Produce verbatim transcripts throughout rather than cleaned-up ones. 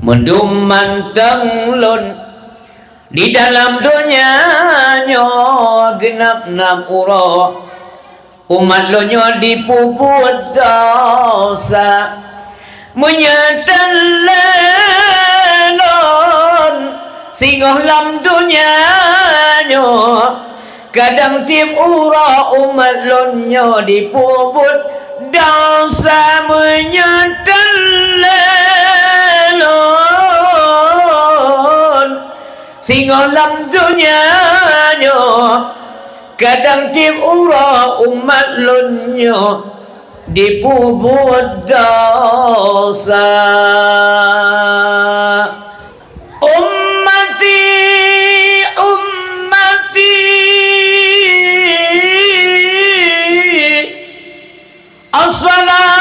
Meudum mantong lôn di dalam donya nyoe geunap nam uroe, umat lôn nyoe dipeubuet desya. Meunyoe tan lé lôn singoh lam donya nyoe, kadang tieb uroe umat lôn nyoe dipeubuet desya. Meunyoe tan lé lôn singoh lam donya nyoe, kadang tieb uroe umat lôn nyoe dipeubuet desya. Ummati, ummati, as-salah.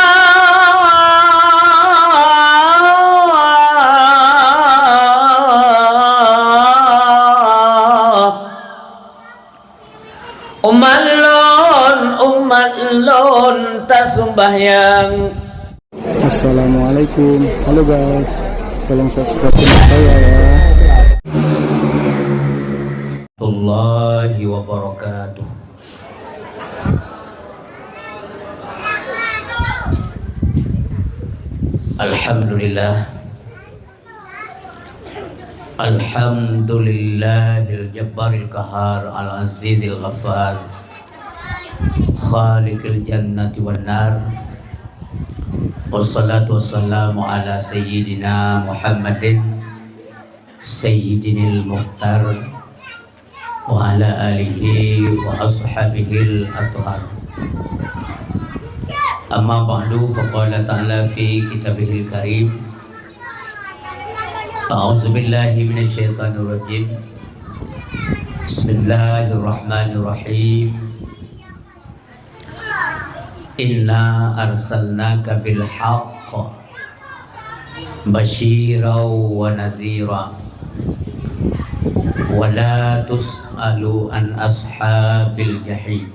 Umat lôn, umat lôn, taseumbahyang. Assalamualaikum. Halo guys, tolong subscribe channel saya ya. Warahmatullahi wabarakatuh. Alhamdulillah. Alhamdulillahil Jabbaril Qahhar, Al Azizil Ghaffar, Khaliqil Jannati wan Nar. Wassalatu wassalamu ala Sayyidina Muhammadin, Sayyidinil Mukhtar, wa ala alihi wa ashabihil athhar. Amma ba'du, faqala ta'ala fi kitabihil karim, a'udzu billahi minasy syaithanir rajim. Bismillahirrahmanirrahim. Inna arsalnaka bil haqq basyiran wa nadhira, wa la tus'alu an ashabil jahim.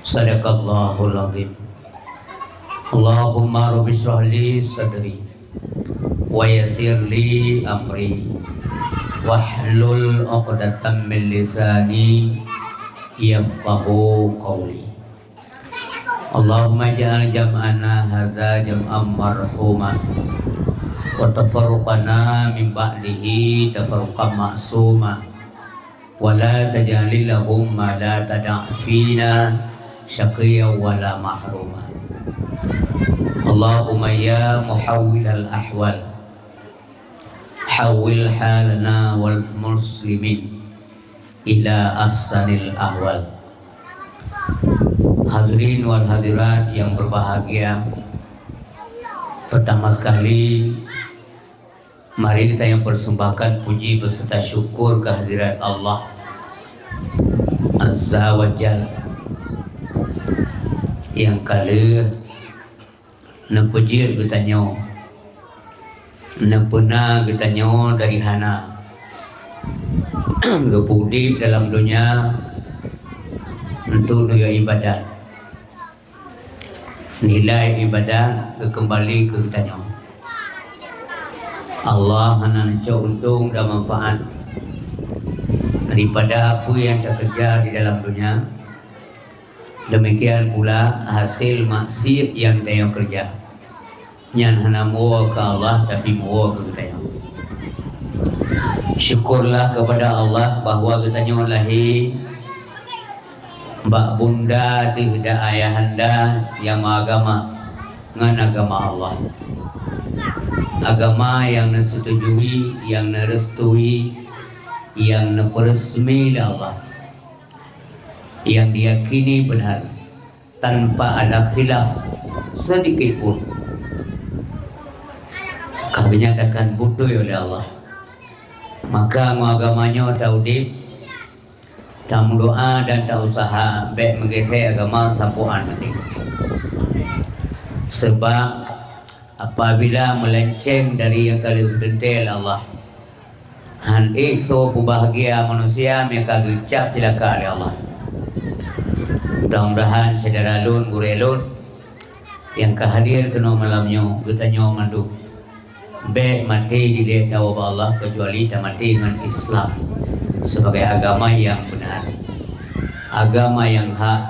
Sadaqallahul azim. Allahumma rabbi shrah li sadri wa yassir li amri wahlul 'uqdatam min lisani yafqahu qawli. Allahumma ij'al jam'ana hadza jam'an marhuma, wa tafarruqana min ba'dihi tafarruqan ma'suma, wa la taj'al lahum ma la tada'fina syaqiyyan wa la mahruma. Allahumma ya muhawwilal ahwal, hawwil halana wal muslimin ila ahsanil ahwal. Hadirin wal hadirat yang berbahagia, pertama sekali, mari kita yang persembahkan puji beserta syukur kehadirat Allah Azza wa Jal. Nyang ka lheueh neupeujeuet geutanyoe, neupeuna geutanyoe dari hana, geupeuudép dalam donya untuk neuyue ibadat. Nilai ibadat geukeumbali keu geutanyoe. Allah hana neucok untông dan manfaat daripada peue nyang takeureuja di dalam donya. Demikian pula hasil maksiat nyang tanyoe keureuja. Nyan hana meuwoe keu Allah, tapi meuwoe keu geutanyoe. Syukurlah kepada Allah bahwa geutanyoe lahé bak bunda deuh dan ayahanda nyang meuagama ngon agama Allah. Agama nyang neusetujui, nyang neurestui, nyang neupeuresmi lé Allah, nyang diyakini benar tanpa ada khilaf sedikit pun, ka geunyatakan beutôi oleh Allah. Maka ngon agama nyoe taudép, tameudoa dan tausaha bék meugeusé agama sampoe án maté. Sebab apabila meulenceng dari nyang ka lheueh geuteuntée lé Allah, han ék soe peubahgia manusia meunyo ka geucab cilaka lé Allah. Mudah-mudahan syedara lôn, gurée lôn nyang ka hadir keunoe malam nyoe, geutanyoe mandum Bék maté dilèe tawoe bak Allah keucuali tamaté ngon Islam sebagai agama nyang beuna, agama nyang hak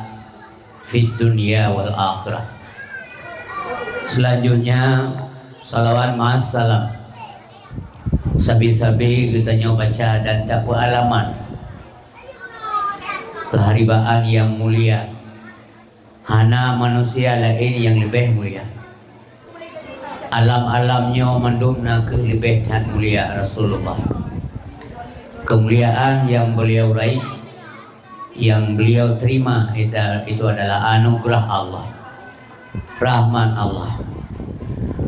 fid dunya wal akhirah. Selanjutnya, salawat ma'as salam sabe-sabe geutanyoe baca dan tapeualaman keuharibaan nyang mulia. Hana manusia laén nyang leubeh mulia. Alam-alam nyoe mandum na kheueh leubeh that mulia Rasulullah. Keumuliaan nyang beliau raih, nyang beliau terima, itu, itu adalah anugerah Allah, rahmat Allah.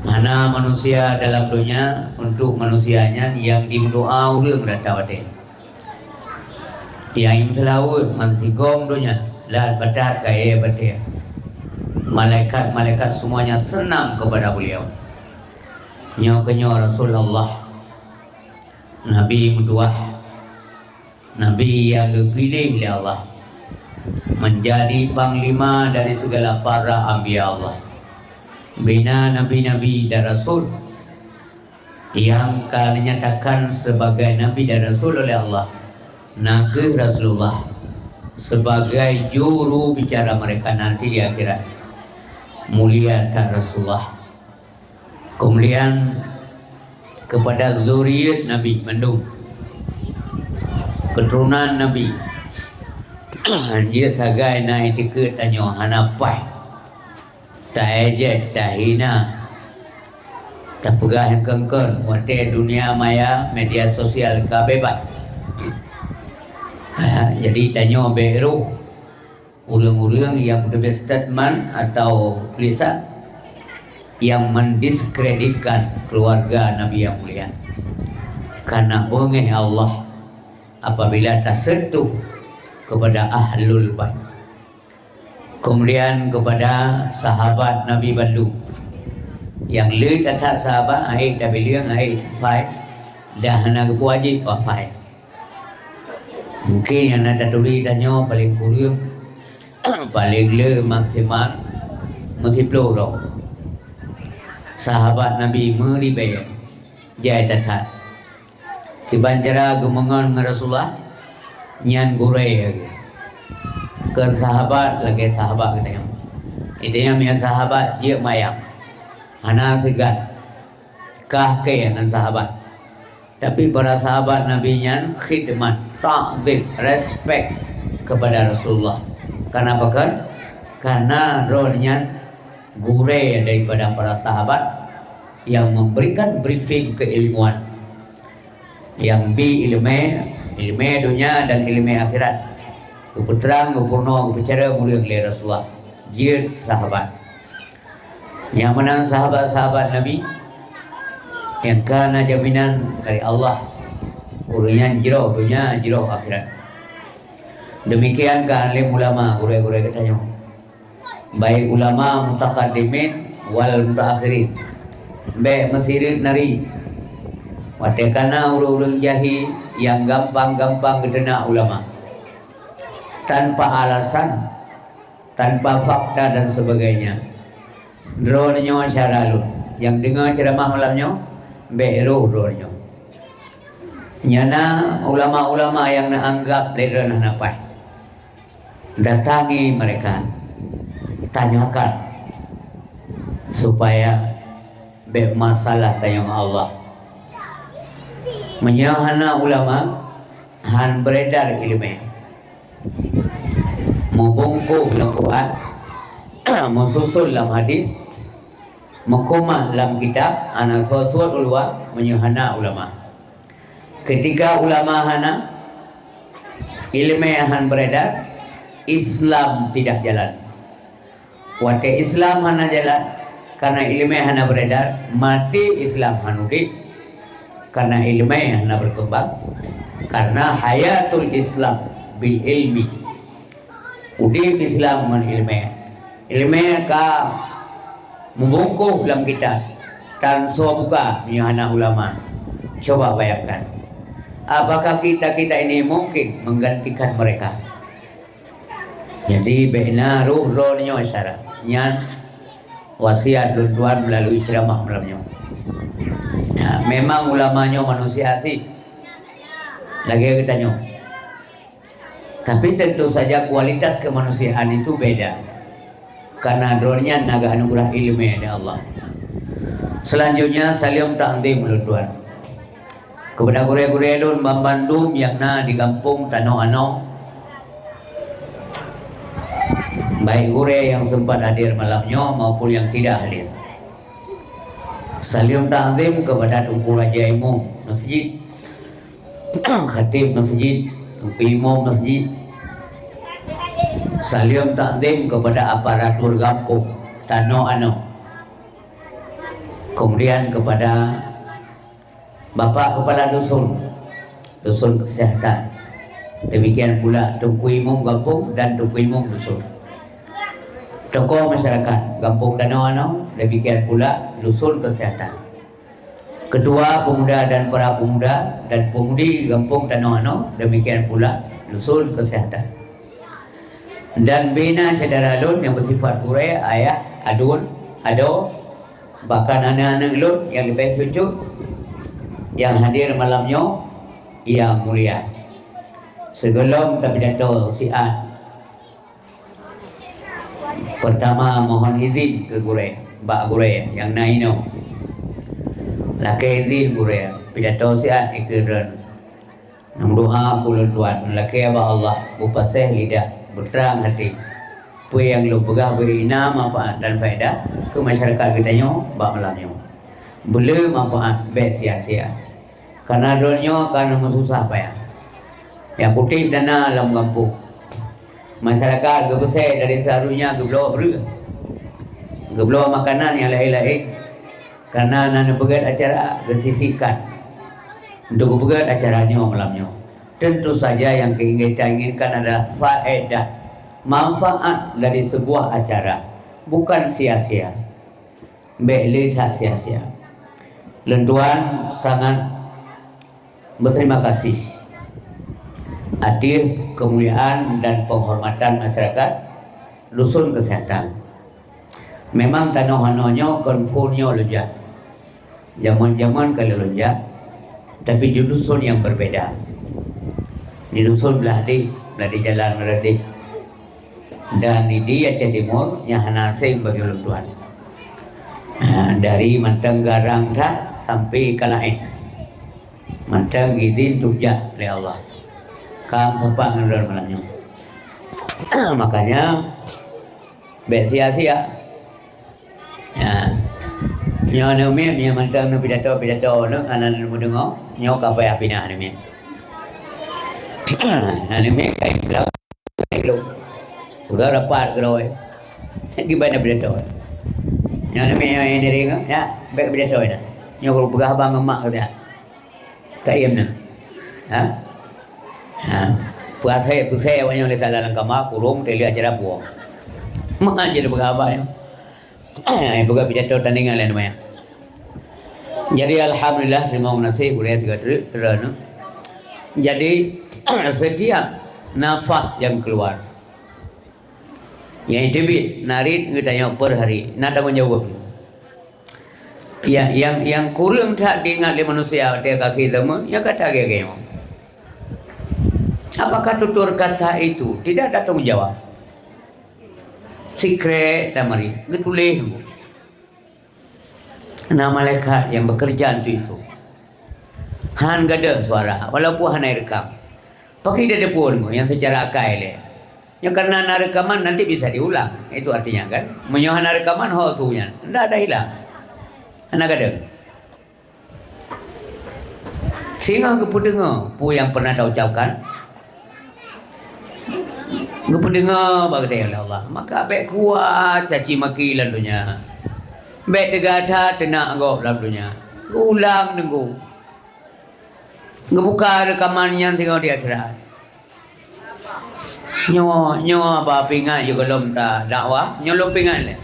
Hana manusia dalam donya untuk manusia nyan nyang dimeudoa ureuëng rata watée. Nyang seulaweuet ban sigom donya, lat batat kayée batée. Malaikat-malaikat semuanya senang kepada beliau. Nyoe keunyoe Rasulullah, Nabi meutuwah, Nabi nyang geupiléh lé Allah menjadi panglima dari segala para anbiya Allah. Bina nabi-nabi dan rasul nyang ka dinyatakan sebagai nabi dan rasul oleh Allah, na kheueh Rasulullah sebagai juru bicara mereka nanti di akhirat. Mulia that Rasulullah. Keumuliaan kepada zuriat Nabi mandum, keuturonan Nabi. Jeuet sagai na itikeuet tanyoe hana paih. Ta-ejek, tahina, tapeugah nyang kon-kon watée dunia maya media sosial ka bebas. Ha, jadi tanyoe bék rôh ureuëng-ureuëng nyang peuteubiet statement atau tulisan nyang mendiskreditkan keluarga Nabi nyang mulia. Karena beungéh Allah apabila tasentuh kepada ahlul bait. Keumuliaan kepada sahabat Nabi bandum. Nyang le that-that sahabat, hai tabileueng, hai tafai, dah hana geupeuwajéb wafai. Mungkin nyang na taturi tanyoe paleng kureueng, paleng le maksimal meusiploh droe. Sahabat Nabi meuribée jai that-that. Kiban cara geumeungon ngon Rasulullah, nyan gurée lagée. Kon sahabat lagée sahabat geutanyoe. Geutanyoe meunyoe sahabat jeuet mayang, hana seugan, kah kée ngon sahabat. Tapi para sahabat Nabi nyan khidmat, takzim, respek kepada Rasulullah. Kenapa kan? Karena droe nyan gurée daripada para sahabat yang memberikan briefing keilmuan. Nyang bi iéleumé, iéleumé donya dan iéleumé akhirat. Geupeutrang, geupeurunoe, geupeucara ureuëng lé Rasulullah. Jeuet sahabat. Nyang meunan sahabat-sahabat Nabi nyang ka na jaminan dari Allah. Ureuëng nyan jroh donya, jroh akhirat. Demikian keu alim ulama, gurée-gurée geutanyoe. Baik ulama mutaqaddimin wal mutaakhirin. Bék meusireut nari. Watée kana ureuëng-ureuëng jahé nyang gampang-gampang geuteunak ulama tanpa alasan, tanpa fakta dan sebagainya. Droeneuh nyoe syedara lôn nyang deungoe ceuramah malam nyoe, bék rôh droeneuh nyoe. Nyang na ulama-ulama nyang neuanggab lé droeneuh hana paih. Datangi mereka, tanyakan, supaya bék masalah tanyoe ngon Allah. Meunyoe hana ulama, han beredar iéleumé. Meubungkôh lam Quran, meususon lam hadis, meukumah lam kitab, hana suet-suet u luwa meunyoe hana ulama. Ketika ulama hana, iéleumé han beredar, Islam tidak jalan. Watée Islam hana jalan, karena iéleumé hana beredar, maté Islam han udeb, karena iéleumé hana berkembang. Karena hayatul Islam bil ilmi. Udeb Islam ngon iéleumé. Iéleumé ka meubungkôh lam kitab, tan soe buka meunyoe hana ulama. Coba bayangkan, apakah kita-kita ini mungkin menggantikan mereka? Jadi, bék na rôh droeneuh nyoe syedara. Nyan wasiat lôn tuan meulalu ceuramah malam nyoe. Ya, Memang ulama nyoe manusia sih, lagée geutanyoe. Tapi tentu saja kualitas kemanusiaan itu beda. Karena droeneuh nyan na geuanugeurah iéleumé lé Allah. Selanjutnya, saleuem takzim ulôn tuan kepada gurée-gurée lôn banmandum nyang na di gampông tanoh anoe, baik gurée nyang sempat hadir malam nyoe maupun nyang tidak hadir. Saleuem takzim kepada Teungku Raja Imum Masjid, Khatib Masjid, Teungku Imum Masjid. Saleuem takzim kepada aparatur gampông tanoh anoe. Kemudian kepada Bapak Kepala Dusun, Dusun Kesehatan. Demikian pula Teungku Imum Gampông dan Teungku Imum Dusun. Tokoh masyarakat Gampông Tanoh Anoe, demikian pula Dusun Kesehatan. Ketua pemuda dan para pemuda dan pemudi Gampông Tanoh Anoe, demikian pula Dusun Kesehatan. Dan bina syedara lôn nyang beusifat gurée, ayah, aduen, adoe, bahkan aneuk-aneuk lôn nyang leubeh cucu nyang hadir malam nyoe, yang mulia. Sigohlom tapidato siat, pertama mohon izin keu gurée, bak gurée nyang na inoe. Lakée izin gurée, pidato siat dikeue droeneuh. Meudoa keu ulôn tuan, lakée bak Allah, beupaséh lidah, beutrang até. Peue nyang lôn peugah beu na manfaat dan faedah keu masyarakat geutanyoe bak malam nyoe. Beule manfaat, bék sia-sia. Karena droeneuh nyoe ka na meususah payah. Nyang kutem dana lam gampông. Masyarakat geupeusé dari seharusnya geubloe breueh, geubloe makanan nyang laén-laén. Karena na neupeugét acara, geusisihkan untuk geupeugét acara nyoe malam nyoe. Tentu saja yang ingin kita inginkan adalah faedah, manfaat dari sebuah acara, bukan sia-sia. Bék le that sia-sia. Lôn tuan sangat berterima kasih atas kemuliaan dan penghormatan masyarakat Dusun Kesehatan. Memang tanoh anoe nyoe kon phon nyoe lôn jak. Jameun-jameun ka lôn jak, tapi di dusun yang berbeda. Di dusun Blah Deh, Blah Deh Jalan Blah Deh. Dan di Aceh Timur nyang hana asing bagi ulôn tuan. Ha, dari mantong Garang that sampai Kalaéh. Mantong izin tujak lé Allah. Ka meusapat ngon ulôn malam nyoe. Makanya, bék sia-sia. Ya. Nyoe aneuk miet, nyoe mantong neupidato-pidato nyoe, hana neumeudeungoe. Nyoe ka payah pinah aneuk miet. Aneuk miet ka iblok. Peugah rapat keudroe. Kiban neupidato. Nyoe aneuk miet nyoe nyang diri nyoe, ya, bék pidato na. Nyoe peugah haba ngon mak keu siat. Ka iem na. Ha? Ha. Puasa, pusai awak nyoe lé salah lam kama, kurong, teuliak acara puwoe. Mak jadi peugah haba nyoe. Peugah pidato tandingan laén maya. Jadi, alhamdulillah, terima kasih, gurée sigoe teuk, teureunoe. Jadi, setiap nafas yang keluar, nyang teubiet, narit geutanyoe per hari, na tanggung jaweueb. Ya, yang, yang kureueng that diingat lé manusia watée ka akhé zaman, ya kata geuh nyoe. Apakah tutur kata itu tidak ada tanggung jawab? Sikrek tamari, geutuléh teungku. Na malaikat nyang bekerja untuk itu. Han gadôh suara, walaupun hana irekam. Pakri dia depan nyang secara akai lé. Nyoe karena na rekaman, nanti bisa diulang. Itu artinya kan. Meunyoe hana rekaman, ho tu nyan. Ndak ada hilang. Hana gadôh. Singoh geupeudeungoe peue nyang pernah taucapkan. Geupeudeungoe bak geutanyoe lé Allah. Maka bék kuat caci maki lam donya. Bék teuga that teunak gob lam donya. Geuulang teungku. Geubuka reukaman nyan singoh di akhirat. Nyoe, nyoe haba peuingat yôh gohlom ta dakwah, nyoe lôn peuingat lé.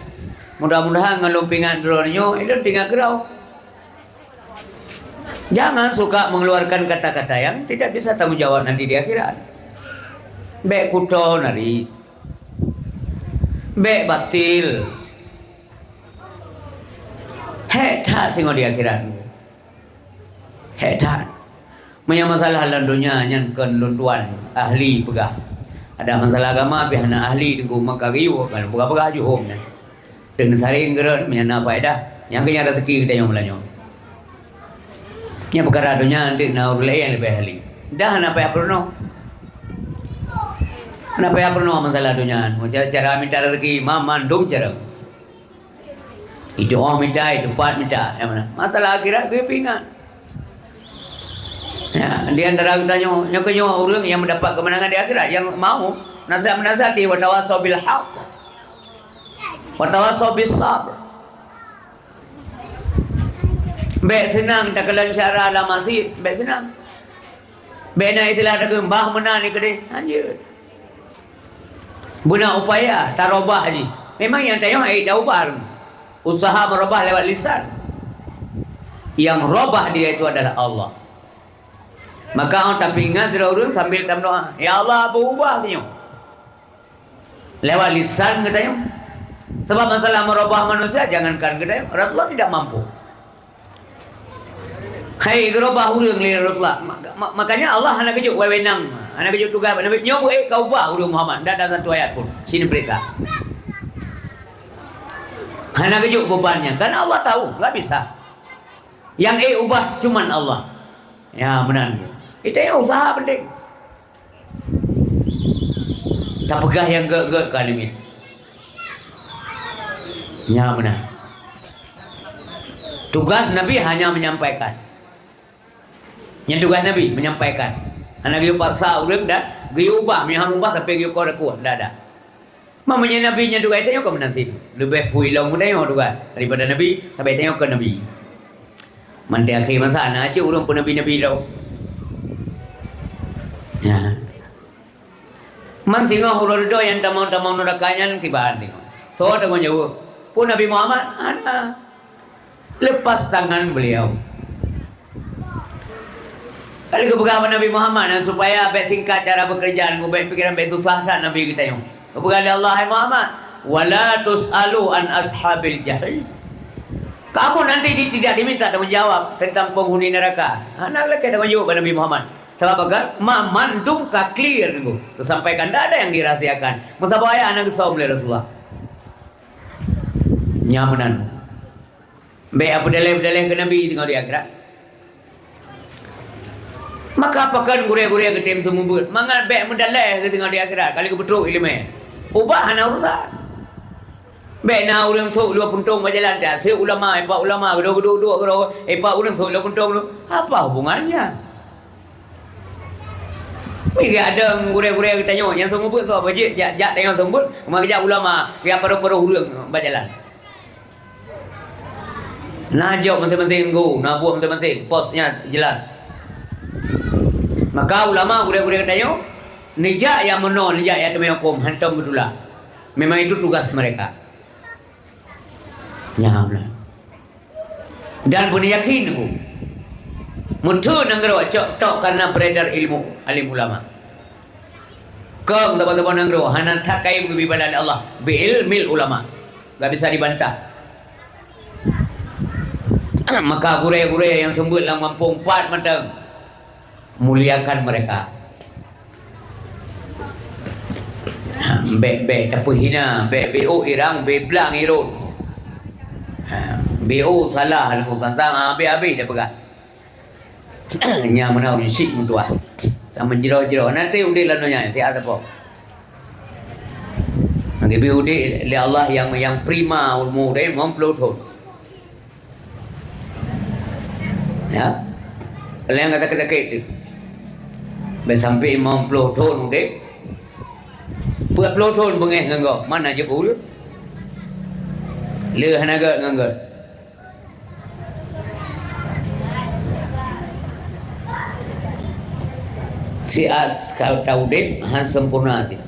Mudah-mudahan ngon lôn peuingat droeneuh nyoe, lôn peuingat keudroe. Jangan suka mengeluarkan kata-kata yang tidak bisa tanggung jawab nanti di akhirat. Bék kuto nari. Bék batil. Hék that singoh di akhirat. Hék that. Meunyoe masalah lam donya nyan kon lôn tuan ahli peugah. Ada masalah agama pih hana ahli teungku maka geuyue kalau peugah-peugah jihom nyan. Teungoh saring keurot meunyoe na faedah, nyang keu nyan rezeki geutanyoe meulayeue. Nyang peukara donya nanti na ureuëng laén leubeh ahli. Dah hana payah peurunoe. Hana payah peurunoe masalah donya. Cara, cara mita rezeki ma mandum cara. Itu oh mita, itu pat mita. Yang mana? Masalah akhirat geupeu ingat. Ya, di antara geutanyoe, nyoe keuh nyoe ureuëng yang mendapat kemenangan di akhirat yang mau nasihat menasihati wa tawasau bil haq wa tawasau bis sabr. Bék seunang takalon syara lam masjid, bék seunang. Bék na istilah takheun bah meunan ni keudeh, hanjeuet. Beuna upaya tarobah jih. Memang nyang tanyoe hai taubah. Usaha merubah lewat lisan. Yang robah dia itu adalah Allah. Maka orang tapi ingat sidroe ureuëng sambil tameudoa, "Ya Allah, berubah tanyoe." Lewat lisan geutanyoe. Sebab masalah merubah manusia jangankan geutanyoe, Rasulullah tidak mampu. Hai geurubah ureuëng lé Rasulullah. Maka, ma-, makanya Allah hana geujok wewenang, hana geujok tugas bak Nabi. Nyoe beuék ka ubah ureuëng Muhammad, ndak ada satu ayat pun. Sini perintah. Hana geujok bebannya, karena Allah tahu, nggak bisa. Yang ék ubah cuman Allah. Ya, meunan. Kita yang usaha penting. Tapeugah nyang gét-gét keu aneuk miet. Nyan meunan. Tugas Nabi hanya menyampaikan. Nyan tugas Nabi, menyampaikan. Hana geuyue paksa ureuëng dan geuyue ubah. Meunyoe han ubah sampai geuyue koh dakuah, ndak ada. Maknanya Nabi nyan tugas tanyoe kon meunan cit. Leubeh pui lom geutanyoe tugas daripada Nabi, sampai tanyoe kon Nabi. Manté akhé masa na cit ureuëng peunabi-nabi droe. Ya. Man singoh uroe dudoe nyang tamong-tamong nuraka nyan kiban singoh. Soe tanggung jaweueb? Peue Nabi Muhammad? Hana. Lepas tangan beliau. Kali geupeugah bak Nabi Muhammad nyan supaya bék singkat cara beukeureuja, bék pikiran bék susah that Nabi geutanyoe. Geupeugah lé Allah, "Hai Muhammad, wala tus'alu an ashabil jahim." Kamu nanti di-, tidak diminta tanggung jawab tentang penghuni neraka. Hana lakée tanggung jaweueb bak Nabi Muhammad. Sabab apa? Ma mandum ka clear nunggu. Teusampaikan, tidak ada yang dirahasiakan. Meusaboh ayat hana geusöm lé Rasulullah. Nyan meunan. Bék peudaléh-peudaléh keu Nabi singoh di akhirat. Maka pakon gurée-gurée geutem seumeubeuet, mangat bék meudalèh keu singoh di akhirat, kali geupeutôk iéleumé. Ubah hana urusan. Bék na ureuëng sôk lua puntông bak jalan, taseuk ulama, ipak ulama, geudoe-geudoe duek keudroe, ipak ureuëng sôk lua puntông tu. Apa hubungannya? Migai adeueng gurée-gurée geutanyoe nyang seumeubeuet soe bajik jak, jak tanyoe seumeubeuet, meujak ulama, jak padub-padub ureuëng bak jalan. Na jok masing-masing gu, na buet masing-masing, posnya jelas. Maka ulama gurée-gurée geutanyoe, neujak nyang meunoe, neujak nyang teumé huköm, hantom geutulak. Memang itu tugas mereka. Nyan na. Dan beuna yakin ku, meuteun nanggroe cok tok karena beredar ilmu alim ulama. Kong teuma-teuma nanggroe hana that kayém geubri bala lé Allah bi ilmil ulama. Gak bisa dibantah. Maka gurée-gurée nyang seumeubeuet lam gampông pat mantong, muliakan mereka. Ha, bék-bék tapeuhina, bék B O irang, B blang irot. Ha, B O salah lagu kansang habéh-habéh tapeugah. Nyan meunan ureuëng syiek meutuah. Sama jroh-jroh. Nanti udeb lam donya, siat sapo. Geubri udeb lé Allah nyang, nyang prima umu deh, limong ploh thon. Ya. Leng ka sakét-sakét tu. Bék sampai limong ploh thon udeb. Peuet ploh thon beungéh ngon gob, mana jeuet ureuëng? Le hana gét ngon gét. Siat ka taudeb han sempurna sit.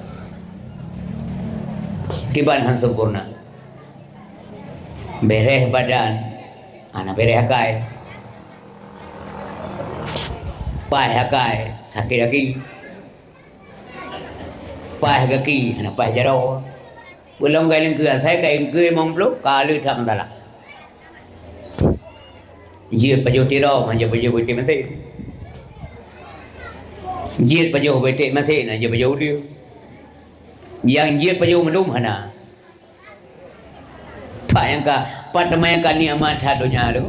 Kiban han sempurna. Bereh badan, hana bereh akai. Paih akai, sakét gaki. Paih gaki, hana paih jaroe. Beulom gai lengkeu asai ka ingkeu limong ploh, ka le that masalah. Jeuet pajoh tirong, hana jeuet pajoh beutek masin. Jeuet pajoh beutek masin, hana jeuet pajoh udeue. Nyang jeuet pajoh mandum hana. Pat nyang ka, pat teuma nyang ka nikmat that donya tu.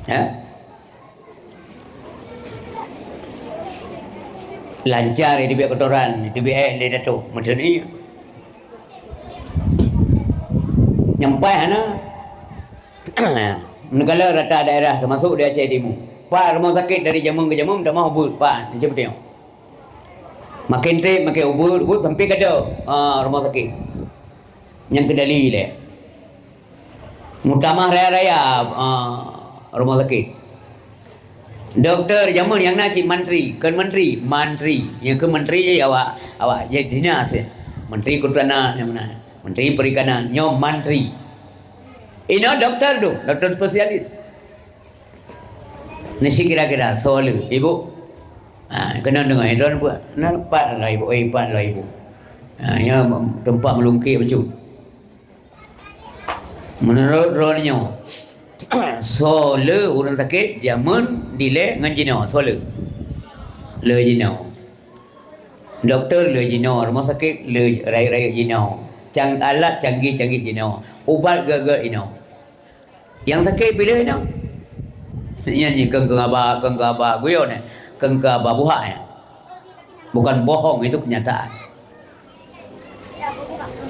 Ha? Lancar, eh, teubiet kotoran, teubiet eh, lé dato, meuteun iya. Nyampai hana. Meunegala rata daerah, teumasuk di Aceh Timu. Pat rumoh sakét dari jameun keu jameun, tamah ubeut, pat, macam tu. Makin trép, makin ubeut, ubeut sampai ka deuh, ah, rumoh sakét. Nyang keudali lé. Meutamah raya-raya, ah, rumoh sakét. Dokto jameun nyang na cit mantri, kon menteri, mantri. Nyang keu menteri awak, awak jadi dinas ya. Menteri Kehutanan nyang meunan. Menteri Perikanan, nyoe mantri. Inoe dokto tu, dokto spesialis. Nasi kira-kira, soe le, ibu? Ha, kena dengar, eh, don buat. Na pat lah ibu, eh, pat lah ibu. Ha, ya, tempat melungkik bacut. Menurut droeneuh nyoe, soe le ureuëng sakét jameun dilée ngon jinoe, soe le? Le jinoe. Dokto le jinoe, rumoh sakét le rayeuk-rayeuk jinoe. Cang-, alat canggih-canggih jinoe. Ubat gét-gét jinoe. Nyang sakét piléh jinoe. Nyan jih keu, keu haba, keu, keu haba guyon, eh. Keu, keu haba buhak, eh. Bukan bohong, itu kenyataan.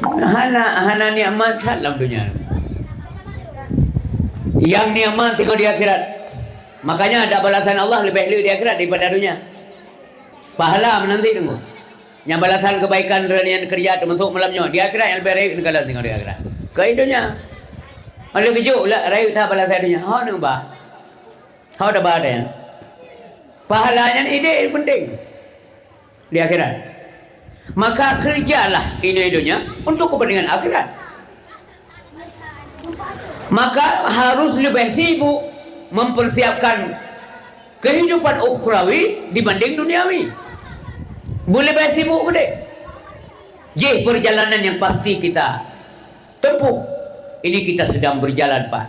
Hana, hana nikmat that lam dunia. Nyang nikmat sigoe di akhirat. Makanya ada balasan Allah lebih le di akhirat daripada dunia. Pahala meunan sit teungku. Nyang balasan kebaikan droeneuh nyang keureuja teumasuk malam nyoe. Di akhirat nyang lebih rayeuk neukalon singoh di akhirat. Keu di dunia. Oleh geujok lah rayeuk that balasan dunia. Ho neuba. Ho taba nyan. Pahala nyan idéh penting. Di akhirat. Maka kerjalah ini dunia untuk kepentingan akhirat. Maka harus lebih sibuk mempersiapkan kehidupan ukhrawi dibanding duniawi. Boleh lebih sibuk gede. Jih perjalanan yang pasti kita tempuh. Ini kita sedang berjalan, Pak.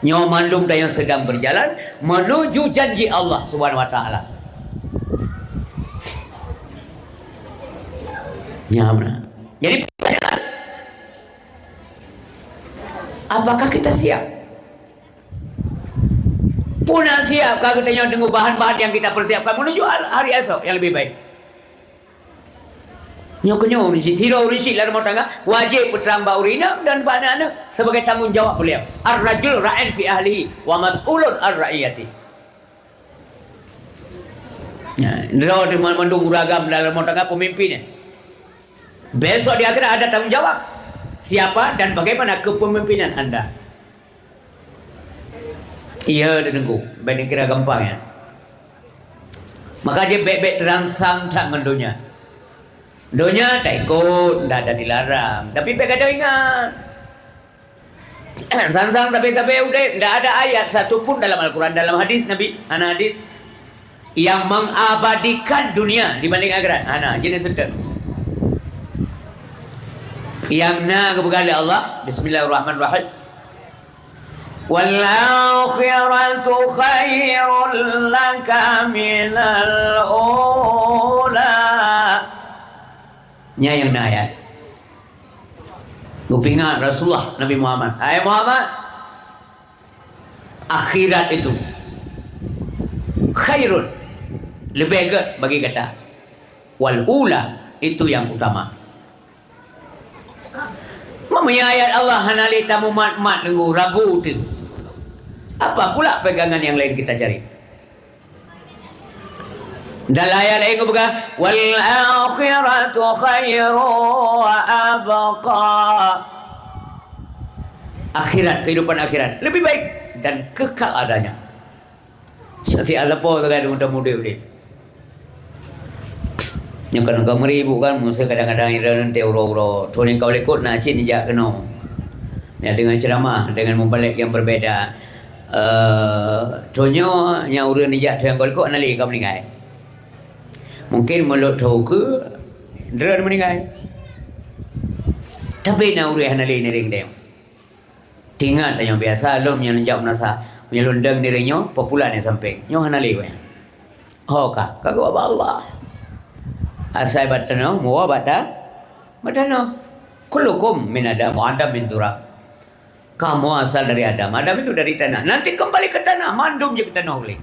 Nyoe mandum tanyoe sedang berjalan menuju janji Allah Subhanahu wa Taala. Ya, benar. Jadi, apakah kita siap? Puna siap ka geutanyoe deungon bahan-bahan yang kita persiapkan menuju hari esok yang lebih baik. Nyoe keuh nyoe ureuëng syiek, sidroe ureuëng syiek lam rumoh tangga wajéb peutrang bak ureuëng inong dan bak aneuk-aneuk sebagai tanggung jawab beliau. Ar-rajul ra'in fi ahlihi wa mas'ulun an ra'iyati. Nah, droe di mandum ureuëng agam dalam rumoh tangga pemimpin. Besok di akhirat ada tanggung jawab. Siapa dan bagaimana kepemimpinan anda? Iya, Teungku, bék dikira gampang ya. Maka jih bék-bék terangsang that ngon donya. Donya taikot, ndak ada dilarang. Tapi bék gata ingat. Sang-sang sabe-sabe udeb, ndak ada ayat satu pun dalam Al-Quran, dalam hadis Nabi, hana hadis, yang mengabadikan dunia dibanding akhirat. Hana, jeuneuh seutôt. Yang na geupeugah lé Allah, Bismillahirrahmanirrahim. Wal akhiratu khairul laka minal ula. Nyan nyang na ayat. Geupeuingat Rasulullah Nabi Muhammad. Hai Muhammad, akhirat itu khairun, lebih gét bagi gata. Wal ula, itu yang utama. Meunyoe ayat Allah hana lé tamumat-mat deungon ragu teuh, apa pula pegangan yang lain kita cari? Dan ayat lain geupeugah, "Wal akhiratu khairu wa abqa." Akhirat, kehidupan akhirat lebih baik dan kekal adanya. Siat-siat lapo sagai deungon tamude udeb. Nyoe kan ka meuribuk kan, meuseu kadang-kadang ira nanti uroe-uroe. Thon nyang ka likot na cit nijak keunoe. Ya, dengan ceramah, dengan mubalek yang berbeda. Eh, thon nyoe nyang ureuëng nijak thon nyang ka likot na lé ka meuninggai. Mungkin meulot thon ukeue, droe meuninggai. Tapi na ureuëng hana lé ngiring deh. Ingat tanyoe biasa lom nyang neujak meunasah. Meunyoe lôn deng diri nyoe, popular nyang sampéng. Nyoe hana lé wayang. Ho ka, ka geuba bak Allah. Asai bak tanoh, muwa bak ta-, bak tanoh. Kullukum min Adam, wa Adam min turab. Kamoe asal dari Adam. Adam itu dari tanah. Nanti kembali ke tanah, mandum jeuet keu tanoh ulèe.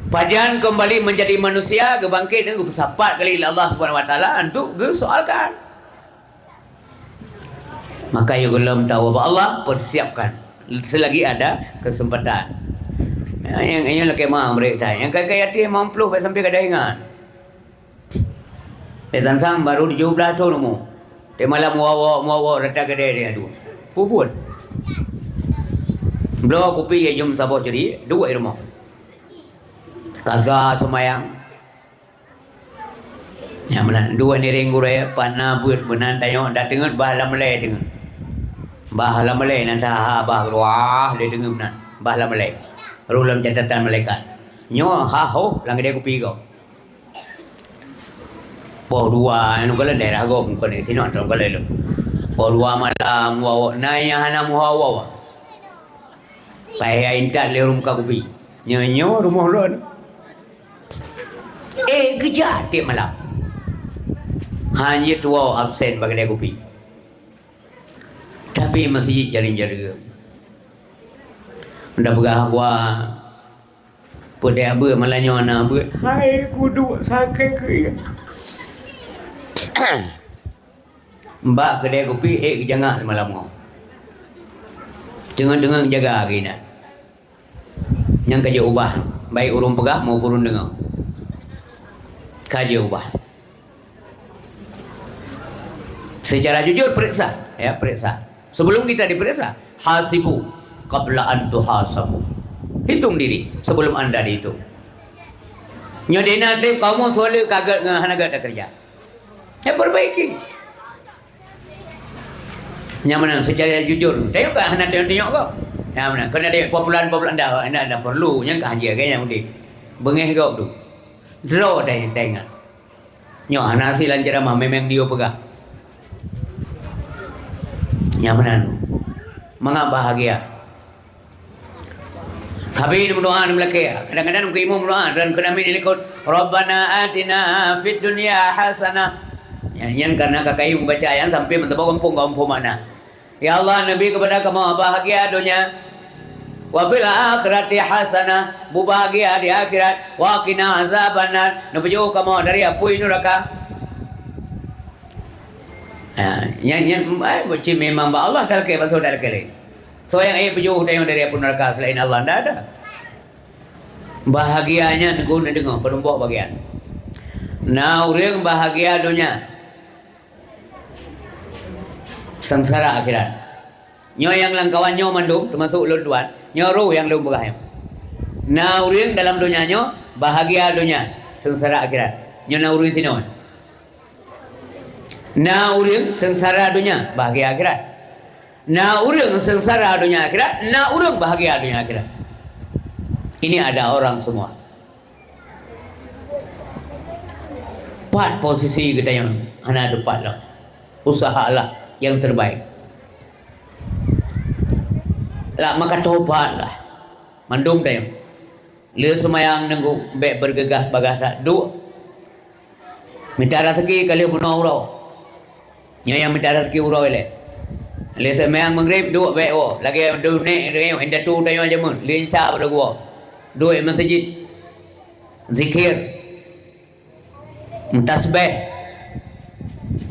Pajan kembali menjadi manusia, geubangkét dan geupeusapat kali lé Allah Subhanahu wa Taala untuk geusoalkan. Maka yue gohlom tawoe bak Allah, persiapkan selagi ada kesempatan. Nyang, nyang lakèe ma meureuek that. Nyang ka, ka yatim limong ploh bèk sampai kada ingat. Eh, sang-sang baru tujoh blah thôn umu. Teuk malam muwawok-muwawok rata keudè dia tu. Puput. Bloe kupi ya jom saboh curi, duek i rumoh. Kaga seumayang. Nyang meunan, dua niring gurèe, pana beuet meunan tanyoe, dak teungeut bah lam lé teungeut. Bah lam lé nan taha bah ruah lé teungeut meunan. Bah lam lé. Rôh lam catatan malaikat. Nyoe ha hoh lam keudè kupi gob. Poh dua, anu kala daerah gob, bukan di sini, anu kala lom. Poh dua malam, wawak nai nyang hana muha wawa. Payah intat lé ureueng muka kupi. Nyoe, nyoe rumoh lôn. Eh, geujak tiep malam. Hana tuwoe absen bak keudè kupi. Tapi masjid jaring-jaring. Udah peugah gua, peudeh beuet malam nyoe na beuet. Hai, kuduek sakét keu. Bak keudè kupi, eh, geujangak seumalam nyoe. Teungeut-teungeut jaga keuinan. Nyang ka jeuet ubah, baik ureueng peugah maupun ureueng deungoe. Ka jeuet ubah. Secara jujur periksa, ya, periksa. Sebelum kita diperiksa, hasibu qabla an tuhasabu. Hitung diri sebelum anda dihitung. Nyoe dina trép kamoe sulet ka gèt ngon hana gèt takeureuja. Ya, perbaiki. Nyang meunan secara jujur. Tengok ka hana tengok-tengok ko. Nyang meunan kena tengok popular-popular dah, dah, dah perlu nyang ka haji agak nyang udeh. Bengeh gop tu. Draw dah yang tengok. Nyoh hana silan ceramah memang dia peugah. Nyang meunan. Mangat bahagia. Sabe meudoa meulakèe. Kadang-kadang keu imum meudoa dan keu namiet likot, "Rabbana atina fid dunya hasanah." Nyan, nyan karena ka kayu baca nyan sampai meuteubah gampông-gampông makna. Ya Allah, neubi kepada kamoe bahagia donya. Wa fil akhirati hasanah, bubahagia di akhirat. Wa qina azabannar, neubeujôh kamoe dari apui nuraka. Ha, nyan, nyan, eh, buci memang bak Allah talakèe, bansa talakèe laén. Soe nyang ék peujôh tanyoe dari apui nuraka selain Allah? Ndak ada. Bahagia nyan neudeungoe, peurumpok bagian. Na ureueng bahagia donya, seungsara akhirat. Nyoe nyang lam kawan nyoe mandum, teumasok lôn tuan, nyoe roh nyang lôn peugah nyoe. Na ureueng dalam donya nyoe bahagia donya, seungsara akhirat. Nyoe na ureueng sinoe. Na ureueng seungsara donya, bahagia akhirat. Na ureueng seungsara donya akhirat, na ureueng bahagia donya akhirat. Ini ada orang semua. Pat posisi geutanyoe, hana teupat lom. Usahalah yang terbaik. Lah maka tobatlah. Mandum tanyoe. Le seumayang nunggu, bèk bergegas bagah that. Duek. Mita raseuki ka lheueh bunoe uroe. Nyoe nyang mita raseuki uroe ilèe. Lheueh seumayang Maghrib, duek bèk woe. Lagèe dunek, indatu tanyoe jameun. Lheueh Isya baru geuwoe. Duek meuseujid. Zikir. Meutasbèh.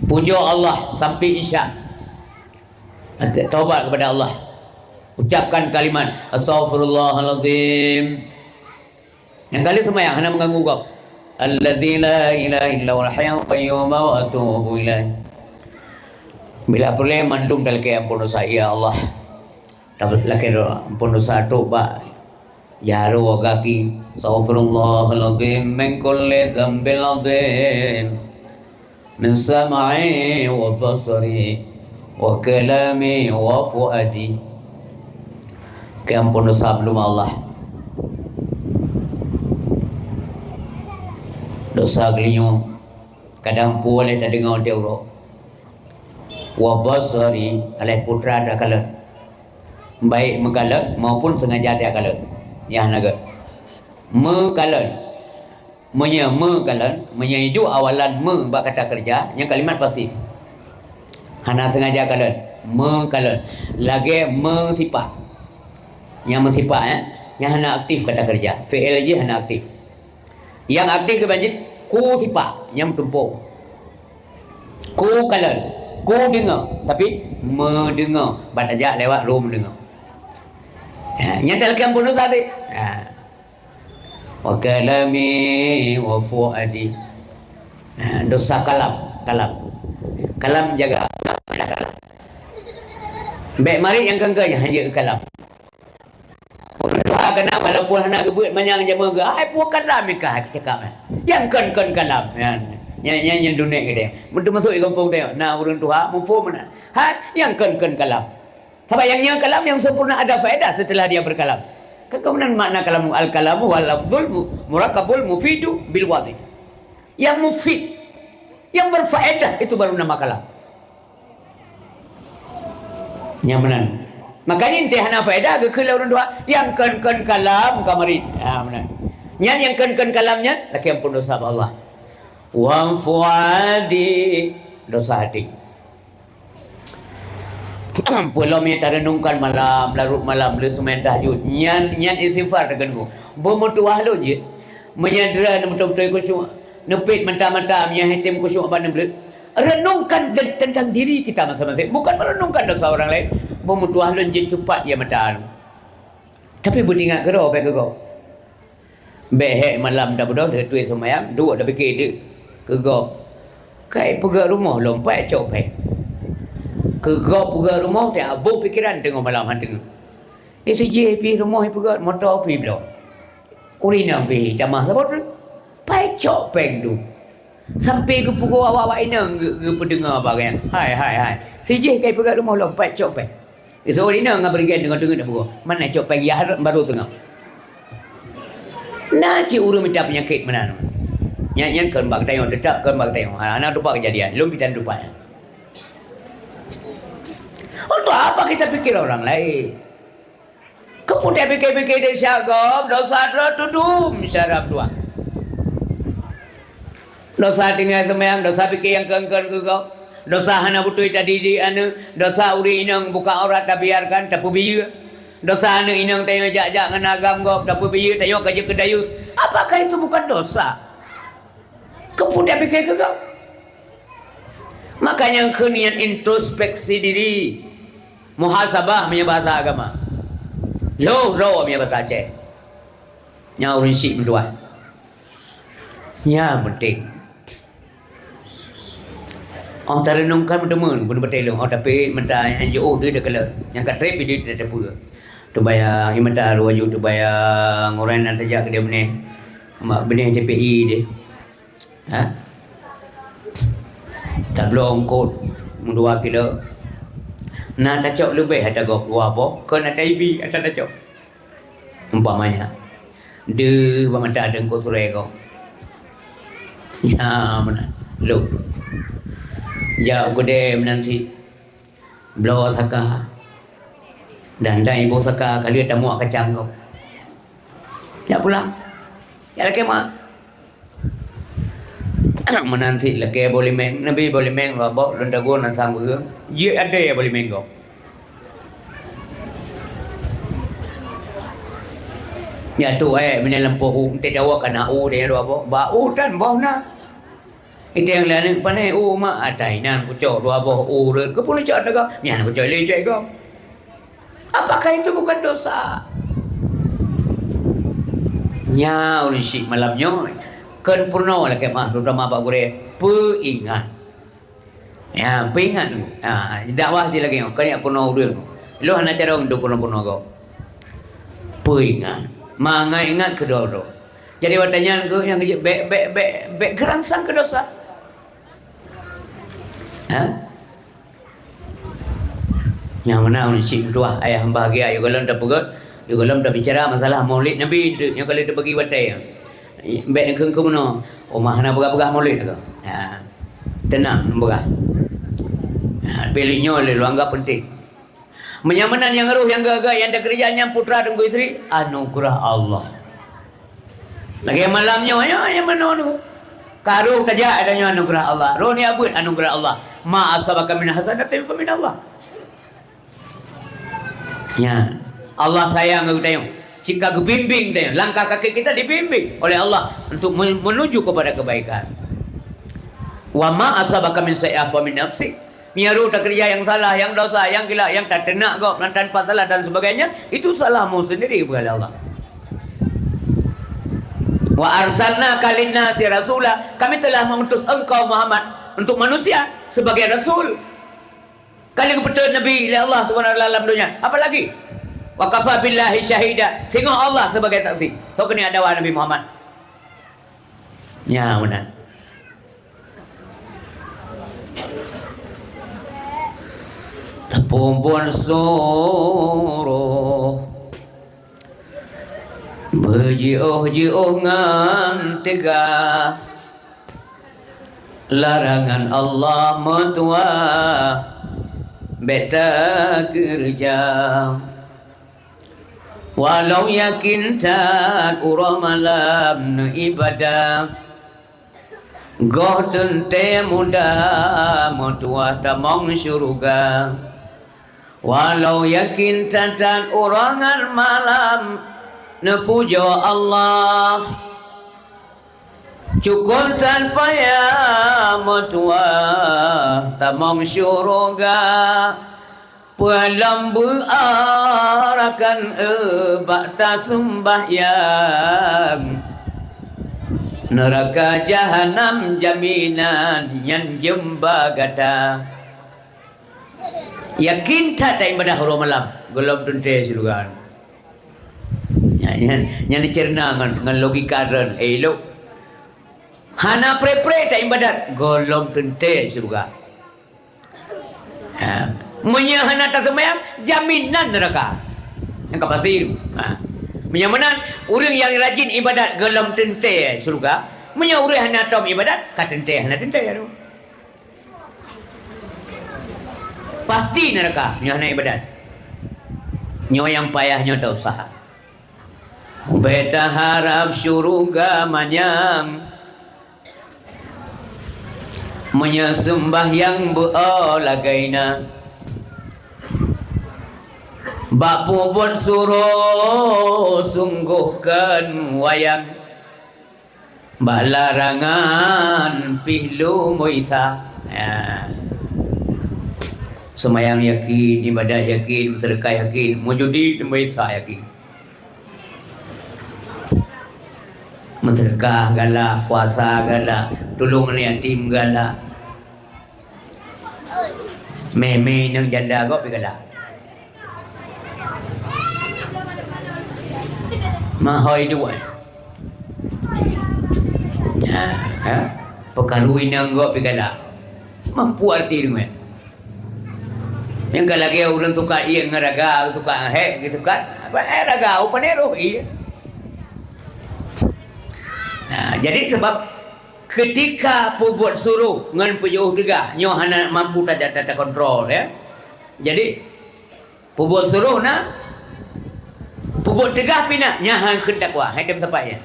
Pujoe Allah sampai Isya. Tobat kepada Allah. Ucapkan kalimat, "Astaghfirullahalazim." Nyang ka lheueh seumayang hana meuganggu gob. "Allazi la ilaha illa huwal hayyul qayyum wa atubu ilaih." Bila peureulèe mandum talakèe ampôn dosa, ya Allah. Talakèe ampôn dosa trok bak jaroe gaki. "Astaghfirullahalazim min kulli dzambil adzim." Min sam'i wa basari wa kalami wa fuadi. Keu ampôn dosa mandum Allah. Dosa geulinyueng, kadang peue lé tadeungoe teuh uroe. Wa basari, alah putra takalon. Baik meukalon maupun sengaja takalon. Nyang na geuh. Meukalon. Meunyoe meukalon, meunyoe iduek awalan me bak kata keureuja, nyan kalimat pasif. Hana sengaja kalon, meukalon. Lagée meusipak. Nyang meusipak, eh, nyang hana aktif kata keureuja. Fi'il jih hana aktif. Nyang aktif keuban jih, ku sipak, nyang meutumpôk. Ku kalon, ku deungoe, tapi meudeungoe. Ban tajak lewat rum deungoe. Ya, nyan dalam kampung tu sabit. Ya. Wa kalami wa fuadi. Ha, dosa kalam, kalam. Kalam jaga. Bék marit nyang keu-keu nyan hanjeuet kalam. Ureuëng tuha keunan walaupun hana geubeuet manyang jameun geuh, hai peue kalam ikah cakap nyan. Nyang kon-kon kalam. Nyan, nyan, nyan dunek geude. Meunteuk masuk di gampông teuh, na ureuëng tuha muphom meunan. Hai, nyang kon-kon kalam. Sabab nyang nyoe kalam yang sempurna ada faedah setelah dia berkalam. Kan keunan makna kalam, al-kalamu wal lafzul mu-, murakabul mufidu bil wadhi. Yang mufid, yang berfaedah itu baru nama kalam. Nyang meunan. Makanya ente hana faedah geukheun lé ureuëng tuha, yang kon-kon kalam kamari. Ha, meunan. Nyan yang kon-kon kalam nyan, lakée amphon dosa bak Allah. Wa fuadi, dosa hati. Peulom nyang tareunungkan malam, larot malam, le seumayang tahajud. Nyan, nyan istighfar teugeunggong. Beumeutuwah lôn jeuet. Meunyan droe neumeutoe-toe khusyuk, neupet mata-mata, meunyan item khusyuk ban neubleut. Renungkan de-, tentang diri kita masing-masing, bukan merenungkan dosa orang lain. Beumeutuwah lôn jeuet cupat ya mata lôn. Tapi beutingat keudroe bék keu gob. Bék hék malam tabeudôh, teutuek seumayang, duek tapike teuk keu gob. Kai peugöt rumoh lom pat cok péng. Keu gob peugöt rumoh, teuabôh pikeran teungoh malam han teungoh. Di sijih pih rumoh ipeugöt, moto pih bloe. Ureueng inong pih tamah saboh treuk. Pat cok péng tu. Sampai geupeugoe awak-awak inong geu-, geupeudeungoe bak gobnyan. Hai, hai, hai. Sijih kai peugöt rumoh lom pat cok péng. Iseuôt inong ngon beureugen deungon teungeut na bugoe. Mana cok péng yah rot baru teungoh. Na cit ureueng mita peunyakét meunan. Nyan, nyan kon bak geutanyoe, teutap kon bak geutanyoe. Hana, hana tupat keujadian. Lôn pih tan tupat nyan. Untuk apa kita pikir orang lain? Keupeue tapike-pike desya gob, dosa droe tudum syedara meutuwah. Dosa tinggai seumayang, dosa pike nyang kon-kon keu gob, dosa hana beutôi tadidik aneuk, dosa ureueng inong buka aurat tabiarkan, tapeubiyeu, dosa aneuk inong tanyoe jak-jak ngon agam gob, tapeubiyeu, tanyoe ka jeuet keu dayus. Apakah itu bukan dosa? Keupeue tapike keu gob? Makanya kheun nyan introspeksi diri. Muhasabah meunyoe bahasa agama. Lho, lho meunyoe bahasa Aceh. Nyan ureueng syiek meutuwah. Nyan penting. Oh, tareunungkan meuteumèe, bunoe batée lôn. Oh, tapi mata nyang jiôh deuh teukeulot. Nyang ka trép deuh teupeue. Teubaya, ié mata lôn aju teubaya, ngureueng nan tajak keudeh beuneh. Mak beuneh T P I deh. Ha? Tabloe eungkôt meudua kilo. Na tacok leubeh ata gob dua boh, kon ata ibi ata tacok. Umpamanya, deuh bak mata deuh eungkôt surée gob. Nyan meunan. Lôn. Jak u keudè meunan cit. Bloe saka. Dan, dan iboh saka ka lheueh tamuak kacang gob. Jak pulang. Jak lakée mak. Meunan cit lakée boh limeng, neubi boh limeng dua boh, lôn tagun asang beugeue. Jeuet adé boh limeng gob. Nyan tu, eh, meunan lampôh u, teudawa kana u, dua boh. Bak u tan boh na. Iteng lé aneuk pane u mak, atai nan kucok dua boh u rot, keupeue neucok ata gob? Nyan kucok lé cok gob. Apakah itu bukan dosa? Nyan ureueng syiek malam nyoe kon peurunoe lakée meu'ah, terutama bak gurée, peuingat. Ya, peuingat tu. Ha, dakwah jih lagée nyoe, kon jak peurunoe ureueng. Lôn hana carông untuk peurunoe-peurunoe gob. Peuingat. Mangat ingat keudroe-droe. Jadi watée nyan keuh nyang geujeuet bék, bék, bék, bék geurangsang keu dosa. Ha? Nyang meunan ureueng syiek meutuwah, ayah nyang bahgia, yôh gohlom tapeugét, yôh gohlom tabicara masalah Maulid Nabi tu, nyang ka lheueh teubagi watée. Bék neukheun keu meunoe, "Oh, ma hana peugah-peugah Maulid ka." Ha. Teunang, neupeugah. Ha, tapi lheueh nyoe lé lôn anggap penting. Meunyoe meunan nyang roh nyang geuh-geuh nyang teukeurija nyan putra Teungku Yusri, anugeurah Allah. Lagèe malam nyoe, nyoe nyang meunoe nyoe. Ka roh tajak, ada nyoe anugeurah Allah. Roh nyoe beuet anugeurah Allah. Ma asabaka min hasanatin fa min Allah. Nyan, Allah sayang keu geutanyoe. Cit ka geubimbéng geutanyoe. Langkah kaki kita dibimbéng oleh Allah untuk me-, menuju kepada kebaikan. Wa ma asabaka min sayyi'ah fa min nafsik. Meunyoe roh takeurija nyang salah, nyang dosa, nyang gila, nyang tateunak gob dan tanpa salah dan sebagainya, itu salahmu sendiri, kata Allah. Wa arsalnaka linnasi rasula, Kami telah mengutus engkau Muhammad untuk manusia sebagai rasul. Ka lheueh geupeutrön Nabi lé Allah Subhanahu wa Taala lam donya. Apalagi? Wa kafa billahi syahida. Singoh Allah sebagai saksi. Soe keuneuk adawa Nabi Muhammad? Nyan meunan. Tapeubuet suroh, beujiôh-jiôh ngon teuga. Larangan Allah meutuah, bèk takeureuja. Walau yakin that uroe malam neuibadah, goh teuntèe muda meutuah tamong syeuruga. Walau yakin that-that uroe ngon malam neupujoe Allah, cukôp that payah meutuah tamong syeuruga. Peue lom beuarakan, eh, bak taseumbahyang. Neuraka jahanam jaminan nyan jeuem bak gata. Yakin that taibadah uroe malam, gohlom teuntèe syeuruga. Nyan, nyan, nyan diceureuta ngon, ngon logika droen, eh, lôn. Hana pré-pré taibadat, gohlom teuntèe syeuruga. Ha. Meunyoe hana taseumbahyang, jaminan neuraka. Nyang ka pasti tu. Ha. Meunyoe meunan, ureueng nyang rajin ibadat gohlom teuntèe syeuruga. Meunyoe ureueng hana tom ibadat, ka teuntèe hana teuntèe tu. Pasti neuraka meunyoe hana ibadat. Nyoe nyang payah nyoe tausaha. Ubé taharab syeuruga manyang. Meunyoe seumbahyang beu-o lagèe na, bak peubuet suroh sunggoh kon wayang. Bak larangan pih lom meuisa. Ya. Seumayang yakin, ibadat yakin, meuseudeukah yakin, meujudi meuisa yakin. Meuseudeukah galak, puasa galak, tulông aneuk yatim galak. Mé-mé inong janda gob pih galak. Mahoi duai. Ha, ha? Peukaru inong gob pih galak. Mampu arti duai. Nyang ka lagèe ureueng tuka ié ngon raga, tuka hék, tuka, eh, raga, u pané roh ié. Nah, jadi sebab Keutika peubuet suroh ngon peujiôh teuga, nyoe hana mampu ta-, ta-, takontrol, ya. Jadi, peubuet suroh na, peubuet teuga pih na, nyan han kheun takwa, hai tem sapai, ya.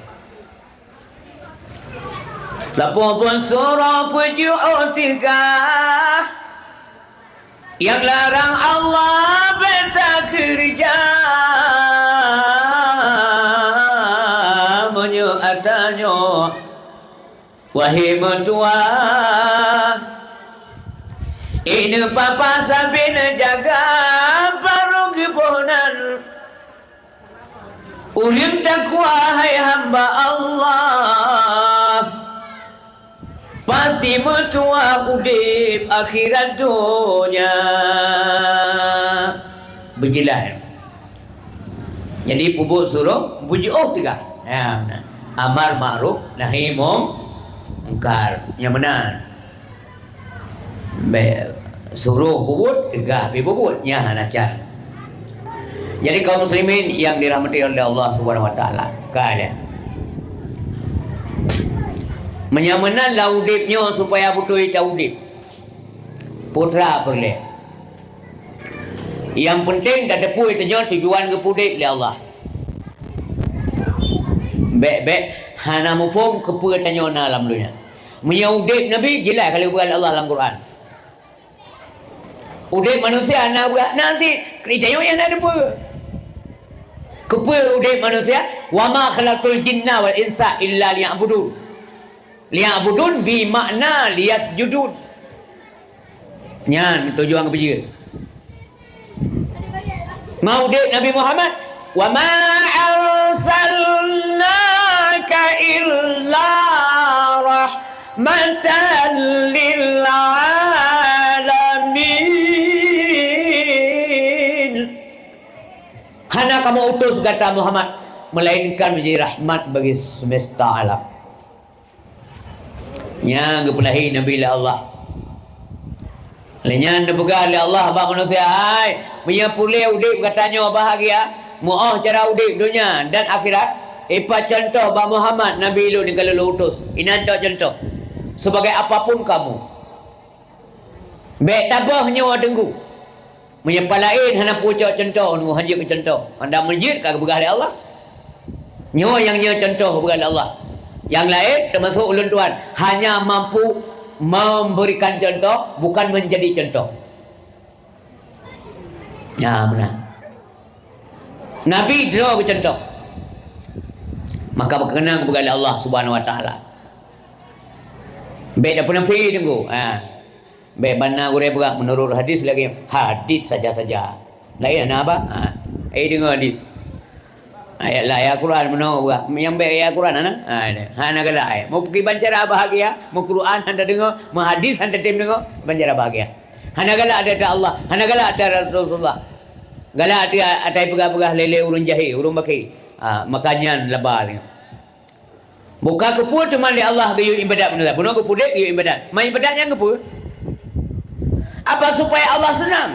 Lapor buet suroh peujiôh teuga, nyang larang Allah bèk takeureuja. Meunyoe ata nyoe, wahé meutuah, ineuk papa sabe neujaga barô geuboh nan. Ureueng takwa hai hamba Allah, pasti meutuah udép akhirat donya. Beujeulaih. Jadi, peubuet suroh, peujiôh teuga. Ya, nah. Amar ma'ruf, nahi mung-, mungkar. Nyang meunan. Bèk suroh peubuet, teuga pih peubuet, nyan hana can. Jadi, kaum muslimin yang dirahmati oleh Allah Subhanahu wa Taala, ka lheueh. Meunyoe meunan lam udép nyoe supaya beutôi taudép. Putra peureulèe. Nyang peunteng tateupeue tanyoe tujuan geupeuudeb lé Allah. Bék-bék hana muphom keupeue tanyoe na lam donya. Meunyoe udeb Nabi, jeulaih ka lheueh geupeugah lé Allah lam Quran. Udeb manusia na beurah, na cit, tanyoe nyang na teupeue. Keupeue udeb manusia? "Wa ma khalaqtul jinna wal insa illa liya'budun." Liya'budun bi makna liyasjudun. Nyan tujuan geupeujeuet. Meuudeb Nabi Muhammad, "Wa ma arsalnaka illa rahmatan lil alamin." Hana kamoe utus gata Muhammad, melainkan menjadi rahmat bagi semesta alam. Nyang geupeulahé Nabi lé Allah. Lé nyan neupeugah lé Allah bak manusia, "Hai, meunyoe puléh udeb gata nyoe bahagia, meu'oh cara udeb donya dan akhirat, ipat cuntoh bak Muhammad Nabi lôn nyang ka lôn utus. Inan cok cuntoh. Sebagai apapun kamu, bék taboh nyoe teunggu." Meunyoe pah laén hana peucok cuntoh, nyoe hana jeuet keu cuntoh. Anda meujeuet ka geupeugah lé Allah. Nyoe nyang nyoe cuntoh geupeugah lé Allah. Nyang laén, teumasok ulôn tuan, hanya mampu memberikan contoh, bukan menjadi contoh. Nah, meunan. Nabi droe geucuntoh. Maka meukeunang geupeugah lé Allah Subhanahu Wa Taala. Bék tapeunafi teungku. Ha. Bék bana gurée peugah meunurot hadis lagée hadis saja-saja. Laén hana ba? Ha. Eh, deungoe hadis. Ayat la ayat Quran meunoe peugah. Nyang bék ayat Quran hana? Ha, hana galak ayat. Meukiban cara bahagia, meuquran hana deungoe, meuhadis hana tem deungoe, kiban cara bahagia. Hana galak di ateueh Allah, hana galak di ateueh Rasulullah. Galak di ateueh peugah-peugah lé-lé ureuëng jahé, ureuëng bakée. Ha, maka nyan laba teungoe. Buka keupeue teuma lé Allah geuyue iébadat manusia. Bunoe keupeue dek geuyue iébadat. Meuiébadat nyan keupeue? Apa supaya Allah seunang?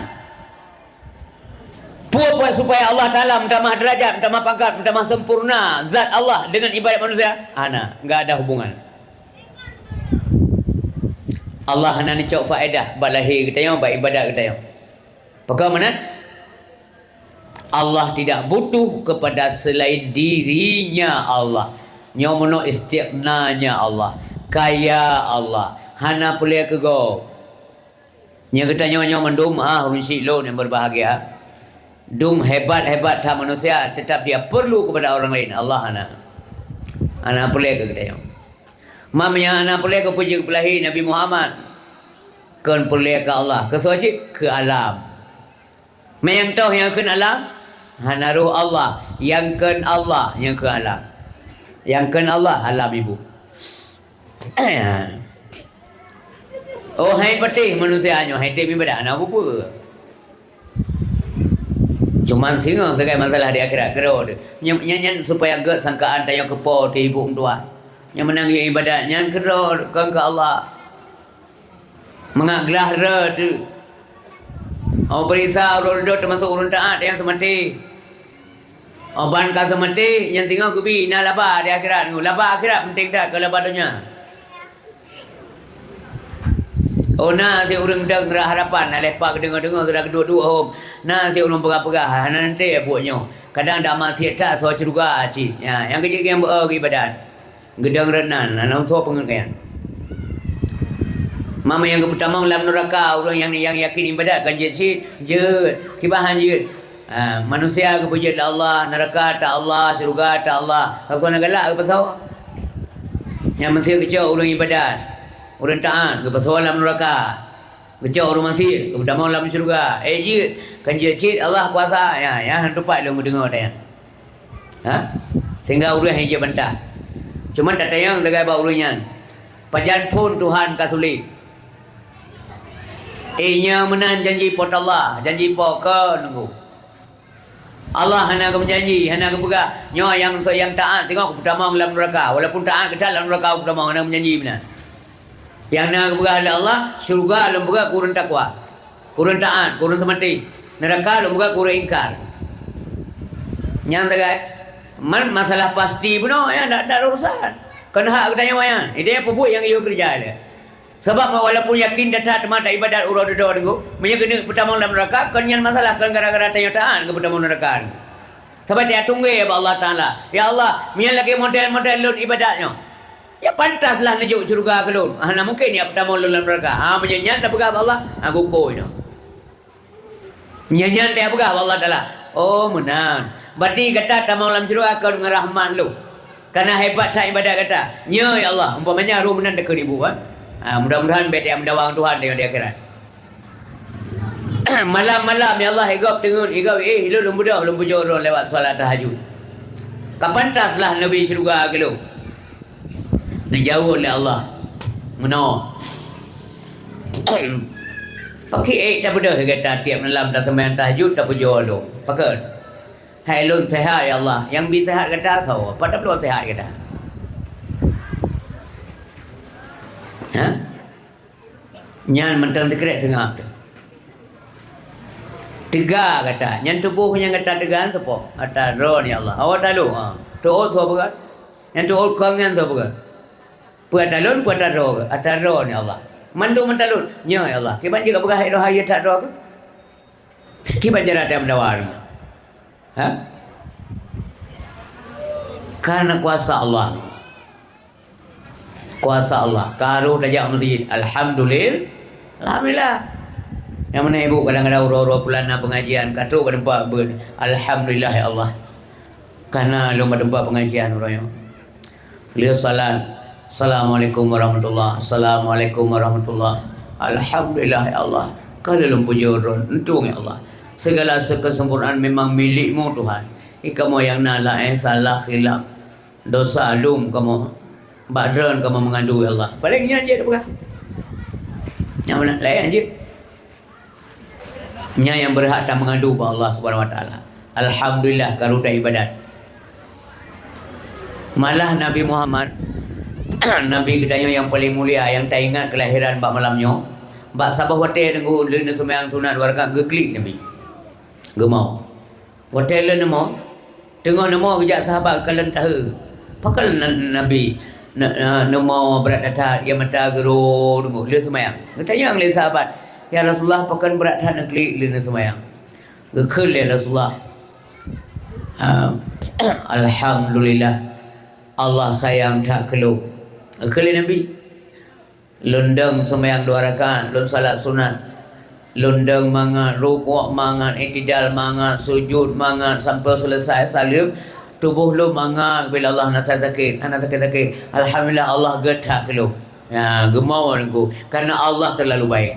Peue buet supaya Allah Taala meutamah deurajat, meutamah pangkat, meutamah sempurna zat Allah deungon iébadat manusia? Hana, enggak ada hubungan. Allah hana neucok faedah bak lahé geutanyoe, bak iébadat geutanyoe. Pakon meunan? Allah tidak butuh kepada selain dirinya Allah. Nyoe meunoe istighna-Nya Allah. Kaya Allah. Hana peureulée keu gob. Nyang geutanyoe nyoe mandum, ah, ureuëng syiek lôn nyang berbahagia. Dum hebat-hebat that manusia, tetap dia perlu kepada orang lain. Allah hana. Hana peureulée keu geutanyoe. Mam nyang hana peureulée keu peujeuet peulahé Nabi Muhammad. Kon peureulée keu Allah. Keu soe cit? Keu alam. Manyang toh nyang kheun alam? Hana roh Allah. Nyang kheun Allah nyang kheun alam. Nyang kheun Allah alam ibu. Oh, hai patéh manusia nyoe, hai tem iébadat hana peue-peue. Cuman singoh sagai masalah di akhirat keudroe teuh. Nyan, nyan, nyan supaya gét sangkaan tanyoe keu po teuh ibu meutuah. Nyang meunan iébadat nyan keudroe kon keu Allah. Mangat glah re teuh. Oh, peuriksa ureuëng reudot teumasok ureuëng taát nyang seumaté. Oh, ban ka seumaté, nyang singoh geubi na laba di akhirat. Laba akhirat penting that keu laba donya. Oh, na si ureuëng dong rah harapan, na lepak geudeungoe-deungoe, sudah geuduek-duek hom. Na si ureuëng peugah-peugah, hana nanti buet nyoe. Kadang dak maksiet that, soe syeuruga cit. Ya, nyang keujeuet nyang beu iébadat. Geudong rot nan, hana usah peungeut keu nyan. Mama nyang geupeutamong lam nuraka, ureuëng nyang, nyang yakin iébadat kan jeuet cit, jeuet. Kiban han jeuet. Ha, manusia geupeujeuet lé Allah, nuraka ta Allah, syeuruga ta Allah. Rasul na galak geupasoe. Nyang meuseu geucok ureuëng iébadat, ureuëng taát geupasoe lam nuraka. Geucok ureuëng maksiet, geutamong lam syeuruga. Eh, jeuet, kan jeuet cit Allah kuasa. Ya, ya, tupat lôn meudeungoe tanya. Ha? Sehingga ureuëng hai jeuet bantah. Cuma tatanyong sagai bak ureuëng nyan. Pajan phon Tuhan ka sulet. Eh, nyoe meunan janji Po teu Allah, janji Po keu nunggu. Allah hana geumeujanji, hana geupeugah, nyoe nyang soe nyang taát singoh kupeutamong lam nuraka. Walaupun taát geutan lam nuraka kupeutamong, hana geumeujanji meunan. Nyang na geupeugah lé Allah, syeuruga lôn peugah keu ureuëng takwa, keu ureuëng taát, keu ureuëng seumaté. Nuraka lôn peugah keu ureuëng ingkar. Nyang sagai, man masalah pasti bunoe nyan dak, dak urusan. Kon hak geutanyoe nyan. Ideh peubuet nyang geuyue keureuja lé. Sabab walaupun yakin that-that teuma ibadat uroe dudoe teungku, meunyoe keuneuk peutamong lam neuraka, kon nyan masalah, kon gara-gara tanyoe taat keu peutamong neuraka. Sabab ya tunggé bak Allah Taala. Ya Allah, meunyoe lagée model-model lôn ibadat nyoe, ya pantaslah neujok syeuruga keu lôn. Hana mungken ya peutamong lôn lam neuraka. Ha, meunyoe nyan tapeugah bak Allah, ha, gukôi nyoe. Nyan-nyan teupeugah bak Allah Taala, "Oh, meunan. Berarti gata tamong lam syeuruga kon ngon rahmat lôn. Karena hebat that ibadat gata." "Nyo, ya Allah." Umpamanya roh meunan teukeuribuk, kan? Ha, mudah-mudahan bék teumeudawang Tuhan di, di akhirat. Malam-malam, ya Allah, igop teungeut, igop, eh, lôn, lôn beudôh, lôn pujoe droe lewat salat tahajud. Ka pantaslah neubi syeuruga keu lôn. Neujaweueb lé Allah. Meunoe. Pakri ék tabeudôh gata tieb malam taseumayang tahajud tapujoe lôn. Pakon? Hai lôn sehat ya Allah. Nyang bi sehat gata soe? Pat tabloe sehat gata? Ha? Nyan mantong teukrek seungab teuh. Teuga gata, nyan tuboh nyang gata teuga nyan soe po? Ata droe ya Allah. Awak talu, ha. Teuôt soe peugah? Nyan teuôt kong nyan soe peugah? Peue ata lôn, peue ata droe, ata droe ni Allah. Mandum ata lôn, nyoe ya Allah. Kiban jih ka peugah hai roh hai that droe keuh? Kiban cara ata meudawa ni? Ha? Karena kuasa Allah. Kuasa Allah. Ka roh tajak meuseujid. Alhamdulillah. Alhamdulillah. Nyang mana ibu kadang-kadang uroe-uroe pulan na pengajian, ka trok bak teumpat beuet. Alhamdulillah ya Allah. Kana lôn bak teumpat pengajian uroe nyoe. Lheueh salat, "Assalamualaikum warahmatullah, assalamualaikum warahmatullah. Alhamdulillah ya Allah. Ka lheueh lôn pujoe droe, euntông ya Allah. Segala kesempurnaan memang milik-Mu Tuhan. Di kamoe nyang na laén salah khilaf, dosa lom kamoe, bak droe kamoe meungadu ya Allah." Paléng nyan jeuet peugah. Nyang mana laén jeuet. Nyan nyang beurhak tameungadu bak Allah Subhanahu Wa Taala. Alhamdulillah, ka rôh taibadat. Malah Nabi Muhammad, Nabi geutanyoe nyang paleng mulia, nyang taingat keulahiran bak malam nyoe, bak saboh watée teungku lheueh neuseumayang sunat dua rakaat geuklik Nabi. Geumau. Watée lheueh neumoe, teungoh neumoe geujak sahabat geukalon tahe. Pakon na-, Nabi ne-, na-, neumoe brat that-that, ia mata geuro deungoe lheueh seumayang. Geutanyong lé sahabat, "Ya Rasulullah, pakon brat that neuklik lheueh neuseumayang?" Geukheun lé Rasulullah, "Ah, Alhamdulillah, Allah sayang that keu lôn." Geukheun lé Nabi. Lôn dong seumayang dua rakaat, lôn salat sunat. Lôn dong mangat, rukuk mangat, i'tidal mangat, sujud mangat, sampoe seuleusai saleuem. Tuboh lôn mangat, bila Allah na sakét, hana sakét-sakét. Alhamdulillah, Allah gét that keu lôn. Ya, geumau Teungku. Karena Allah terlalu baik.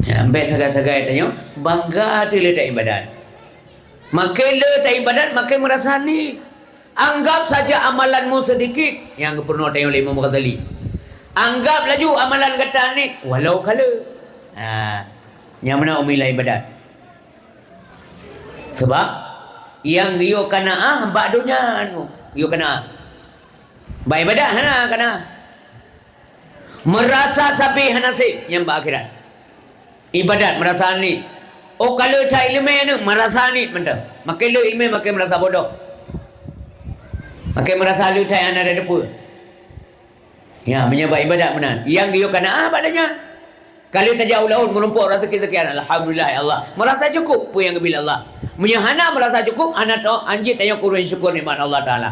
Ya, bék sagai-sagai tanyoe bangga teuh lé taibadat. Makin le taibadat, makin meurasa ni. Anggap saja amalanmu sedikit, nyang geupeurunoe tanyoe lé Imam Ghazali. Anggap laju amalan gata ni walau ka le. Ha, nyang meunan umi lam ibadat. Sebab nyang geuyue kanaah bak donya nyoe, geuyue kanaah. Bak ibadat hana kanaah. Meurasa sabe hana sép nyang bak akhirat. Ibadat meurasa niet. Oh, ka le that iéleumé nyoe meurasa niet mantong. Makin le iéleumé makin meurasa bodoh. Makin meurasa le that hana ada teupeue. Ya, meunyoe bak ibadat meunan. Nyang geuyue kanaah bak donya. Ka le tajak u laôt meurumpok raseuki sekian, alhamdulillah ya Allah. Meurasa cukup peue nyang geubri lé Allah. Meunyoe hana meurasa cukup, hana tao anjit tanyoe kureueng syukur nikmat Allah Taala.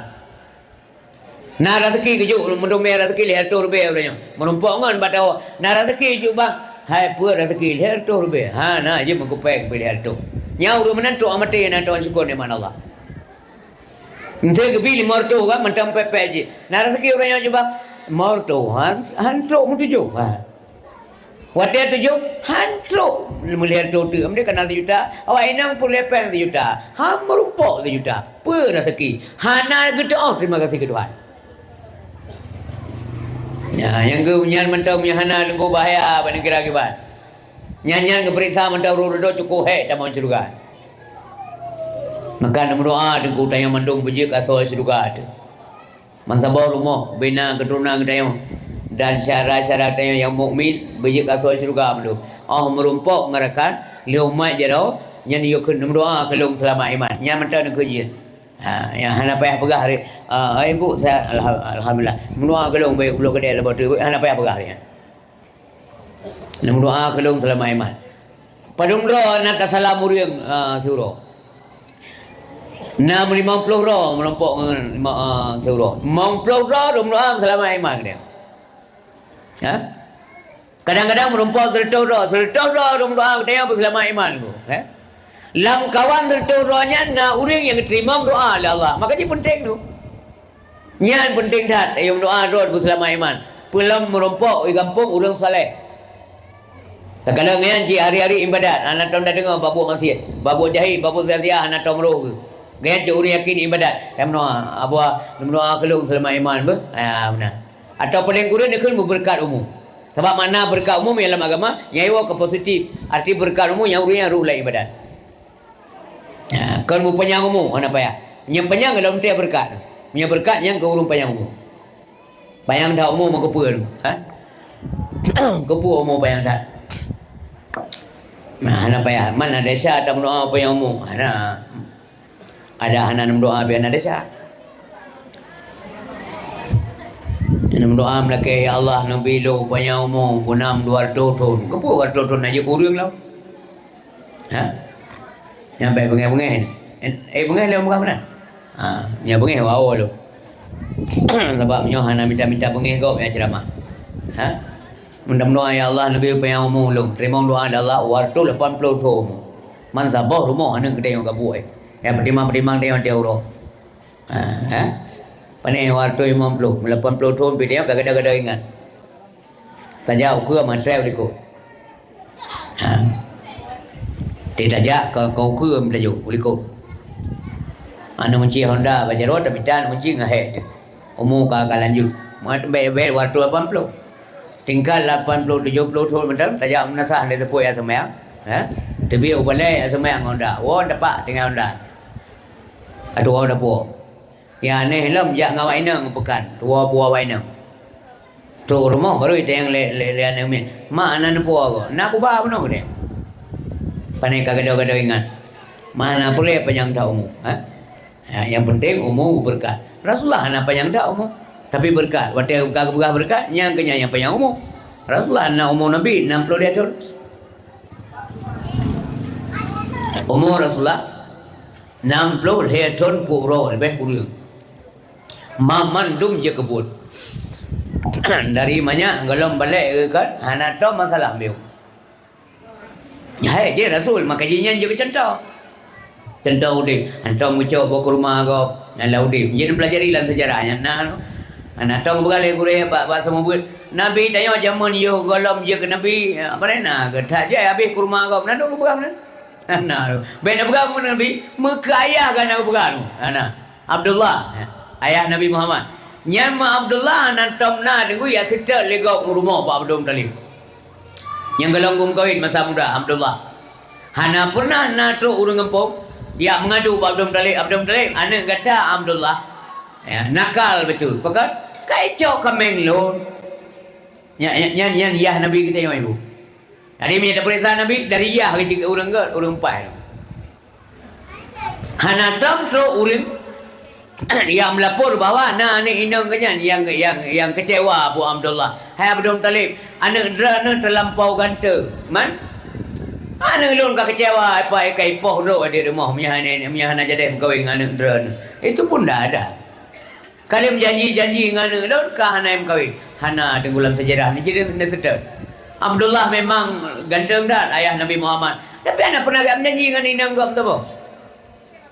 Na raseuki geujok, meudumé raseuki lhèe reutôh ribèe uroe nyoe. Meurumpok ngon bak tawoe. Na raseuki geujok bang, hai peuet raseuki lhèe reutôh ribèe. Ha, na jeuet meukupée keu lhèe reutôh. Nyan ureueng meunan trok maté na tao syukur nikmat Allah. Miseu geubri limong reutôh kan mantong pèe-pèe jih. Na raseuki uroe nyoe jubah limong reutôh, han, han trok meutujoh. Ha. Watèe tujoh, han trok meulhèe reutôh teuk. Meudeh ka na sijuta, awak inong peureulèe pèng sijuta. Han meurumpok sijuta. Peue raseuki? Hana geuteu'oh terima kasih keu Tuhan. Nyan, nyang keu nyan mantong nyang hana teungku bahaya bak neugara kiban. Nyan-nyan geupeuriksa mantong roh dudoe cukôp hék tamong syeuruga. Maka neumeudoa teungku tanyoe mandum beujeuet asoe syeuruga teuh. Bansaboh rumoh, bina keuturonan geutanyoe dan syedara-syedara geutanyoe nyang mukmin beujeuet asoe syeuruga mandum. 'Oh meurumpok ngon rakan lheueh umat jaroe, nyan yue kheun neumeudoa keu lôn seulamat iman. Nyan mantong neukheun jeuet. Ha, nyang hana payah peugah hari, ah, "Hai, Bu, saya alha-, alhamdulillah. Meudoa keu lôn, bèk ulo keudè lé batu, Bu." Hana payah peugah hari nyan. Neumeudoa keu lôn seulamat iman. Padum droe na tasalam ureueng, ah, siuroe. Na meulimong ploh droe meurumpok ngon lima, ah, siuroe. Limong ploh droe neumeudoa seulamat iman keu dia. Ha? Kadang-kadang meurumpok seureutôh droe, seureutôh droe ureueng doa geutanyoe beuseulamat iman ku, eh. Lam kawan seureutôh droe nyan na ureueng nyang geuteurimong doa lé Allah. Maka jih peunteng tu. Nyan peunteng that, ayeuem doa droe beuseulamat iman. Peulom meurumpok di gampông ureueng saleh. Takalon nyan cit hari-hari ibadat, hana tom tadeungoe bak buet maksiet, bak buet jahé, bak buet sia-sia hana tom roh geuh. Nyan cit ureueng yakin ibadat. Nyang meudoa, "Abu, neumeudoa keu lôn seulamat iman beuh." Ha, meunan. Atawa paleng kureueng neukheun meubeureukat umu. Sabab makna beureukat umu nyang lam agama, nyan iwoe keu positif. Arti beureukat umu nyang ureueng nyang rôh lam ibadat. Ha, kon meupanyang umu, hana payah. Nyang panyang lom teuh beureukat. Nyang beureukat nyang keu ureueng panyang umu. Panyang that umu meukeue peue tu, ha? Keupeue umu panyang that? Nah, hana payah. Man na desya tameudoa panyang umu? Hana. Ada hana neumeudoa pih hana desya. Neumeudoa meulakèe, "Ya Allah, neubi lôn panyang umu, beunam dua reutôh thon." Keupeue dua reutôh thon na jeuet keu ureueng lom? Ha? Nyang bèk beungèh-beungèh ni. Eh, beungèh lé peugah meunan? Ha, nyang beungèh wawo lom. Sabab nyoe hana mita-mita beungèh gob nyang ceuramah. Ha? Mudah-mudahan, "Ya Allah, neubi panyang umu lôn." Teurimong doa lé Allah, dua reutôh lapan ploh thon umu. Man saboh rumoh aneuk geutanyoe ka buet, eh. Nyang peutimang-peutimang tanyoe watèe uroe. Ha, ha? Pane dua reutôh limong ploh, lapan ploh thon pih tanyoe ka gadôh-gadôh ingat. Tajak ukeue meutrek u likot. Ha. Tajak ka, ka ukeue meutajok u likot. Aneuk kunci Honda bak jaroe tamita aneuk kunci ngon hék teuh. Umu ka, ka lanjut. Bèk, bèk dua reutôh lapan ploh. Tingkat lapan ploh, tujoh ploh thon mantong, tajak meunasah lé teupeu ayah seumayang. Ha? Teubiet u balèe ayah seumayang ngon Honda. Woe tapak tinggai Honda. Atuwoe dapu. Nyang aneh lom jak ngon awak inong u peukan, tuwoe peue awak inong. Trok u rumoh baru itanyong lé, lé, lé aneuk miet, "Mak, na neupeue goe?" "Na kuba bunoe," geutanyong. Pane ka gadôh-gadôh ingat. Mak, na peureulèe panyang that umu, ha? Ha, nyang peunteng umu beureukat. Rasulullah hana panyang that umu, tapi beureukat. Watèe ka geupeugah beureukat, nyan keuh nyan nyang panyang umu. Rasulullah na umu Nabi nam ploh lhèe thon. Umu Rasulullah nam ploh lhèe thon peuet uroe leubeh kureueng. Mamandum jeuet keu buet. Dari manyak gohlom balek geuh kan, hana tom masalah miyueb. Hai, jih Rasul, maka jih nyan jeuet keu cuntoh. Cuntoh udép, hantom geucok boh kurma gob, nyan lam udép. Jeuet neupelajari lam seujarah nyan na. Hana tom geupeugah lé gurèe bak, bak seumeubeuet, Nabi tanyoe jameun yoh gohlom jeuet keu Nabi, apa na geuh that jai habéh kurma gob, na dong geupeugah meunan. Hana. Bèk neupeugah meunan Nabi, meukeu ayah geuh na geupeugah tu. Hana. Abdullah, ayah Nabi Muhammad. Nyan meu Abdullah hana tom na teungku jak seutôt lé gob u rumoh bak Abdul Muthalib. Nyang gohlom geumeukawen masa muda Abdullah. Hana peureunah na trok ureueng gampông jak meungadu bak Abdul Muthalib, "Abdul Muthalib, aneuk gata Abdullah, ya, nakal beutôi. Pakon? Ka icok kaméng lôn." Nyan, nyan, nyan, nyan yah Nabi geutanyoe, Ibu. Jadi, meunyoe tapeuriksa Nabi, dari yah geucit ureueng gèt, ureueng paih. Hana tom trok ureueng nyang meulapor bahwa na aneuk inong geuh nyan nyang, nyang, nyang keucewa Abu Abdullah. "Hai Abdul Muthalib, aneuk droeneuh teulampau ganteng. Man, aneuk lôn ka keucewa, ai pai ka ipoh droe di rumoh, meunyoe hana, meunyoe hana jadeh meukawen ngon aneuk droeneuh." Itu pun dah ada. Ka lheueh janji-janji ngon aneuk lôn, ka hana meukawen. Hana teungku lam seujarah, ni jadi neuseutôt. Abdullah memang ganteng that, ayah Nabi Muhammad. Tapi hana pernah geujak meujanji ngon inong gob meusaboh.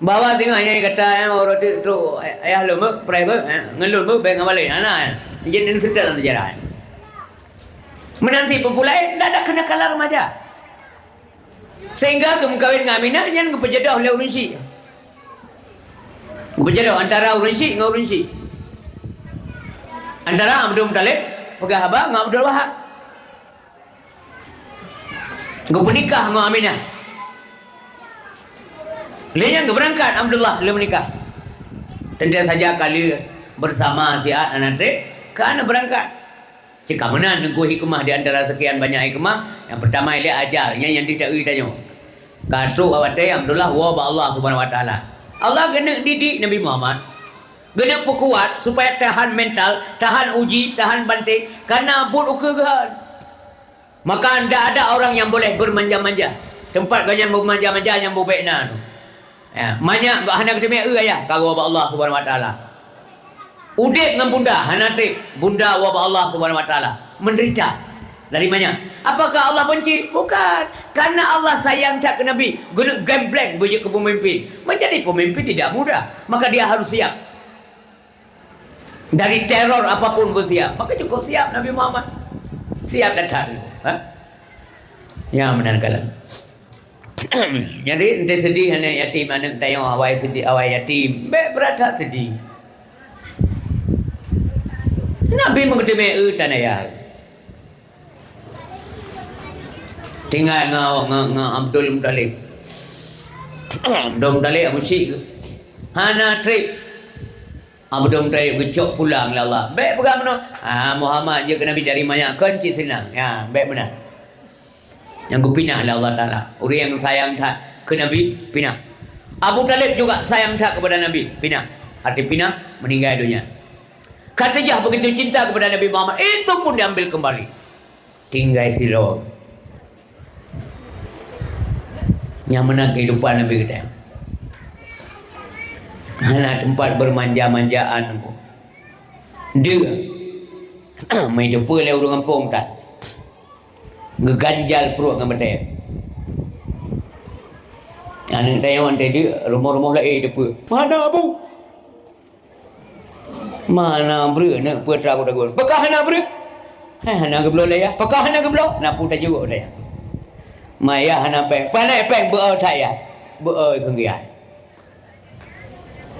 Bahwa singoh nyan gata, eh, uroe teuk trok, eh, ayah lôn beuh, preh beuh, eh, ngon lôn beuh, bèk ngon balèe. Hana, eh. Ni jadi neuseutôt lam seujarah. Meunan cit peue-peue laén, dak ada kenakalan remaja. Sehingga geumeukawen ngon Aminah nyan geupeujodoh lé ureueng syiek. Geupeujodoh antara ureueng syiek ngon ureueng syiek. Antara Abdul Muthalib peugah haba ngon Abdul Wahab. Geupeunikah ngon Aminah. Lé nyan geubeurangkat Abdullah lé meunikah. Teuntèe saja ka lheueh beusama siat hana trép, ka hana beurangkat. Cit ka meunan teungku hikmah di antara sekian banyak hikmah, nyang peurtama ilèe ajal, nyan nyang teuh taeu tanyoe. Ka trok watèe Abdullah woe bak Allah Subhanahu Wa Taala. Allah geuneuk didik Nabi Muhammad. Geuneuk peukuat supaya tahan mental, tahan uji, tahan banting, karena buet ukeue geuhon. Maka ndak ada orang nyang boleh beumanja-manja. Teumpat gobnyan beumanja-manja nyang bubek na tu. Ya, manyak gak hana geuteumé eu ayah, ka geuwoe bak Allah Subhanahu Wa Taala. Udeb ngon bunda hana treb, bunda woe bak Allah Subhanahu Wa Taala. Menderita. Dari manyak? Apakah Allah benci? Bukan. Karena Allah sayang that keu Nabi, geuneuk gembleng beujeuet keu pemimpin. Menjadi pemimpin tidak mudah, maka dia harus siap. Dari teror apapun pun siap. Maka cukup siap Nabi Muhammad. Siap dan taat. Ha? Ya, meunan kalon. Jadi, ente sedih aneuk yatim, aneuk tanyoe awai sedih, awai yatim. Bèk brat that sedih. Nabi meuteumé eu tan ayah. Tinggai ngon, ngon, ngon Abdul Muttalib. Abdul Muttalib musyrik. Hana treb. Abdul Muttalib geucok pulang lé Allah. Bèk peugah meunoe. Ah, Muhammad jeuet keu Nabi dari manyak kon cit seunang. Ya, bèk meunan. Nyang geupinah lé Allah Taala. Ureueng nyang sayang that keu Nabi, pinah. Abu Thalib juga sayang that kepada Nabi, pinah. Arti pinah, meninggai dunia. Khadijah begitu cinta kepada Nabi Muhammad, itu pun diambil kembali. Tinggai sidroe. Nyang meunan kehidupan Nabi geutanyoe. Hana teumpat bermanja-manjaan. Deuh. Meuteupeu lé ureueng gampông that. Geuganjal pruet ngon batèe. Aneuk tanyoe teudeuk rumoh-rumoh laén teupeu. Mana, Abu? Mana breueh neuk peuet ragut-ragut? Pakon hana breueh? Hai, hana geubloe lé yah. Pakon hana geubloe? Na peue tajeuet lé yah. Ma yah hana péng. Pané péng beu-o that yah. Beu-o keu yah.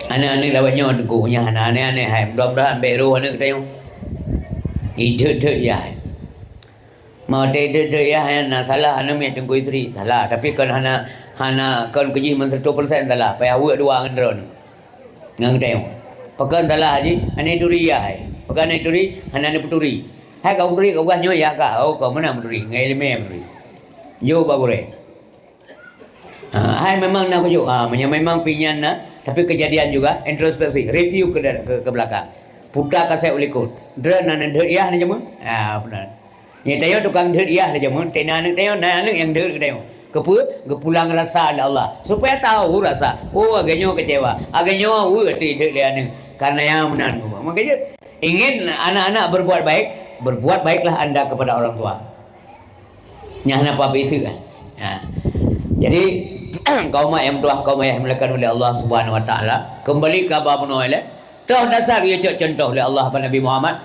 Aneuk-aneuk lawét nyoe teungku, nyan hana aneh-aneh hai. Mudah-mudahan bèk roh aneuk tanyoe. Ideuet-deuet yah hai. Meunyoe ideuet-deuet yah hai, na salah aneuk miet teungku istri, salah. Tapi kon hana, hana kon keujih meuseutoh persen salah. Payah weuek dua ngon droeneuh. Ngon geutanyoe. Pakon salah jih, aneuk turi yah hai. Pakon aneuk turi, hana neupeuturi. Hai ka peuturi, ka peugah nyoe yah ka. Oh, ka meunan peuturi, ngon ileumèe peuturi. Jok bak gurèe. Ha, hai memang na kujok. Ha, meunyoe memang pih nyan na, tapi kejadian juga, introspeksi, review ke, ke, ke belakang. Puta kaset u likot. Droeneuh na deuet yah na jameun? Ha, beuna. Nyoe tanyoe tukang deuet yah na jameun, teuh na aneuk tanyoe, na aneuk nyang deuet keu tanyoe. Keupeue? Geupulang rasa lé Allah. Supaya tahu rasa. Oh, lagèe nyoe kecewa. Lagèe nyoe, weueh, teuh deuet lé aneuk. Karena nyang meunan. Makanya, ingin anak-anak berbuat baik, berbuat baiklah anda kepada orang tua. Nyan hana pabéh seue kan. Ha. Jadi, kaum mak nyang meutuah, kaum ayah yang dimuliakan oleh Allah Subhanahu wa Taala, kembali ka ba bunoe lé. Toh dasar geuyue cok contoh lé Allah bak Nabi Muhammad.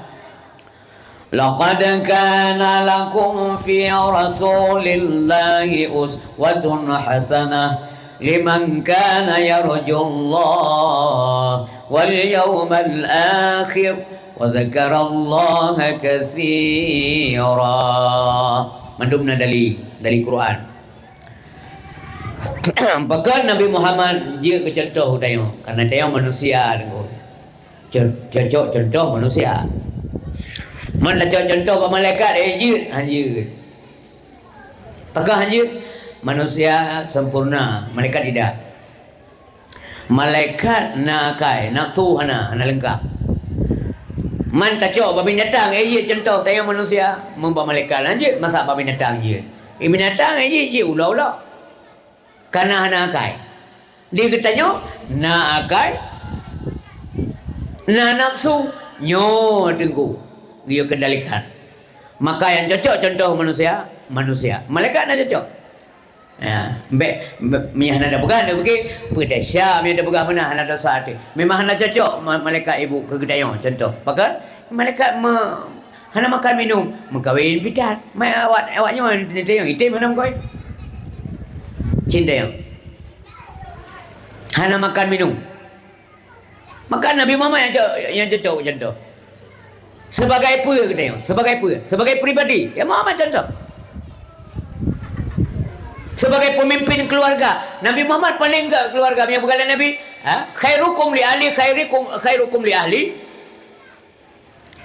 Laqad kana lakum fi Rasulillahi uswatun hasanah liman kana yarjullaha wal yawmal akhir wa dzakarallaha katsira. Mandum na dali, dali Quran. Pakon Nabi Muhammad jeuet keu contoh u tanyoe? Karena tanyoe manusia, Teungku. Co-, cocok contoh manusia. Man tacok contoh bak malaikat, eh, jeuet? Han jeuet. Pakon han jeuet? Manusia sempurna, malaikat tidak. Malaikat na akai, nafsu hana, hana leungkap. Man tacok bak binatang, eh, jeuet contoh tanyoe manusia, meubak malaikat han jeuet, masa bak binatang jeuet. Eh, binatang, eh, jeuet, jeuet ulo-ulo. Karena hana akai. Di geutanyoe na akai, na nafsu, nyoe Teungku geuyue kendalikan. Maka nyang cocok contoh manusia, manusia. Malaikat na cocok. Ya, bèk, bèk, meunyo hana tapeugah, tapeugah, peue desya meunyo tapeugah meunan hana desya até. Memang hana cocok ma-, malaikat ibu keu geutanyoe, contoh. Pakon? Malaikat me-, hana makan minum, meukawen pih that. Mai awak, awak nyoe, item hana meukawen. Cit tanyoe. Hana makan minum. Maka Nabi Muhammad nyang co-, nyang cocok contoh. Sebagai peue geutanyoe? Sebagai peue? Sebagai pribadi. Ya, Muhammad contoh. Sebagai pemimpin keluarga. Nabi Muhammad paling gèt keluarga. Meunyo peugah lé Nabi, ha? "Khairukum li ahli, khairukum, khairukum li ahli.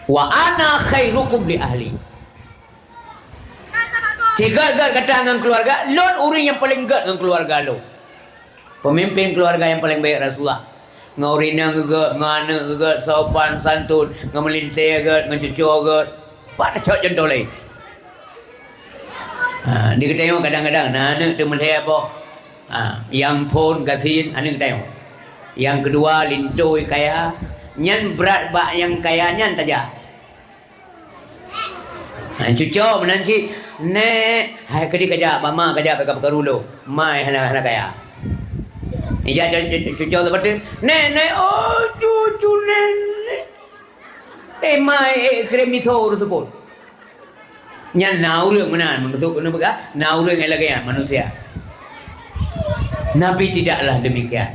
Wa ana khairukum li ahli." Sigèt-gèt gata ngon keluarga, lôn ureueng nyang paling gèt ngon keluarga lôn. Pemimpin keluarga nyang paleng baik Rasulullah. Ngon ureueng inong geuh, ngon aneuk geuh, sopan santun, ngon meulintèe geuh, ngon cucoe geuh. Pat tacok cuntoh laén. Ha, di geutanyoe kadang-kadang na aneuk teumeulhèe boh. Ha, nyang phôn gasien aneuk geutanyoe. Nyang keudua lintô kaya. Nyan brat bak nyang kaya nyan tajak. Ha, cucoe meunan cit, "Nèk, hai keudéh kajak, bak ma kajak, bak ka peukaru lôn." Ma hana, hana kaya. Ijak cu-, cu-, cucoe sapeue teuk, "Nèk, nèk, oh, cucu nèk, nèk." Eh, ma, eh, krem miso ureueng seupôt. Nyan na ureueng meunan, maksud keuneuk peugah, na ureueng nyang lagèe nyan manusia. Nabi tidaklah demikian.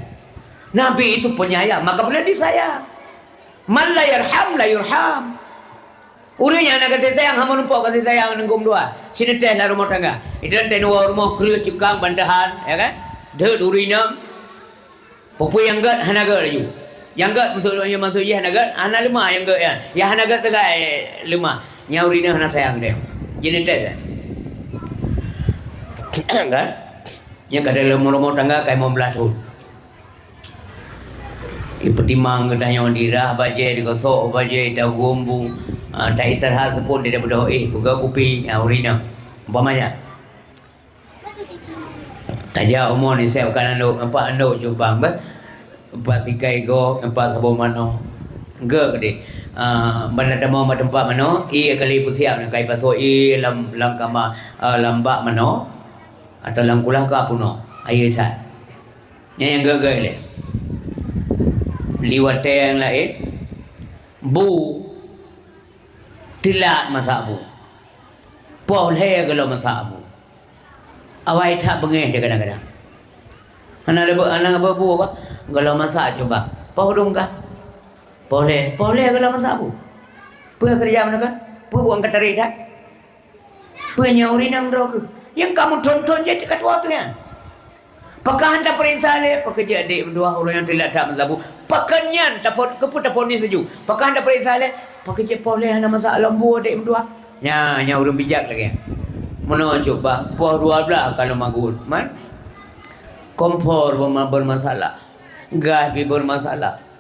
Nabi itu penyayang, maka beuna disayang. Man la yarham, la yurham. Ureueng nyang hana kasih sayang, hana meurumpok kasih sayang ngon geuh dua. Sineuteh lam rumoh tangga. Itu teuh nyoe rumoh kreueh cukang bantahan, ya kan? Deuh ureueng inong. Peue-peue nyang gèt hana gèt laju. Nyang gèt maksud, maksud jih hana gèt, hana leumah nyang gèt nyan. Nyang hana gèt teuga, eh, leumah. Nyang ureueng inong hana sayang deh. Jineuteh, eh. Kan? Nyang ka dalam rumoh tangga ka limong belas thôn. Ipeutimang geutanyoe dirah bajèe, digosok bajèe, itagom bu, ah, ta-istirahat seupôt di dalam beudôh, eh, peugah kupi, ah, ureueng inong. Umpama nyan. Tajak umu ni seb kan aneuk, empat aneuk cubang, bah. Empat sikai gob, empat saboh manoe. Gèt keudéh. Ah, ban tamong bak teumpat manoe, ié kali peusiap nyan, kai pasoe ié lam, lam kama, ah, lam bak manoe, atau lam kulah ka peunoh, ié that. Nyan nyang gèt-gèt lé. Di watèe nyang laén, bu teulat masak bu. Poh lhèe geulom masak bu. Awai that beungèh jih kadang-kadang. Hana lé bu, hana bu, bu apa? Geulom masak cuba. Poh dum kah? Poh lhèe, poh lhèe geulom masak bu. Peue keureuja meunan kah? Peue buet ka tarek that? Peue nyang ureueng inong droe keuh? Nyang ka meuthon-thon jeuet ka tuha teuh nyan. Pakon hana tapeuriksa lé, pakon jeuet adék meutuah ureueng nyang teulat that meusabu. Pakon nyan tafon-, keupeue tafonis laju? Pakon hana tapeuriksa lé, pakon jeuet poh lhèe hana masak lom bu adék meutuah? Nyan, nyan ureueng bijak lagèe nyan. Meunoe cuba, poh dua blah ka lom magôt. Man? Kompor beuma-, bermasalah. Gas pih bermasalah.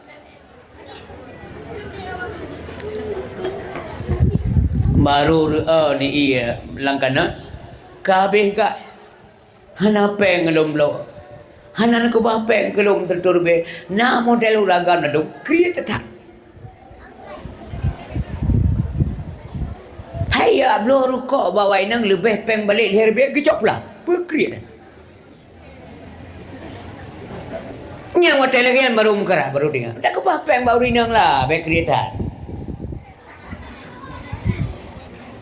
Baru reu-, eh, ni ié lam kanan, ka habéh gas. Hana péng lom bloe. Hana neukeubah péng keu lôn sireutoh ribèe. Na model ureueng agam ladôm kriet that. Hai ya bloe rukok bak awak inong leubeh péng balek lhèe ribèe geucok pulang. Peue kriet that. Nyang watèe lagèe nyan baru meukeurah, baru teuingat. Dak keubah péng bak ureueng inong lah, bèk kriet that.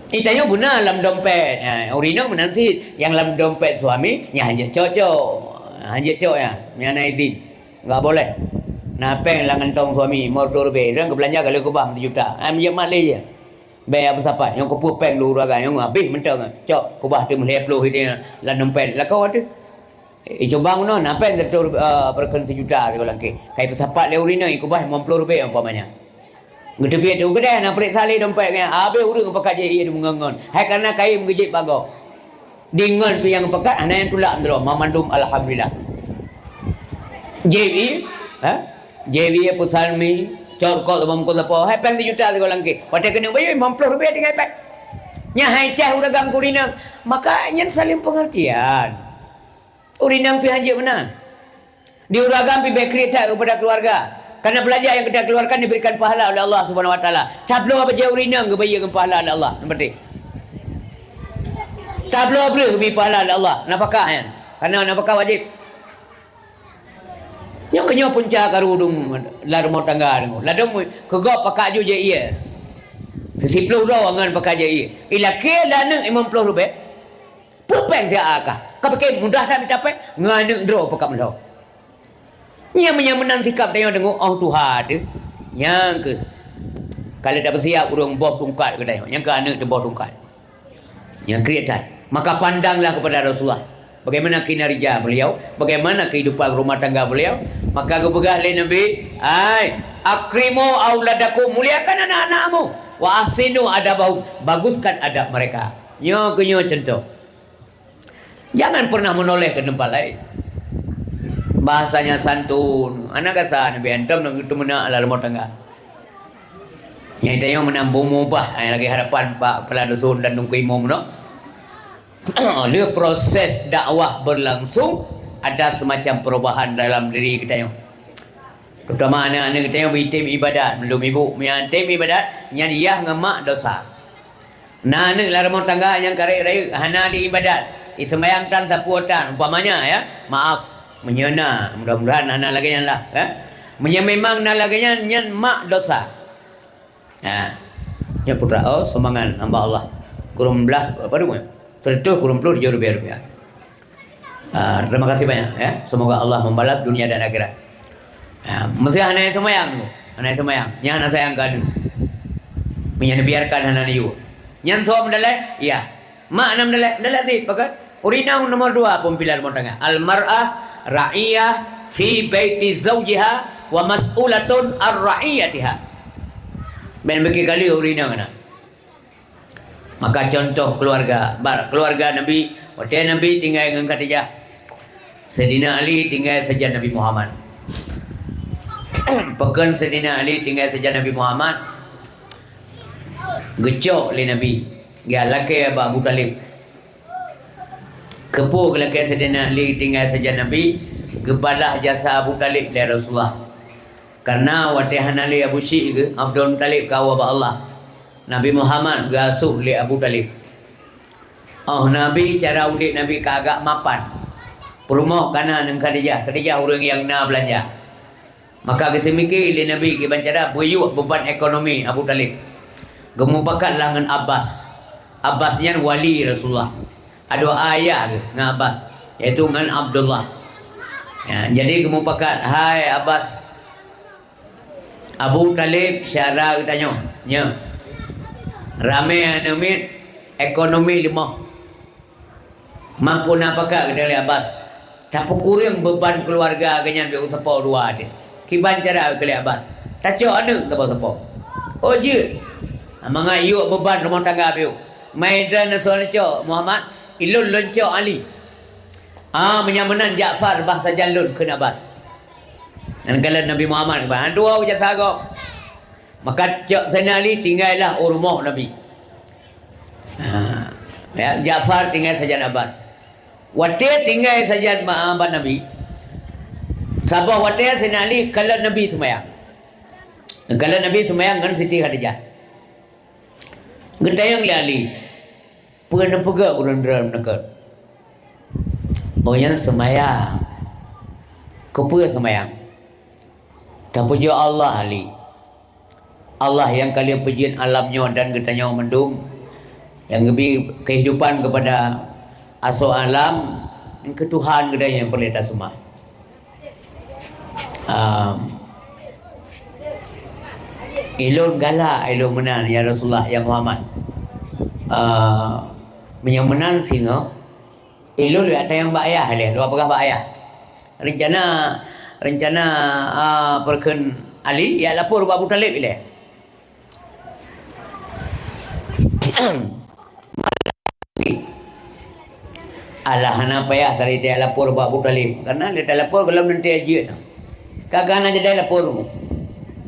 Ih, tanyoe beuna lam dompet. Ha, ureueng inong meunan cit, nyang lam dompet suami, nyan hanjeuet cok-cok. Hanjeuet cok nyan, nyan hana izin. Enggak boleh. Na péng lam kantong suami, lima reutôh ribèe. Ureueng geubeulanja ka lheueh keubah meusijuta. Ha, meunyoe mat lé jih. Bèk peusapat, nyoe keupeue péng lôn ureueng agam, nyoe habéh mantong. Cok, keubah teuk lhèe ploh idéh lam dompet. Lakoe teuh. Eh, cuba meunoe, na péng sireutoh, eh, peureukeun sijuta sigoe langkée. Ka ipeusapat lé ureueng inong, ikeubah limong ploh ribèe umpamanya. Geuteubiet u keudè, na peuriksa lé dompet nyan. Habéh ureueng pakat jép ié deungon-ngon. Hai kareuna kayém geujép bak gob. Deungon pih nyang pakat, hana nyang tulak meudroe. Mamandum alhamdulillah. Jép ié, ha? Jép ié peusan mi, cok rukok lubong keu sapo. Hai péng sijuta sigoe langkée. Watèe keuneuk bayeue, limong ploh ribèe tinggai péng. Nyan hai cah ureueng agam keu ureueng inong. Maka nyan saling pengertian. Ureueng inong pih hanjeuet meunan. Di ureueng agam pih bèk kriet that keupada keuluwarga. Karena beulanja nyang ka teukeuluwarkan diberikan pahala oleh Allah Subhanahu Wa Taala. Tabloe bajèe ureueng inong geubayeue ngon pahala oleh Allah. Nyang penting. Tabloe breueh geubri pahala oleh Allah. Nafakah nyan. Karena nafakah wajéb. Nyoe keuh nyoe punca karu dum lam rumoh tangga nyoe. Ladôm keu gob pakat ju jép ié. Siploh droe ngon pakat jép ié. Ilakée lé aneuk limong ploh ribèe. Peue péng siat kah? Ka pike mudah that mita péng? Ngon aneuk droe pakat meulhô. Nyan meunyoe meunan sikap tanyoe deungon oh tuha teuh. Nyang keuh. Ka lheueh tapeusiap ureueng boh tungkat keu tanyoe. Nyang keuh aneuk teuh boh tungkat. Nyang kriet that. Maka pandanglah kepada Rasulullah. Bagaimana kinerja beliau, bagaimana kehidupan rumah tangga beliau. Maka geupeugah lé Nabi, "Ai, akrimu auladakum, muliakan anak-anakmu, wa ahsinu adabahum, baguskan adab mereka." Nyoe keuh nyoe contoh. Jangan pernah menoleh ke tempat lain. Bahasanya santun. Hana gasa Nabi antom na geuteumeunak lam rumoh tangga. Nyang tanyoe meunan beumubah, nyang lagèe harapan Pak Kepala Dusun dan Teungku Imum nyoe. Le proses dakwah berlangsung, ada semacam perubahan dalam diri geutanyoe. Terutama aneuk-aneuk geutanyoe beuitem ibadat, meulom ibu. Meunyo item ibadat, nyan yah ngon mak dosa. Na aneuk lam rumoh tangga nyang karek rayeuk hana di ibadat, iseumayang tan sapeue tan, umpamanya ya, maaf, meunyoe na, mudah-mudahan hana lagèe nyan lah, ya. Meunyoe memang na lagèe nyan, nyan mak dosa. Ha. Nyoe putra, oh, sumbangan hamba Allah. Kureueng blah, apa tu? Seratus kureueng puluh tujuh rupiah, rupiah. Ah, terima kasih banyak, ya. Semoga Allah membalas dunia dan akhirat. Ah, meusé hana seumayang tu. Hana seumayang. Nyan hana sayang keu aneuk. Meunyo neubiarkan hana neuyue. Nyan soe meudalai? Iya. Mak na meudalai? Meudalai cit, pakon? Ureueng inong nomor dua peumimpin lam rumoh tangga. Al-mar'ah ra'iyah fi baiti zaujiha wa mas'ulatun ar ra'iyatiha. Ben beuki kali ureueng inong na. Maka contoh keluarga, bar keluarga Nabi, watèe Nabi tinggai ngon Khadijah, Saidina Ali tinggai sajan Nabi Muhammad. Pakon Saidina Ali tinggai sajan Nabi Muhammad? Geucok lé Nabi, geulakèe bak Abu Thalib. Keupeue geulakèe Saidina Ali tinggai sajan Nabi? Geubalah jasa Abu Thalib lé Rasulullah. Karena watèe hana lé Abu Syik geuh, Abdul Muthalib ka woe bak Allah. Nabi Muhammad geuasuh lé Abu Thalib. Oh Nabi, cara udép Nabi ka agak mapan. Peurumoh ka na ngon Khadijah, Khadijah ureueng nyang na beulanja. Maka geuseumiké lé Nabi kiban cara beuyue beuban ekonomi Abu Thalib. Geumupakat lah ngon Abbas. Abbas nyan wali Rasulullah. Adoe ayah geuh ngon Abbas, yaitu ngon Abdullah. Ya, jadi geumupakat, hai Abbas, Abu Thalib syedara geutanyoe, nyoe. Ramé aneuk miet, ekonomi leumoh. Mampu na pakat geutanyoe lé Abbas. Tapeukureueng beuban keuluwarga geuh nyan beu sapo dua teuh. Kiban cara keu lé Abbas. Tacok aneuk sapo-sapo. Oh jeuet. Mangat yue beuban rumoh tangga piôh. Mai droeneuh soe neucok Muhammad, ilôn lôn cok Ali. Ah, meunyo meunan Ja'far bah sajan lôn kheun Abbas. Nyan kalon Nabi Muhammad bah, dua uja sagoe. Maka cok Saidina Ali tinggailah u rumoh Nabi. Ha, ya, Ja'far tinggai sajan Abbas. Watèe tinggai sajan ma-, bak Nabi, saboh watèe Saidina Ali kalon Nabi seumayang. Kalon Nabi seumayang ngon Siti Khadijah. Geutanyong lé Ali, "Peue neupeugah ureueng droe nyoe?" "Oh, nyan seumayang." "Keupeue seumayang?" "Tapujoe Allah, Ali. Allah nyang ka lheueh peujeuet alam nyoe dan geutanyoe mandum, nyang geubri keuhidupan keupada asoe alam, keu Tuhan geutanyoe nyang peureulèe taseumah." "Am, ilôn galak ilôn meunan, ya Rasulullah, ya Muhammad. Ah, meunyo meunan singoh, ilôn lôn tanyong bak ayah lé, lôn peugah bak ayah. Rencana, rencana, ah, peue kheun Ali, ya lapor bak Abu Thalib ilèe." Alah, hana payah tari talapor bak Abu Thalib. Karena lé talapor gohlom nanti jeuet. Ka, ka hana jadeh lapor.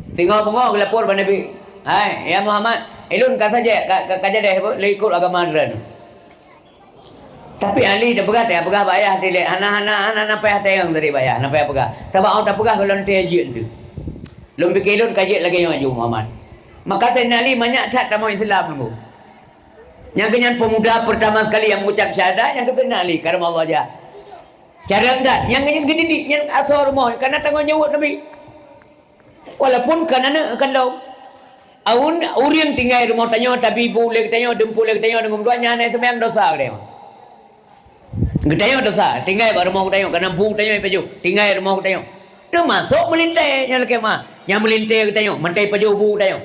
Singoh beungoh geulapor bak Nabi, "Hai, ya Muhammad, ilôn ka saja, ka, ka, ka jadeh lé ikot agama droeneuh." Tapi Ali tapeugah, tapeugah bak ayah dilèe, "Hana, hana, hana, hana payah tanyong tadi bak ayah, hana payah peugah. Sabab awak tapeugah gohlom nanti jeuet tu. Lôn pike lôn ka jeuet lagèe nyoe aju Muhammad." Maka Saidina Ali manyak that tamong Islam nunggu. Nyang keu nyan pemuda pertama sekali nyang mengucap syahadat, nyang keu Saidina Ali, karamallahu wajhah. Carông that, nyang nyan geudidik, nyan asoe rumoh, kana tanggông jaweueb Nabi. Walaupun kon aneuk kandông. Awon ureueng tinggai rumoh tanyoe, tapi bu lé geutanyoe, dumpeue lé geutanyoe, deungon dua nyan hana seumayang dosa geutanyoe. Geutanyoe dosa, tinggai bak rumoh geutanyoe, kana bu geutanyoe pajoh, tinggai rumoh geutanyoe. Teumasok meulintèe nyang lakèe meu'ah, nyang meulintèe geutanyoe, mantong pajoh bu geutanyoe.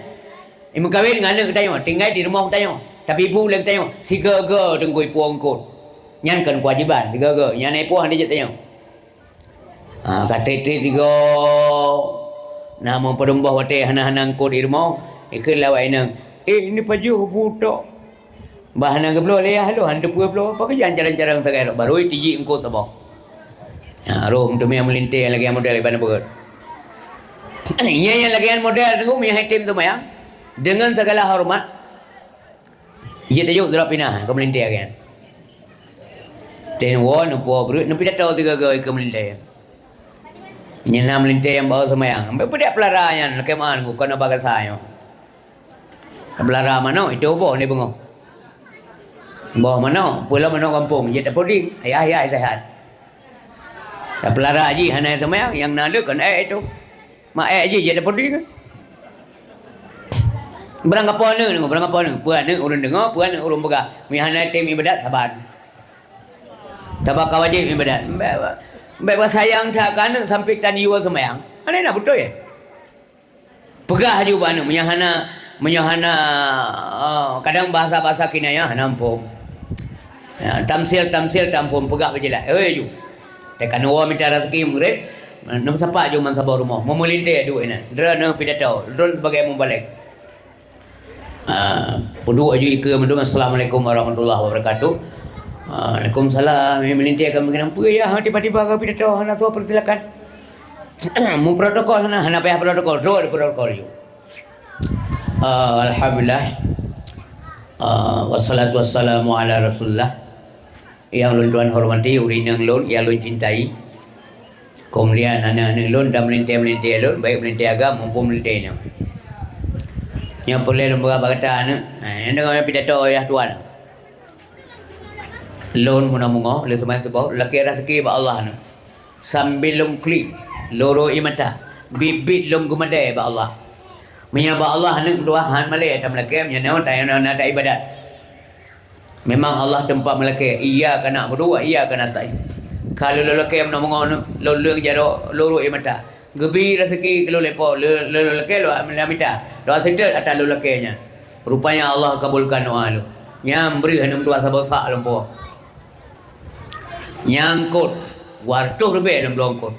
Imeukawen ngon aneuk geutanyoe, tinggai di rumoh geutanyoe, tapi bu lé geutanyoe, sigoe-goe teungku ipueng eungkôt. Nyan kon keuwajéban, sigoe-goe, nyan ipueng hana jeuet tanyoe. Ha, ka trép-trép sigoe, na meupadub boh watèe hana-hana eungkôt di rumoh, ikheun lé awak inong, "Eh, neupajoh bu tok." Bah hana geubloe lé ayah lôn, hana teupeue bloe. Pakon jih carông-carông sagai lom, barô tijik eungkôt saboh. Ha, rhom teumé meulintèe lagèe model iban beureuet. Nyan nyang lagèe model teungku meunyoe hai tem seumayang, deungon segala hormat, jeuet tajok sidroe pinah keu meulintèe lagèe nyan. Tem woe neupo beureuet neupidato sigoe-goe keu meulintèe. Nyan na meulintèe nyang bawa seumayang. Bèk peudak peulara nyan lakèe meu'an kon na bagasa nyoe. Tapeulara manok, itu boh ni beungoh. Boh manok, peue lom manok gampông, jeuet tapuding, ayah-ayah sehat. Tapeulara jih hana seumayang, nyang na leuet kon èk itu. Mak èk jih jeuet tapuding. Beurangkapeue aneuk, beurangkapeue aneuk. Peue aneuk ureueng deungoe, peue aneuk ureueng peugah. Meuhana tem ibadat saban. Sabab ka wajéb ibadat. Bèk, bèk basayang that keu aneuk sampoe tan yue seumayang. Aneuk na beutôi, eh? Peugah aju bak aneuk, meunyoe hana, meunyoe hana, eh, kadang bahasa-bahasa kinayah hana muphom. Ya, tamsil-tamsil tamuphom, peugah beujeulaih. Oi aju. Teuka neuwoe mita raseuki murit, neusapat aju ban saboh rumoh. Meulintèe duek inan. Droeneuh pidato, droeneuh sebagai mubalek. Ah, peuduek aju ikeue mandum, "Assalamualaikum warahmatullahi wabarakatuh." "Waalaikumsalam." Meulintèe ka meukeunong, "Peue yah tiba-tiba ka pidato hana soe persilakan?" Muprotokol hana, hana payah protokol, droe protokol aju. Ah, alhamdulillah. Ah, wassalatu wassalamu ala Rasulillah. Nyang lôn tuan hormati, ureueng inong lôn, nyang lôn cintai. Keumuliaan aneuk-aneuk lôn dan meulintèe-meulintèe lôn, baik meulintèe agam maupun meulintèe inong. Nyang peureulèe lôn peugah bak gata aneuk, ha, nyang deungoe pidato ayah tuan. Lôn meunoe meungoh, lôn seumayang suboh, lakèe raseuki bak Allah aneuk. Sambil lôn klik, lôn rô ié mata, biet-biet lôn geumadai bak Allah. Meunyoe bak Allah aneuk meutuah han malèe tameulakèe, meunyoe na, na, na, na ibadat. Memang Allah teumpat meulakèe, iyyaka na'budu wa iyyaka nasta'in. Ka lôn lakèe meunoe meungoh, lôn leueng jaroe, lôn rô ié mata. Geubi raseuki keu lôn lé Po, lôn, lôn lakèe lôn mita. Doa seutôt ata lôn lakèe nyan. Rupanya Allah kabulkan doa lôn. Nyan breuh aneuk meutuah saboh sak lôn Po. Nyang kot, dua reutôh leubeh lôn bloe kot.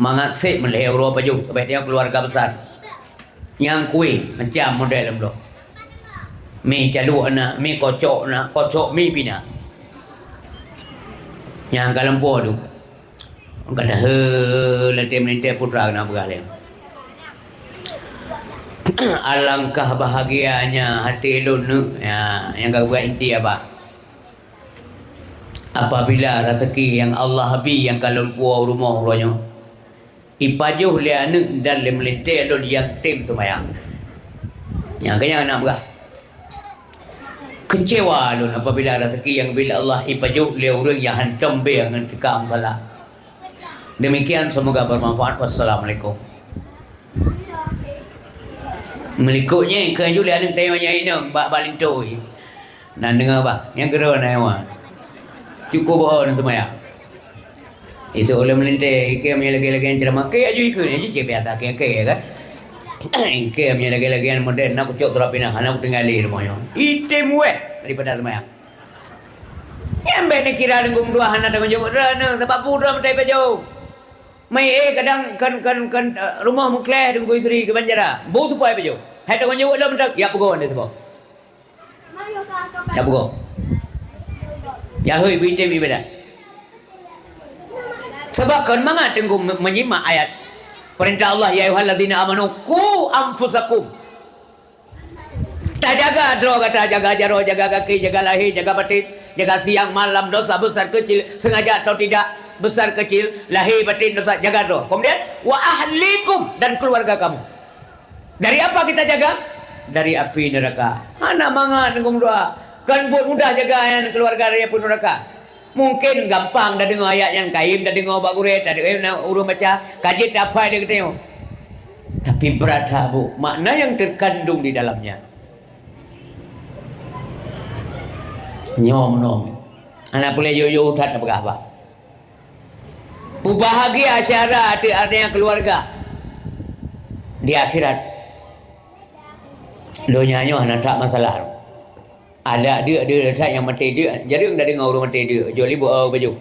Mangat sép meulhèe uroe pajoh, leubeh tanyoe keuluwarga besar. Nyang kueh macam model lôn bloe. Mi caluek na, mi kocok na, kocok mi pih na. Nyang ka lôn Po tu. Ka dahé leuté meulintèe putra keunan peugah lé. Alangkah bahagianya hati lôn neuk, ya, nyang ka geupeugah inti abah. Apabila raseuki nyang Allah bri nyang ka lôn puwoe u rumoh uroe nyoe, ipajoh lé aneuk dan lé meulintèe lôn nyang tem seumayang. Nyang keu nyan na peugah. Keucewa lôn apabila raseuki nyang geubri lé Allah ipajoh lé ureueng nyang hántom bèe ngon teuka musala. Demikian, semoga bermanfaat. Wassalamualaikum. Meulikot nyan, keu aju lé aneuk tanyoe nyang inong bak, bak linto. Na deungoe bah, nyang keudroe na nyoe. Cukup boh na seumayang. Isok ulôn meulintèe, ikheun meunyoe lagèe-lagèe ceramah, keu aju ikheun, aju cit biasa keu-keu kan. Ikheun meunyoe lagèe-lagèe model, na kucok turap pinah, hana kutinggai lé rumoh nyoe. Item wéh daripada seumayang. Nyan bèk neukira deungon dua hana tanggung jaweueb droeneuh, sabab peue droe meutai pajoh. Mai éh kadang kon, kon, kon, eh, rumoh meukleh deungon istri keu banjara. Bu tupai pajoh. Hai tanggung jaweueb lom meutak, ya peugoe nyan saboh. Ya peugoe. Ya hôi, beuitem ibadat. Sabab kon mangat teungku me-, menyimak ayat. Perintah Allah, "Ya ayyuhallazina amanu qu anfusakum." Tajaga droe gata, jaga jaroe, jaga gaki, jaga lahé, jaga batin, jaga siang malam, dosa besar kecil, sengaja atau tidak, besar kecil, lahé batin dosa, jaga droe. Kemudian, "Wa ahlikum," dan keluarga kamu. Dari apa kita jaga? Dari api neraka. Hana mangat deungon doa. Kan buet mudah jaga nyan keluarga dari api neraka. Mungkin gampang tadeungoe ayat nyan, kayém tadeungoe bak gurèe, tadeungoe na ureueng baca, ka jeuet tahafai lé geutanyoe. Tapi brat that, Bu, makna yang terkandung di dalamnya. Nyoe meunoe. Hana peureulèe yôh-yôh that tapeugah bah. Peubahagia syedara ateueh, artinya keluarga, di akhirat. Donya nyoe hana that masalah. Adak deuk, deuk that nyang maté deuk, jareueng tadeungoe ureueng maté deuk, kecuali beu-o bajôh.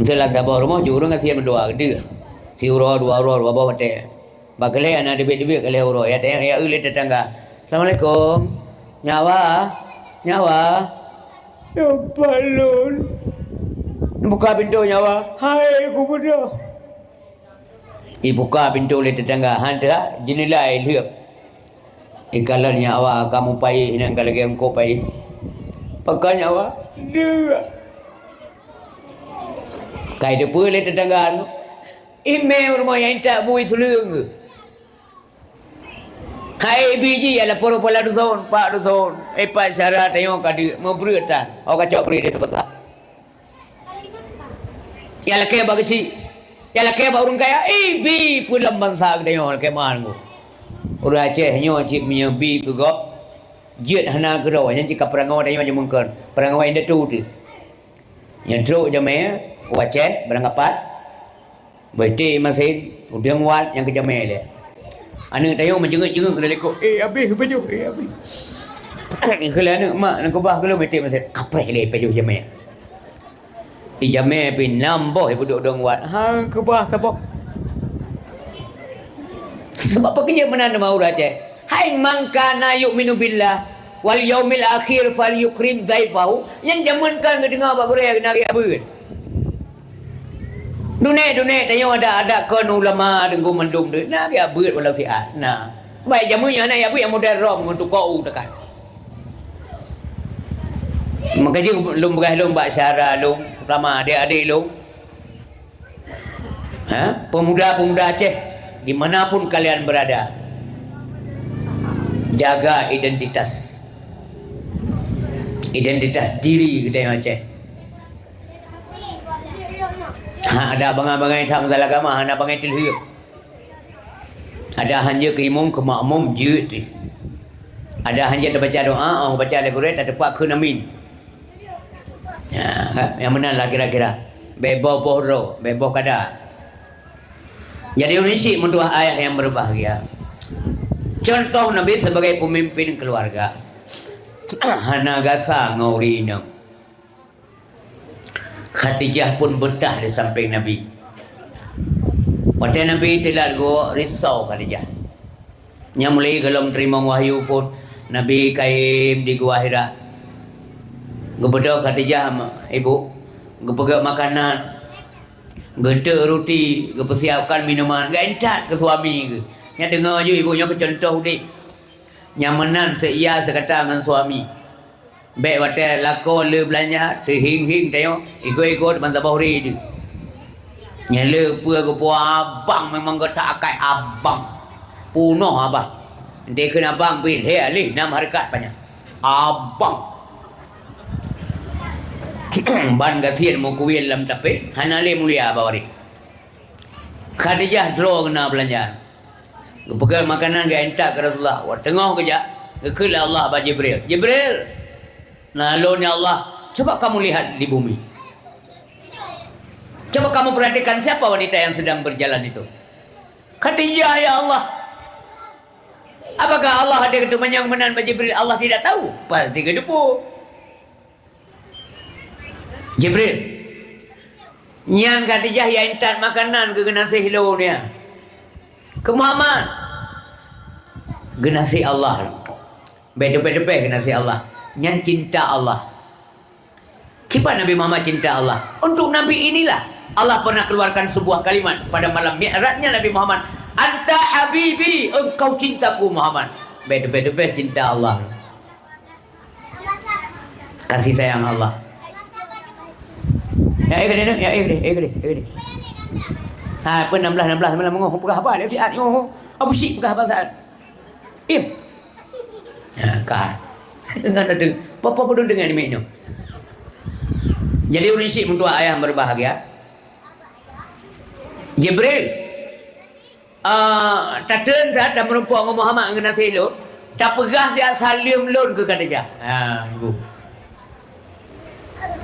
Miseu lam saboh rumoh, jeuet ureueng gasien meudoa deuk. Siuroe, dua uroe, dua boh maté. Bak keuhai hana teubiet-teubiet keuhai uroe, ya tanyong, ya eu lé tetangga. "Assalamualaikum. Nyawa? Nyawa?" "Nyoe pat lôn." Buka pintoe nyan awak, "Hai, kubeudôh!" Ibuka pintoe lé teutangga, han teuhah, jeunela ilheueb. Ikalon nyan awak, "Kamoe payéh nyan ka lagée eungkôt payéh." Pakon nyan awak, "Deuh!" Ka iteupeue lé teutangga nyoe, "Imé rumoh nyang intat bui suleueng geuh." Hai biji ya lapor pala duson, pak duson. Eh, pat syara tanyoe ka di meubreuet tan. Oh, kacok bri di teupeutak. Ya lakée bak geuchik. Ya lakée bak ureuëng kaya. Eh, bi peulam bansa geutanyoe lakée mahal ngu. Ureuëng Aceh nyoe cit meunyoe bi keu gob, jeuet hana keudroe, nyan cit ka peurangau tanyoe jameun kon. Peurangau indatu tu. Nyan trok jamé, u Aceh, barangkapat. Beuti masin, udeueng wat nyang keujamé lé. Aneuk tanyoe meujeungeut-jeungeut keu lalikok, "Eh, abéh pajoh, eh, abéh." Keu lé aneuk mak, nyang keubah keu lôn beuti masin, kapreh lé pajoh jamé. Ijamé pih nam boh ipeuduek udeueng wat. Ha, keubah saboh. Sabab peue keujeuet meunan teuma ureuëng Aceh? "Hai man kana yu'minu billah wal yaumil akhir falyukrim dhaifahu." Nyan jameun kan geudeungoe bak gurée na geubeuet. Dunek-dunek tanyoe adak-adak kon ulama deungon mandum deuek na geubeuet walau siat. Nah, baik jameun nyan na ya buet nyang modern rom ngon tukok u tekan. Maka jeuet lôn peugah lôn bak syara lôn, terutama adik-adik lôn. Ha? Pemuda-pemuda Aceh, di mana pun kalian berada, jaga identitas. Identitas diri geutanyoe Aceh. Ha, ada bangai-bangai that masalah agama, hana bangai teulheueh. Ada hanjeuet keu imum, keu makmum jeuet teuh. Ada hanjeuet tabaca doa, oh, baca lé gurée, tateupat kheun amin. Ya, kan? Nyang meunan lah kira-kira. Bék boh-boh droe, bék boh kada. Jadi, ureuëng syiek meutuah ayah nyang berbahagia. Contoh Nabi sebagai pemimpin keluarga. Hana gasa ngon ureuëng inong. Khadijah pun betah di samping Nabi. Watée Nabi teulat geuwoe, risau Khadijah. Nyang mulai gohlom teurimong wahyu phon, Nabi kayém di Gua Hira. Geubeudôh Khadijah, ma-, ibu, geupeugét makanan, geuteuk ruti, geupeusiapkan minuman, geuintat keu suami geuh. Nyan deungoe ju ibu nyoe keu cuntoh udeb. Nyang meunan seuia seukata ngon suami. Bék watée lakoe le beulanja, teuhieng-hieng tanyoe, igoe-igoe teuma saboh ri deuh. Nyang le peue geupeue abang memang geutak akai abang. Punoh abah. Dikheun abang bri lhée alih nam hareukat panyang. Abang. Ban gasien meukuwil lam tapé, hana lé mulia bak waréh. Khadijah droe geuna beulanja. Geupeugét makanan geuintat keu Rasulullah. Watée teungoh geujak, geukheun lé Allah bak Jibril, "Jibril, na lôn ya Allah, coba kamu lihat di bumi. Coba kamu perhatikan siapa wanita yang sedang berjalan itu." "Khadijah ya Allah." Apakah Allah ada geuteumanyong meunan bak Jibril? Allah tidak tahu. Pasti geuteupeue. Jibril. Nyan Khadijah ya intat makanan keu geunaséh lôn nyan. Keu Muhammad. Geunaséh Allah. Bék teupéh-teupéh geunaséh Allah. Nyan cinta Allah. Kiban Nabi Muhammad cinta Allah. Untuk Nabi inilah Allah pernah keluarkan sebuah kalimat pada malam mi'rajnya Nabi Muhammad, "Anta habibi, engkau cintaku Muhammad." Bék teupéh-teupéh cinta Allah. Kasih sayang Allah. Ya, eh, kena, ya, eh, kena, eh, kena, eh, kena. Ha, pun enam belas, enam belas malam mengoh, peugah haba dia siat nyoe. Abu Syik peugah haba saat. Im. Ha, ka. Ngan ada. Papa pun dengar ni nyoe. Jadi, ureuëng syiek meutuah ayah berbahagia. Jibril. Ah, tateun saat dan meurumpok ngon Muhammad ngon nasé lôn, tapeugah siat saleuem lôn keu Khadijah. Ha, ibu.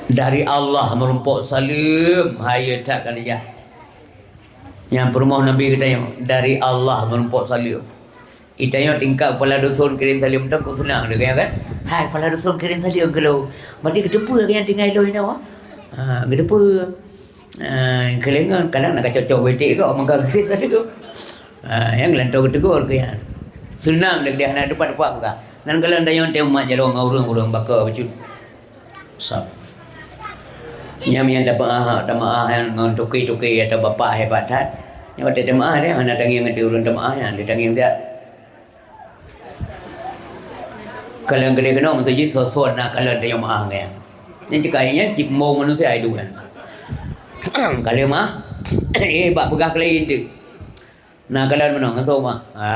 Dari Allah meurumpok saleuem, hai that Khadijah. Nyang peurumoh Nabi geutanyoe, dari Allah meurumpok saleuem. Geutanyoe tingkat kepala dusun kirim saleuem, dak kok seunang deh, kan? Hai, kepala dusun kirim saleuem keu lôn. Berarti geuteupeue nyang tinggai lôn inoe. Ha, geuteupeue. Ah, keulengan kadang nak cocok betik kau maka gitu. Ah, yang gelanto geutegur ke ya. Senang dek dia nak dapat dapat buka. Nan kalau dah yang teu mak jaroe ngon ureuëng-ureuëng baka bacut. Sab. Nyang, nyang tameu'ah, tameu'ah nyan ngon tuki-tuki atau bapak hebat that. Nyang watèe tameu'ah deh, hana tangieng ateueh ureueng tameu'ah nyan, ditangieng siat. Kalon keudeh keunoe meuseujid sosot na kalon tanyoe meu'ah ngon nyan. Nyan cit kayèe nyan cit mo manusia idup nyan. Kalon meu'ah, eh, bak peugah keu laén teuk. Na kalon meunoe ngon soma. Ha.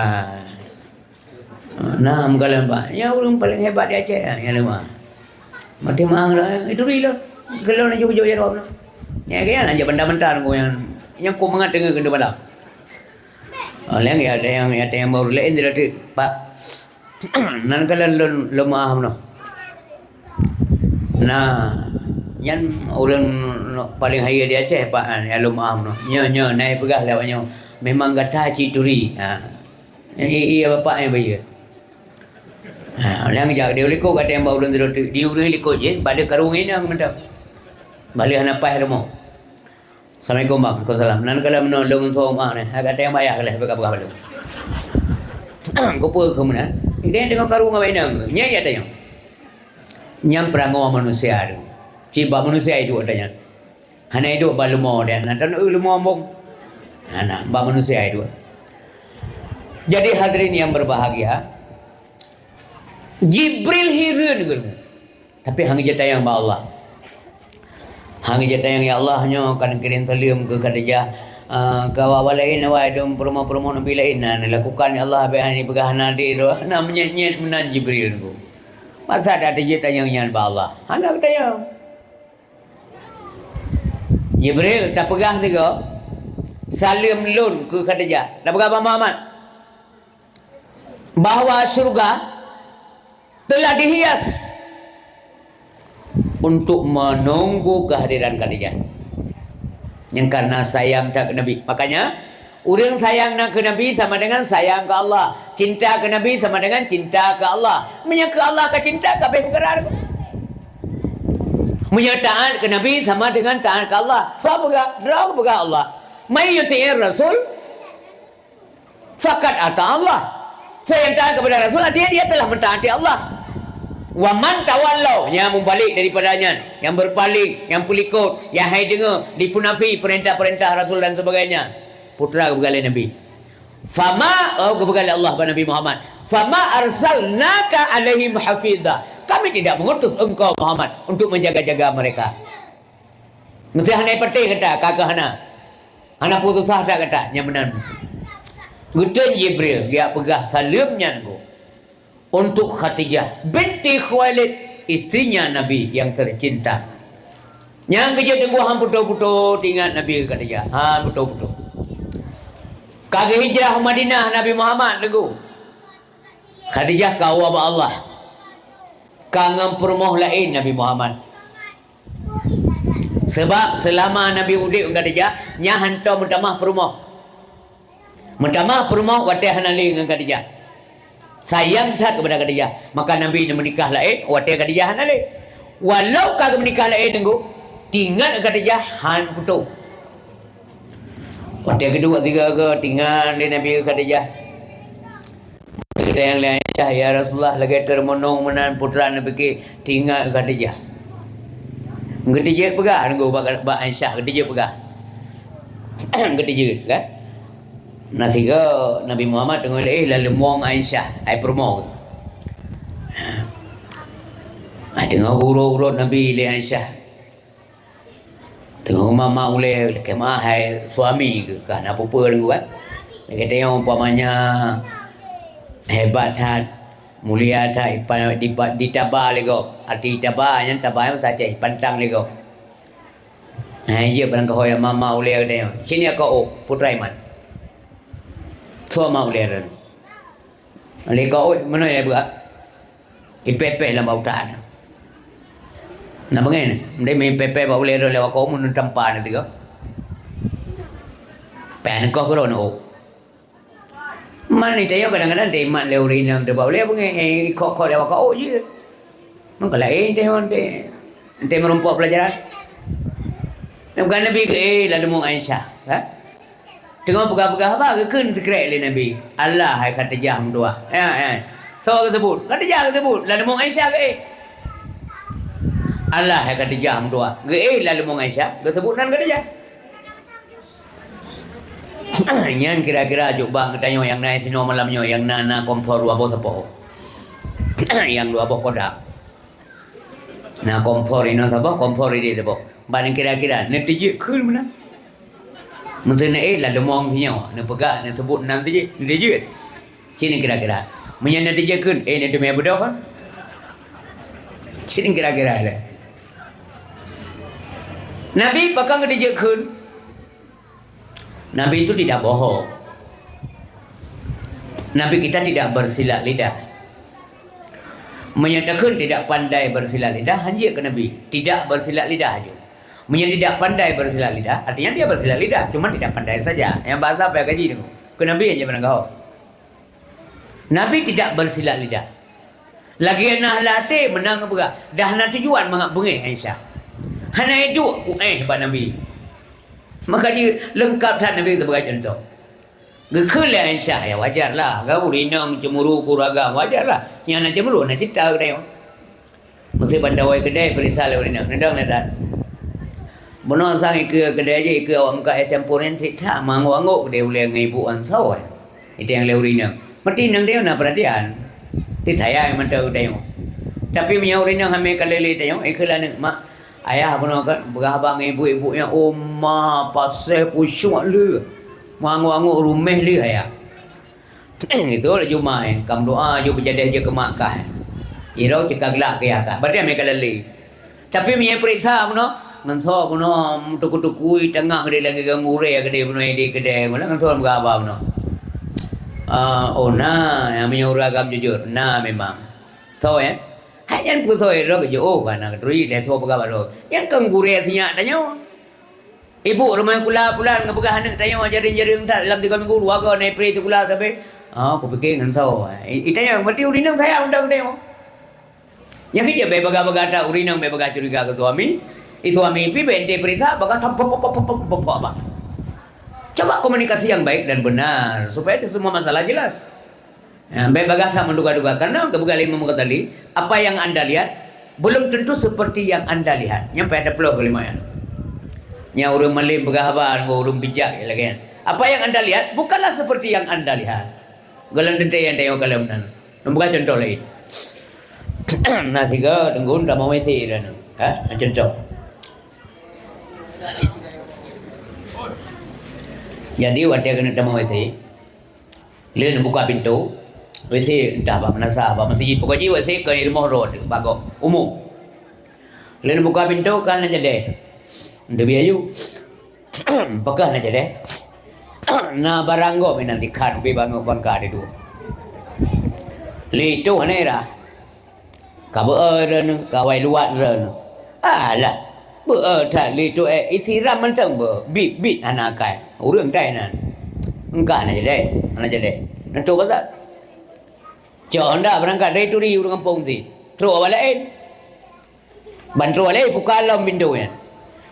Na meukalon bah. Nyan ureueng paleng hebat di Aceh, nyan lôn bah. Maté meu'ah lôn, eh, turi lôn. Kalon laju kujok jaroe meunoe. Nyan keuh nyan jak banta-banta ngon nyan. Nyan kok mangat teungoh keuneuk banta. Oh, leng ya ada nyang, ya ada nyang baru laén di Pak. Nan kalon lôn, lôn meu'ah meunoe. Nah, nyan ureueng paleng hayeue di Aceh, Pak, nyan lôn meu'ah meunoe. Nyoe, nyoe, na ipeugah lé awak nyoe, memang gata cit turi. Ha. Nyan, i, i, bapak nyang bayeue. Ha, nyang jak di likot gata nyang ba ulôn sidroe teuk, di ureueng likot jih, bak lheueh karu ngon inong mantong. Bak lheueh hana paih rumoh. Assalamualaikum, Bang. Waalaikumsalam. Nan kalon meunoe lôn ngon soma neh. Hai, gata nyang bayah lé, beuka-beuka balum. Keupeue keu meunan? Gata nyang teungoh karu ngon inong. Nyan ya tanyong. Nyang peurangoe manusia tu. Cit bak manusia iduek ata nyan. Hana iduek bak leumo dan hana taneuk leumo ambong. Hana, bak manusia iduek. Jadi hadirin yang berbahagia, Jibril hireuen geuh. Tapi han geujak tanyong bak Allah. Han geujak tanyong, "Ya Allah, nyoe ka neukirém saleuem keu Khadijah, eh, keu awak-awak laén, awai dum peurumoh-peurumoh Nabi laén na neulakukan, ya Allah, bèk hana ipeugah hana adé droe." Na meunyét-nyét meunan Jibril nunggu. Masa dak teujeuet tanyong nyan bak Allah? Hana geutanyong. Jibril, tapeugah sigoe, saleuem lôn keu Khadijah. Tapeugah bak Muhammad. Bahwa syurga telah dihias untuk menunggu kehadiran Khadijah. Nyang karena sayang that keu Nabi. Makanya, ureueng sayang na keu Nabi sama dengan sayang keu Allah. Cinta keu Nabi sama dengan cinta keu Allah. Meunyoe keu Allah ka cinta, ka abéh peukara. Meunyoe taat keu Nabi sama dengan taat keu Allah. Soe peugah? Droe peugah Allah. "May yuti'ir Rasul faqad ata Allah." Siapa yang taat kepada Rasul, artinya dia telah mentaati Allah. "Wa man tawallau," nyang meubalek daripada nyan, nyang berpaling, nyang peulikot, nyang hai deungoe, dipunafi perintah-perintah Rasul dan sebagainya. Peue geupeugah lé Nabi. Fama, oh, geupeugah lé Allah bak Nabi Muhammad. "Fama arsalnaka alaihim hafiza." Kami tidak mengutus engkau, Muhammad, untuk menjaga-jaga mereka. Meusé hana patéh gata, ka keuh hana. Hana peue susah that gata, nyang meunan. Geuteun Jibril geujak peugah saleuem nyan geuh untuk Khadijah binti Khuwailid, istrinya Nabi yang tercinta. Nyang geujeuet teunggu han putôh-putôh teuingat Nabi Khadijah, han putôh-putôh. Ka geuhijrah u Madinah Nabi Muhammad teunggu. Khadijah ka woe bak Allah. Ka ngon peurumoh laén Nabi Muhammad. Sabab seulama Nabi udeb ngon Khadijah, nyan hantom meutamah peurumoh. Meutamah peurumoh watée hana lé ngon Khadijah. Sayang that keupada Khadijah, maka Nabi neumeunikah laén watée Khadijah hana lé. Walau ka geumeunikah laén teunggu, teuingat Khadijah han putôh. Watée geuduek sigoe-goe teuingat lé Nabi Khadijah. Geutanyong lé Aisyah, "Ya Rasulullah, lagée teuremeunong meunan putra neupike teuingat Khadijah." Geuteujeuet peugah teunggu bak, bak Aisyah, geuteujeuet peugah. Geuteujeuet kan? Na sigoe Nabi Muhammad teungoh lé, eh, lam leumong Aisyah, ai peurumoh. Ai teungoh geurot-urot Nabi lé Aisyah. Teungoh mama ulée, lakée meu'ah hai suami geuh, ka na peue-peue lé geuh, kan? Lagée tanyoe umpamanya hebat that, mulia that, ipa-, dipa-, ditaba lé gob. Arti taba nyan, taba nyan bahasa Aceh, ipantang lé gob. Hai jeuet barang keuhôi mama ulée geutanyoe. Sini aku, oh, putra iman. Soe ma ulée rön. Lé kawét meunoe ya beuak. Ipépéh lam bak utak na. Na beungéh na. Meunan mé ipépéh bak ulée rot lewat kawét meunan tampa na tiga. Pèh neukoh keudroe na ôk. Man ita yo kadang-kadang teumat lé ureueng inong teuh bak ulée beungéh, eh, ikok-kok lewat kawét jih. Meuka laén teuh, teuh, teuh meurumpok pelajaran. Bukan Nabi ke, eh, lalu mu Aisyah, kan? Teungoh peugah-peugah haba geukheun sikrek lé Nabi. Allah hai Khadijah meutuah. Ya, ya. Soe geuseubut? Khadijah geuseubut. Lam leumong Aisyah geuék. Allah hai Khadijah meutuah. Geuéh lam leumong Aisyah, geuseubut nan Khadijah. Nyan kira-kira jok bak geutanyoe nyang na sinoe malam nyoe, nyang na, na kompor dua boh sapoh. Nyang dua boh kodak. Na kompor inoe saboh, kompor idéh saboh. Ban kira-kira, neutijeuet kheun meunan. Meuseu na éh lam leumong sinyoe, neupeugah, neuseubut nan tijeuet, neutijeuet. Cit nyan kira-kira. Meunyoe neutijeuet kheun, éh, neuteumé beudôh kan? Cit nyan kira-kira lé. Nabi pakon geutijeuet kheun? Nabi itu tidak bohong. Nabi kita tidak bersilat lidah. Meunyoe takheun tidak pandai bersilat lidah, hanjeuet keu Nabi. Tidak bersilat lidah aju. Meunyoe tidak pandai bersilat lidah, artinya dia bersilat lidah, cuma tidak pandai saja. Nyang bahasa apa kaji tu? Keu Nabi aja pernah kau. Nabi tidak bersilat lidah. Lagèe na lam até meunan geupeugah, dah na tujuan mangat beungéh Aisyah. Hana iduek kuéh bak Nabi. Maka jih leungkap that Nabi sebagai contoh. Geukheun lé Aisyah, ya wajar lah. Kan ureueng inong cemburu keu ureueng agam, wajar lah. Nyang na cemburu na cita geutanyoe. Meuseu ban dawai keudè peuriksa lé ureueng inong. Neudong na that. Bunoe sang ikeue keudè jih, ikeue awak muka es campur nyan cit that, meuanggôk-anggôk keudè ulèe ngon ibu ansau. Itanyong lé ureueng inong. Meureuti inong tanyoe na peuratian. Disayang mantong tanyoe. Tapi meunyoe ureueng inong hamé ka lé lé tanyoe, ikeue lé aneuk, "Mak, ayah bunoe kan peugah haba ngon ibu-ibu nyan, oh ma, pasai pucôk lé. Meuanggôk-anggôk ruméh lé ayah." Itu laju mai, kam doa ju beujadeh je keu mak kah. Iro cit ka glak keu yah kah. Berarti amai ka lé lé. Tapi meunyoe peuriksa bunoe, ngon soe bunoe meutuku-tukui teungoh geude lagèe ganggu ureueng geude bunoe di keudè, meunan ngon soe meuga haba bunoe. Ah, oh na, nyang meunyoe ureueng agam jujur, na memang. Soe, eh? Hai nyan peue soe droe geujok, oh, ka na geuturi lé soe peugah bak droe. Nyan kon gurèe sinyak tanyoe. Ibu rumoh sikula pulan geupeugah aneuk tanyoe jareueng-jareueng that lam tiga minggu dua go na ipri sikula sabe. Ah, kupike ngon soe. I, i tanyoe, berarti ureueng inong sayang mantong tanyoe. Nyang keu jeuet bèk bagah-bagah that ureueng inong bèk bagah curiga keu suami. I suami pih bèk ente peuriksa bagah tam pop, pop, pop, pop, pop, pop, bah. Coba komunikasi yang baik dan benar supaya semua masalah jelas. Ya, bèk bagah that meuduga-duga. Karena geupeugah lé Imam Ghazali, apa yang Anda lihat belum tentu seperti yang Anda lihat. Nyan payah taploh kalimat nyan. Nyang ureueng malém peugah haba ngon ureueng bijak lagèe nyan. Apa yang Anda lihat bukanlah seperti yang Anda lihat. Gohlom teuntèe nyang tanyoe kalon nan. Neupeugah cuntoh laén. Na sigoe teungku tamong W C droeneuh. Ha? Cuntoh. Jadi, watèe keuneuk tamong W C, lheuh neubuka pintoe, W C entah bak meunasah, bak meuseujid. Pokok jih W C keu rumoh droe teuh, bak gob umum. Lheuh neubuka pintoe, ka na jadèh. Teubiet aju. Pakon na jadèh? Na barang gob inan tikhan ubé bangoe bangka teuh. Lé toh hana ira. Ka beu-e droeneuh, ka wai luwat droeneuh. Alah, beu-e that lé toh, eh, isiram mantong beu, bit-bit hana akai. Ureueng tai nan. Engkah na jadèh, hana jadèh. Neutoh pasal. Cok honda beurangkat dari Turi ureueng gampông sit. Trok awak laén. Ban trok lé buka lom pintoe nyan.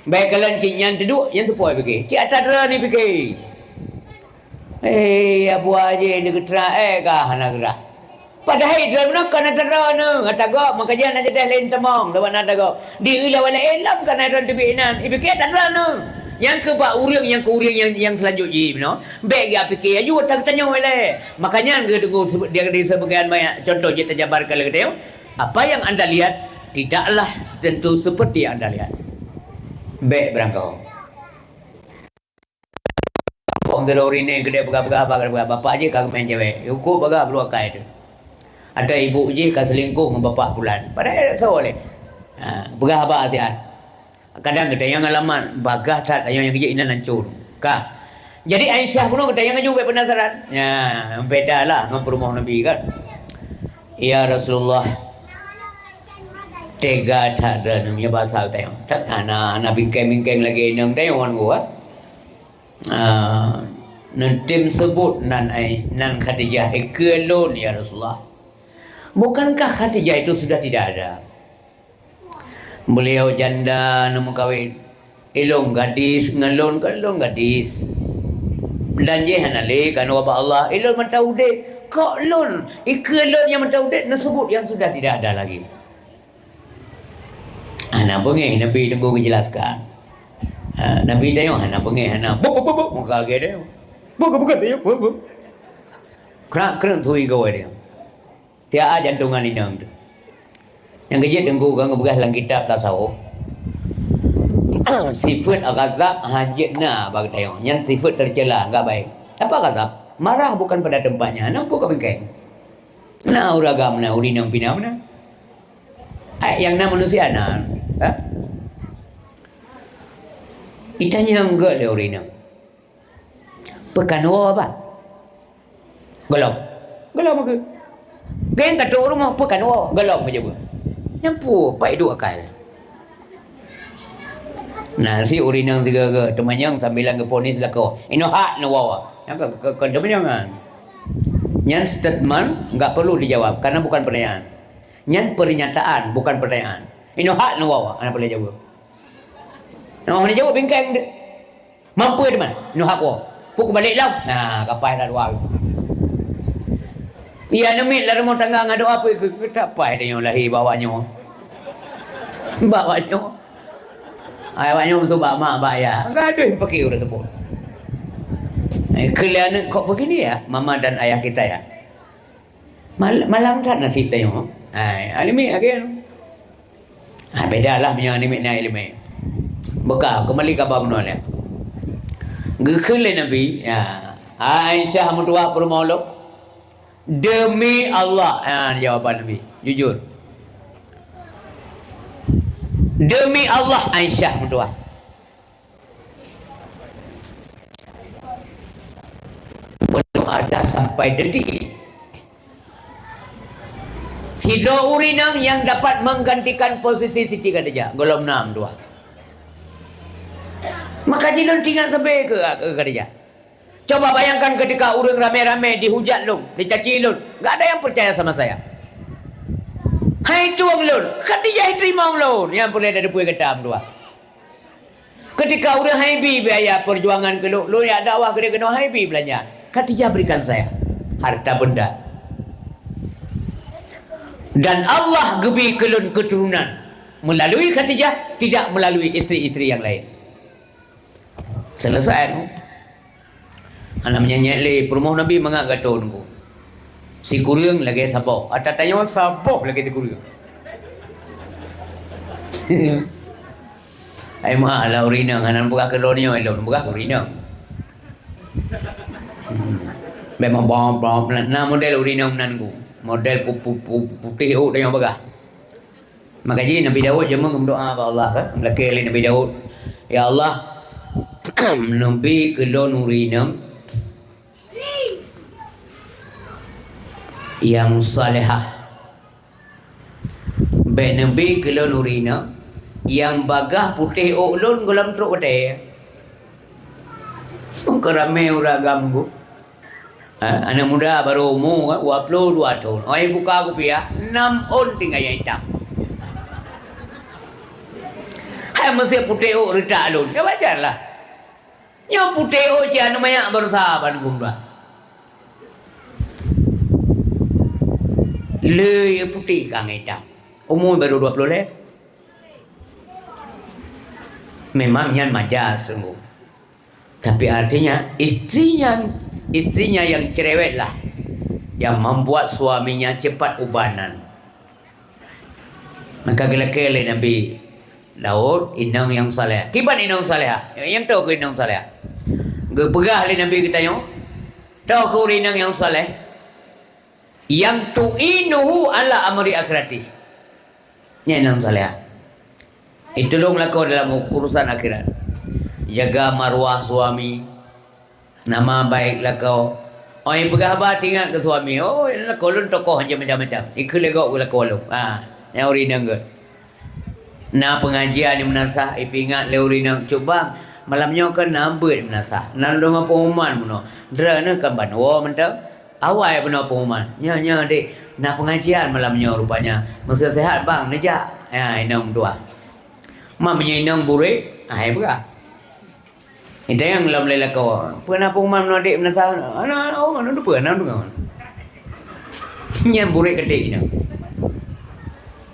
Bèk kalon cit nyan teuduek, nyan seupôt pike. Cit atra-atra ni pike. Eh, Abu Haji ni geutra, eh, ka hana geurah. Padahai droeneuh ka na atra-atra neuh, atra gob, maka jih na jadèh laén tamong, sabab na atra gob. Di ulèe awak laén lom ka na droeneuh teubiet inan, ipike atra-atra neuh. Nyang keu bak ureueng, nyang keu ureueng nyang, nyang seulanjut jih bunoe, bèk geupike aju atra geutanyoe lé. Maka nyan geuteungoh seubut dia di sebagian banyak contoh jih tajabarkan lé geutanyoe. Apa yang anda lihat tidaklah tentu seperti yang anda lihat. Bèk beurangkaho. Kampông sidroe ureueng inong keudéh peugah-peugah, peugah-peugah, bapak jih ka geumeu'en cewek. Yue kok bagah beuleue akai teuh. Atau ibu jih ka seulingkoh ngon bapak pulan. Padahai soe lé. Ha, peugah haba siat. Kadang geutanyoe ngon alamat, bagah that tanyoe nyang jeuet inan ancô. Ka. Jadi Aisyah bunoe geutanyoe ngon jih bèk penasaran. Ya, beda lah ngon peurumoh Nabi kan. Ya Rasulullah, tega that droeneuh meunyoe basa geutanyoe. That hana, hana bingkeng-bingkeng lagèe inong tanyoe ngon geuh. Ah, neutem seubut nan ai, nan Khadijah, "Ikeue lôn, ya Rasulullah." Bukankah Khadijah itu sudah tidak ada? Beliau janda neumeukawen. Ilôn gadis, ngon lôn kan lôn gadis. Dan jih hana lé keunoe bak Allah, ilôn mantong udép. Kok lôn, ikeue lôn nyang mantong udép, neuseubut nyang sudah tidak ada lagi. Ah, Hana beungéh Nabi Teungku geujelaskan. Ha, Nabi tanyoe hana beungéh, hana. Buk, buk, buk, buk. Muka agé tanyoe. Buk, buk, buk, buk. Krak, krak thui gawai tanyoe. Tiap jantungan inong tu. Nyang keujeuet Teungku ka geupeugah lam kitab tasawuf. Sifeut ghadab hana jeuet na bak tanyoe. Nyan sifeut teucela, enggak baik. Apa ghadab? Marah bukan pada tempatnya. Nampu ka bingkai. Na ureueng agam na, ureueng inong pih na meunan. Ai, nyang na manusia na. Ha? Itanyong geuh lé ureueng inong. Peue ka neuwoe, Bah? Gohlom. Gohlom keuh. Geng ka trok rumoh, peue ka neuwoe? Gohlom keuh jaweub. Nyan peue, pat iduek akai. Na si ureueng inong sigoe-goe teumanyong sambilan geufonis lakoe. Inoe hak neuwoe. Nyan ka, ka, ka teumanyong nyan. Nyan statement enggak perlu dijawab karena bukan pertanyaan. Nyan pernyataan, bukan pertanyaan. Inoe hak neuwoe, hana peureulèe jaweub. Oh, hana jaweueb bingkai deuh. Mampu teuma, inoe hak woe. Pue kubalek lom. Nah, kapai dah dua. Iya, neumiet lam rumoh tangga ngon doa pue keu, keu tapai tanyoe lahé bak awak nyoe. Bak awak nyoe. Ai, awak nyoe meusubat mak bak ayah. Gadoh paké ureueng seupôt. Eh, keu lé aneuk kok begini ya, mama dan ayah kita ya. Mal-, malang that nasib tanyoe. Hai, aneuk miet lagèe nyoe. Ha, beda lah meunyoe aneuk miet na ileumèe. Beuka, keumbali kaba bunoe lé. Geukheun lé Nabi, ya, Aisyah meutuwah peurumoh lôn, "Demi Allah," ha, jawaban Nabi, jujur. "Demi Allah," Aisyah meutuwah. Belum ada sampai detik ini. Sidroe ureueng inong nyang dapat menggantikan posisi Siti Khadijah, gohlom na meutuwah. Maka jih lôn teuingat sabe keu, keu Khadijah. Coba bayangkan ketika ureueng ramé-ramé dihujat lôn, dicaci lôn, enggak ada yang percaya sama saya. Hai tueng lôn, Khadijah teurimong lôn, nyang peureulèe tateupeue gata meutuwah. Ketika ureueng hai bi biaya perjuangan keu lôn, lôn jak dakwah keudéh keunoe hai bi beulanja. Khadijah berikan saya harta benda. Dan Allah geubri keu lôn keuturonan melalui Khadijah, tidak melalui istri-istri yang lain. Selesai, no? Hana meunyan lé peurumoh Nabi mangat gato Teungku. Sikureueng lagèe saboh. Ata tanyoe saboh lagèe sikureueng. Ai meu'ah lah ureueng inong, hana peugah keu droeneuh, lôn peugah keu ureueng inong. Hmm. Memang bom, bom, na model ureueng inong nan ku. Model pu-, pu-, pu-, putéh ôk tanyoe peugah. Maka jih Nabi Daud jeumeung meudoa bak Allah, kan? Lakèe lé Nabi Daud, "Ya Allah, neubi keu lôn ureueng inong nyang salehah. Bèk neubi keu lôn ureueng inong nyang bagaih putéh ôk lôn gohlom trok watèe." Meukeurah ramé ureueng agam bu. Ha, aneuk muda barô umu, dua ploh dua thôn. Oi, buka kupiah, nam ôn tinggai nyang itam. Hai meusé putéh ôk reutak lôn. Ya, wajar lah. Nyoe putéh ôk cit aneuk manyak baroesa ban gum dua. Le putéh ka ngon itam. Umu barô dua ploh lhèe. Memang nyan majas sungguh. Tapi artinya, istrinya, istrinya yang cerewetlah yang membuat suaminya cepat ubanan. Maka geulakèe lé Nabi Daud, inong nyang saleh. Kiban inong saleh? Nyang toh keu inong saleh. Geupeugah lé Nabi geutanyoe, toh keu ureueng inong nyang saleh. Yang tu'inuhu ala amri akhirati. Nyan inong saleh. Itulông lakoe dalam urusan akhirat. Jaga maruah suami. Nama baik lakoe. Oi peugah haba teuingat keu suami. Oh, lakoe lôn tokoh macam-macam. Ikheun lé gob keu lakoe lôn. Ha, nyang ureueng inong geuh. Na pengajian di meunasah, ipeuingat lé ureueng inong, "Cut bang, malam nyoe kan na beuet di meunasah. Na deungoe pengumuman bunoe. Droeneuh kan ban woe mantong." Awai bunoe pengumuman. "Nyoe, nyoe, Dek, na pengajian malam nyoe rupanya. Meuseuhat bang, neujak." Ya, inong dua. Ma meunyoe inong burék, ai peugah. Itanyong lom lé lakoe, "Peue na pengumuman ngon adék meunasah?" "Hana, hana, oh, hana peue, hana deungoe." Nyan burék keu adék nyan.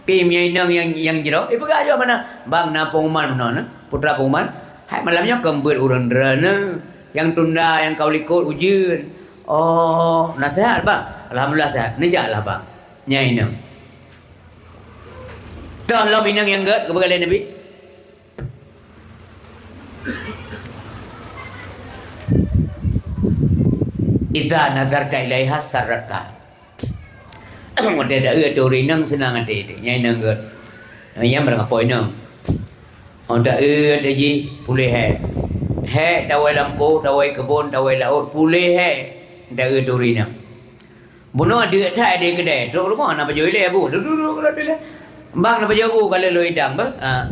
Pi meunyoe inong nyang, nyang jroh, ipeugah jaweueb hana. Bang, na pengumuman meunoe, putra pengumuman. Hai malam nyoe keumbeuet ureuëng droeneuh. Nyang tunda, nyang ka u likot ujeuen. Oh, na seuhat, Bang? Alhamdulillah seuhat. Neujaklah, Bang. Nyan inong. Toh lom inong nyang gét, geupeugah lé Nabi. "Idza nazarta ilaiha sarratka." Watée taeu ateueh ureuëng inong seunang até, nyan inong gét. Nyan barangkapeue inong. Oh, taeu ateueh jih puléh hék. Hék tawai lampôh, tawai keubon, tawai laôt, puléh hék. Taeu ateueh ureuëng inong. Bunoe deuk that di keudè, trok rumoh na pajoh ilée bu. Dudu, dudu, dudu, dudu. Bang, na pajoh bu ka lheueh lôn idang beuh. Ah,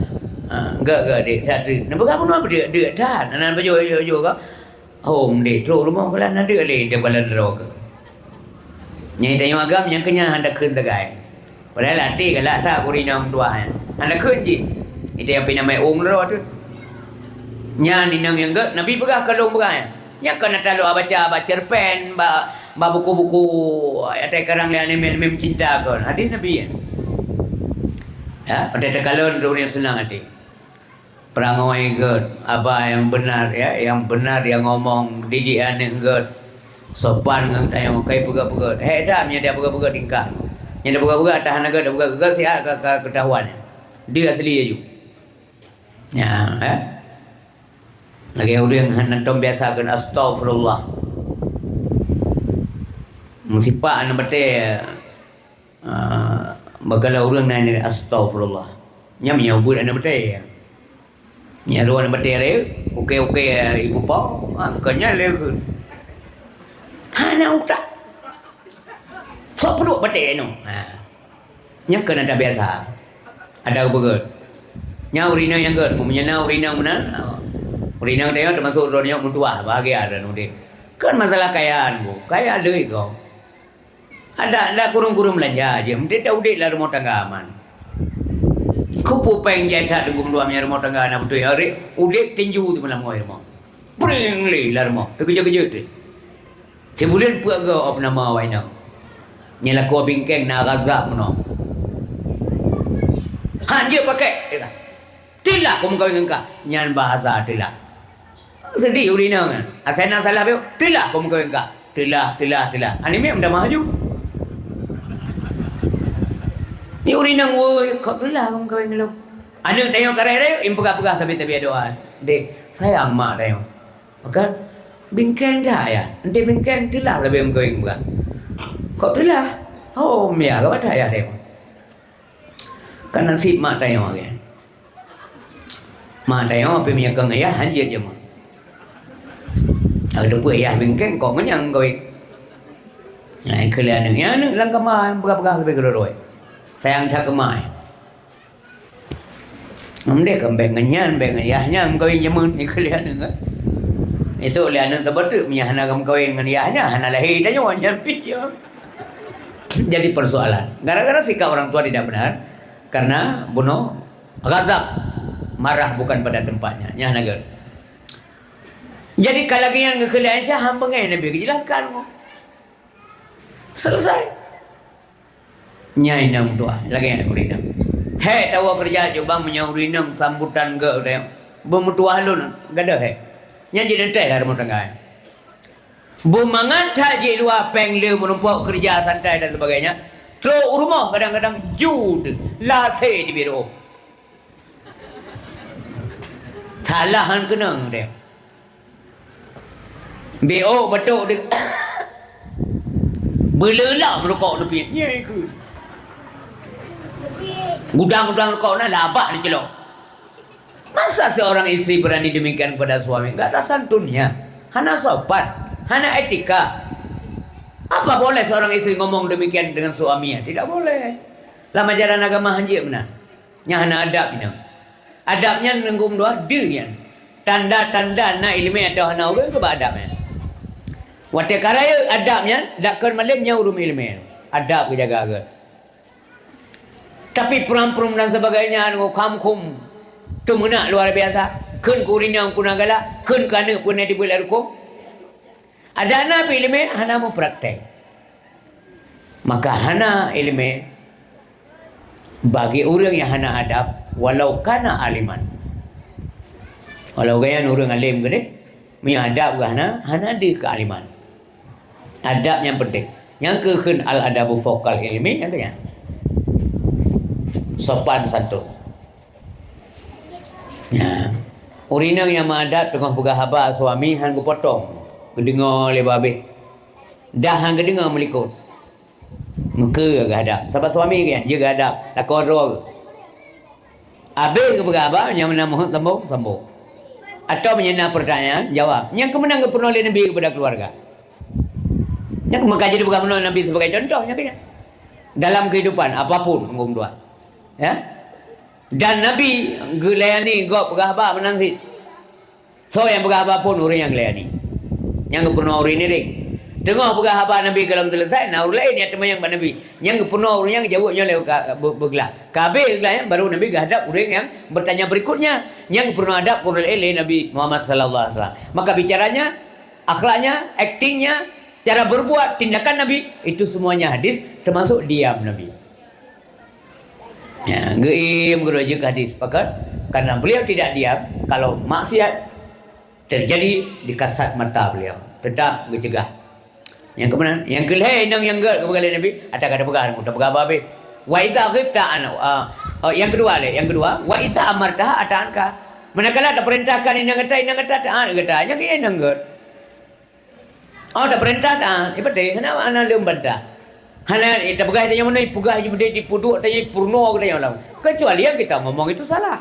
ah, gét, gét, dék, satu. Na peugah bunoe peudeuk, deuk that. Na, na pajoh, joh, joh ka. Hom dék, trok rumoh keulah na deuk lé, dia bala droe keu. Nyang tanyoe agam nyang keunyan hana kheun tagai. Padahai até galak that keu inong tuha nyan. Hana kheun jih. Ita nyang pih namai ong droe tu. Nyan inong nyang gét, Nabi peugah ka lôn peugah nyan. Nyang kon ata lôn baca bak cerpen, bak, bak buku-buku, atai karang lé aneuk miet-miet meucinta kon. Hadis Nabi nyan. Ya, atai takalon droe nyang seunang até. Peurangoi gét, aba nyang beunar, ya, nyang beunar nyang ngomong, didik aneuk gét. Sopan ngon tanyoe, kai peugét-peugét. Hék that meunyoe tapeugét-peugét tingkah. Nyang tapeugét-peugét atah hana gét, tapeugét gét siat ka, ka keutahuan. Dia asli laju. Ya, eh. Lagée ureuëng hana tom biasa kheun astaghfirullah. Meusipak aneuk batée, ah, bagala ureuëng na astaghfirullah. Nyan meunyoe buet aneuk batée. Nyan roh aneuk batée lé, uke-uke ibu po, ha, keu nyan lé kheun. Hana utak. Sok peuduek batée nyoe. Ha. Nyan keuneuk tabiasa. Ada geupeugét. Nyan ureuëng inong nyang gét, meunyoe na ureuëng inong meunan, ureuëng inong tanyoe teumasok droeneuh meutuwah, bahagia droeneuh udeb. Kon masalah kayaan bu, kaya lé gob. Ada, ada kureueng-kureueng beulanja jih, meuteuk udeb lam rumoh tangga aman. Keupeue péng jai that deungon dua meunyoe rumoh tangga na beutôi, udeb tinju teuma lam rumoh. Pring lé lam rumoh, teukeujot-keujot teuh. Sibuleuen peuet goe ôb nama awak inong. Nyang lakoe bingkeng na razab meunoe. Han jeuet pakai, dia kata, "Teulah kumeukawen ngon kah." Nyan bahasa teulah. Seudeh ureuëng inong nyan. Asai na salah beu, "Teulah kumeukawen ngon kah." Teulah, teulah, teulah. Aneuk miet meutamah laju. Ni ureuëng inong, "Woi, kok teulah kumeukawen ngon lôn?" Aneuk tanyoe kareh-reh, in peugah-peugah sabe-sabe doa. Dek, sayang mak tanyoe. Maka, bingkeng that ayah. Enti bingkeng, teulah leubeh meukawen peugah. Kok teulah? Oh, mia ka bak ayah teuh. Kan nasib mak tanyoe kan. Mak tanyoe pih meunyoe keu ayah, han jeuet jameun. Aku teupeue ayah bingkeng, kok ngon nyang meukawen. Nah, ikeu lé aneuk. Nyan aneuk lam kama peugah-peugah leubeh keudroe-droe. Sayang that keu mak. Mendeh kan bék ngon nyan, bék ngon yah nyan meukawen jameun, ikeu lé aneuk kan. Esok lé aneuk tabateuk, meunyo hana meukawen ngon yah nyan, hana lahé tanyoe nyan pih ya. Jadi persoalan. Gara-gara sikap orang tua tidak benar, karena bunoe ghadab, marah bukan pada tempatnya. Nyan hana gét. Jadi kalau lagée nyan ngon keu lé Aisyah, han beungéh Nabi geujelaskan. Selesai. Nyan inong meutuwah, lagée nyan ureuëng inong. Hék tawoe keureuja cubang meunyoe ureuëng inong sambutan gét teuh. Beumeutuwah lôn, gadôh hék. Nyan jiteuntée lam rumoh tangga. Beumangat that jiluwa péng le meurumpok keureuja santai dan sebagainya. Trok u rumoh kadang-kadang ju teuh, lasé di biro. Salah han keunong deh. Beo batuk di beuleula meurukok neupie. Nyai keu. Gudang-gudang rukok na labah dicelok. Masa seorang istri berani demikian kepada suami? Enggak ada santunnya. Hana sopan, hana etika. Apa boleh seorang istri ngomong demikian dengan suaminya? Tidak boleh. Lam ajaran agama hanjeuet meunan. Nyan hana adab inong. Adab nyan neunggum dua, deuh nyan. Tanda-tanda na iéleumé atawa hana ureuëng keuba adab nyan. Watée ka rayeuk adab nyan, dak kon malem nyan ureuëng iéleumé. Adab geujaga gét. Tapi pram-pram dan sebagainya ngon kham-khum teumeunak luar biasa. Kheun keu ureuëng inong puna galak, kheun keu aneuk puna dibeuet lam rukong. Adak na pih iéleumé hana meupraktek. Maka hana iéleumé, Bagi ureuëng nyang hana adab, walau kana aliman. Walau geuhnyan ureuëng além keudeh, meunyoe adab geuh hana, hana deuh keualiman. Adab nyang penting. Nyang keu kheun al-adabu fauqal ilmi, nyang keu nyan. Sopan santun. Nya. Ureuëng inong nyang meuadab teungoh peugah haba suami han geupotong, geudeungoe lé babeh. Dah han geudeungoe meulikot. Meukeue geuhadab. Sabab suami kan, jeuet geuhadab, lakoe droe. Abéh geupeugah haba, nyang meunan meuheuet sambong, sambong. Atawa meunyoe na peurtanyaan, jawab. Nyang keumeunang geupeurunoe lé Nabi keupada keuluwarga. Nyang meuka jadi peugah meunoe Nabi sebagai contoh, nyang keu nyan. Dalam kehidupan, apapun, anggong dua. Ya? Dan Nabi geulayani gob peugah haba meunan cit. Soe nyang peugah haba phon ureuëng nyang geulayani. Nyang geupeurunoe ureuëng ngieng. Teungoh peugah haba Nabi gohlom seuleusai, na ureuëng laén nyang teumanyong bak Nabi. Nyang geupeurunoe ureuëng nyan geujaweueb nyoe lé ka-, be-, beuglah. Ka abéh geuglah nyan, baru Nabi geuhadab ureuëng nyang bertanya berikutnya. Nyang geupeurunoe adab ureuëng laén lé Nabi Muhammad sallallahu alaihi wasallam. Maka bicaranya, akhlaknya, aktingnya, cara berbuat, tindakan Nabi, itu semuanya hadis, termasuk diam Nabi. Ya, geuiem geurujuk hadis pakat, karena beliau tidak diam kalau maksiat terjadi di kasat mata beliau, tetap geucegah. Nyang keumeunang, nyang keulhée inong nyang gét geupeugah lé Nabi, ata ka teupeugah, teupeugah babeh. Wa idza ghibta an, ah, oh, nyang keudua lé, nyang keudua, wa idza amartaha ata'atka. Manakala tapeurintahkan inong gata, inong gata taat gata, nyang keu inong gét. Oh, tapeurintah taat, ipeuteh hana, hana leuem bantah. Hana, eh, tapeugah tanyoe meunoe, peugah jih meunoe, dipeuduek tanyoe, peurunoe tanyoe lam. Kecuali yang kita ngomong itu salah.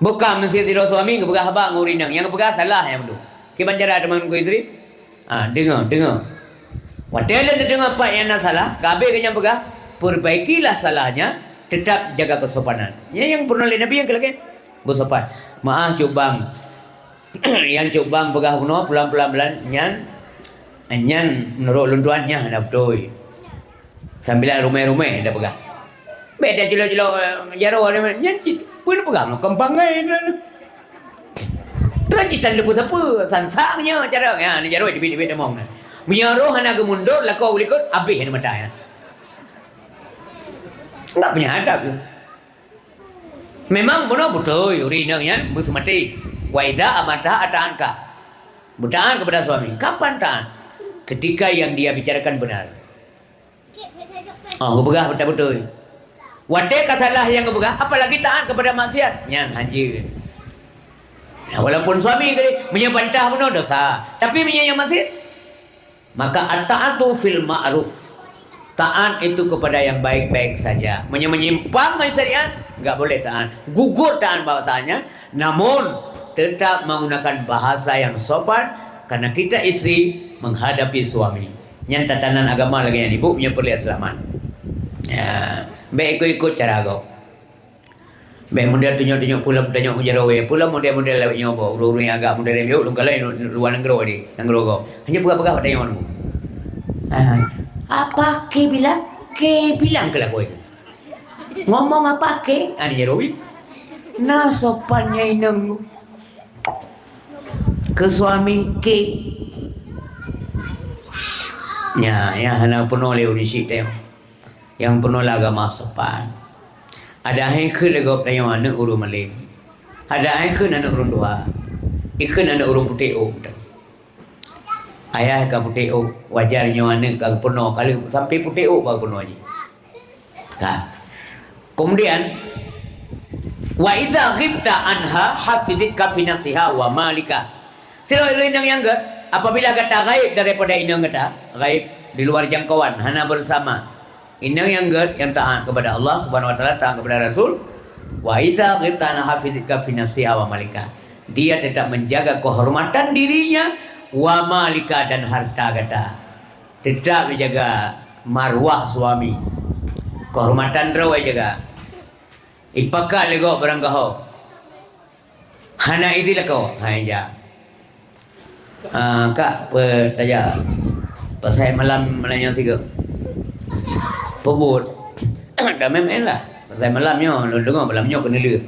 Bukan meusti sidroe suami geupeugah haba ngon ureuëng inong, nyang geupeugah salah nyang meudoh. Kiban cara teuma ngon istri? Ah, deungoe, deungoe. Watée lôn deungoe pat nyang na salah, ka abéh geuh nyang peugah, perbaikilah salahnya, tetap jaga kesopanan. Nyan nyang peurunoe lé Nabi nyang keu lagée. Beusopan. Meu'ah cut bang. Nyang cut bang peugah bunoe pulan-pulan bulan nyan, nyan meunurot lôn tuan nyan hana beutôi. Sambilan rumeh-rumeh dah peugah. Beda jelo-jelo, eh, jaroe nyan cit pun peugah meukeumpangai. Terus cit tan depu sapeue, sansang nyoe cara. Ya, ni jaroe teubiet-teubiet tamong na. Meunyoe roh hana geumundor lakoe u likot, abéh ni mata nyan. Enggak punya adab tu. Memang bunoe beutôi ureuëng inong nyan beuseumaté. Wa idza amartaha ata'atka. Beutaat kepada suami. Kapan taat? Ketika yang dia bicarakan benar. Oh, geupeugah beutôi-beutôi. Watée ka salah nyang geupeugah, apalagi taat kepada maksiat. Nyan hanjeuet. Nah, walaupun suami keudeh, meunyoe bantah bunoe dosa. Tapi meunyoe nyang maksiat, maka at-ta'atu fil ma'ruf. Taat itu kepada yang baik-baik saja. Meunyoe menyimpang dari syariat, enggak boleh taat. Gugur taat bahasanya, namun tetap menggunakan bahasa yang sopan karena kita istri menghadapi suami. Nyan tatanan agama lagée nyan, ibu, meunyoe peureulée seulamat. Ya, bék ikut-ikut cara gob. Bék model tunyok-tunyok pulam tanyok ujaroe, pulam model-model lawét nyoe boh, ureuëng-ureuëng nyang agak model nyoe lôn kalon luwa nanggroe di, nanggroe gob. Hanya peugah-peugah watée nyoe. Ah, apa ke bilang? Ke bilang ke lagu itu. Ngomong apa ke? Ah, ni jaroe. Na sopan nyai nang. Ke suami ke. Nya, ya hana peunoh lé ureuëng syik teuh. Nyang peunoh lé agama sopan. Ada hai kheun lé gob tanyoe aneuëk ureuëng malém. Ada hai kheun aneuëk ureuëng tuha. Ikheun aneuëk ureuëng putéh ôk. Ayah ka putéh ôk, wajar nyoe aneuëk ka geupeunoh kali sampai putéh ôk ka geupeunoh jih. Ka. Kemudian, wa idza ghibta anha hafizatka fi nafsiha wa malika. Sidroe inong nyang gét, apabila gata gaib daripada inong gata, gaib di luar jangkauan, hana bersama. Inong nyang gét, nyang taat kepada Allah Subhanahu wa Taala, taat kepada Rasul, wa idza ghibta anha hafizatka fi nafsiha wa malika. Dia tetap menjaga kehormatan dirinya, wa malika, dan harta gata. Tetap jaga marwah suami. Kehormatan droe jaga. Ipakat lé gob barang gaho. Hana idhin lakoe. Hai ja. Ah, kak, pe taja. Pasai malam, malam nyoe sigoe. Peubuet. Dah main-main lah. Pasai malam nyoe, lôn deungoe malam nyoe keuneulheueh.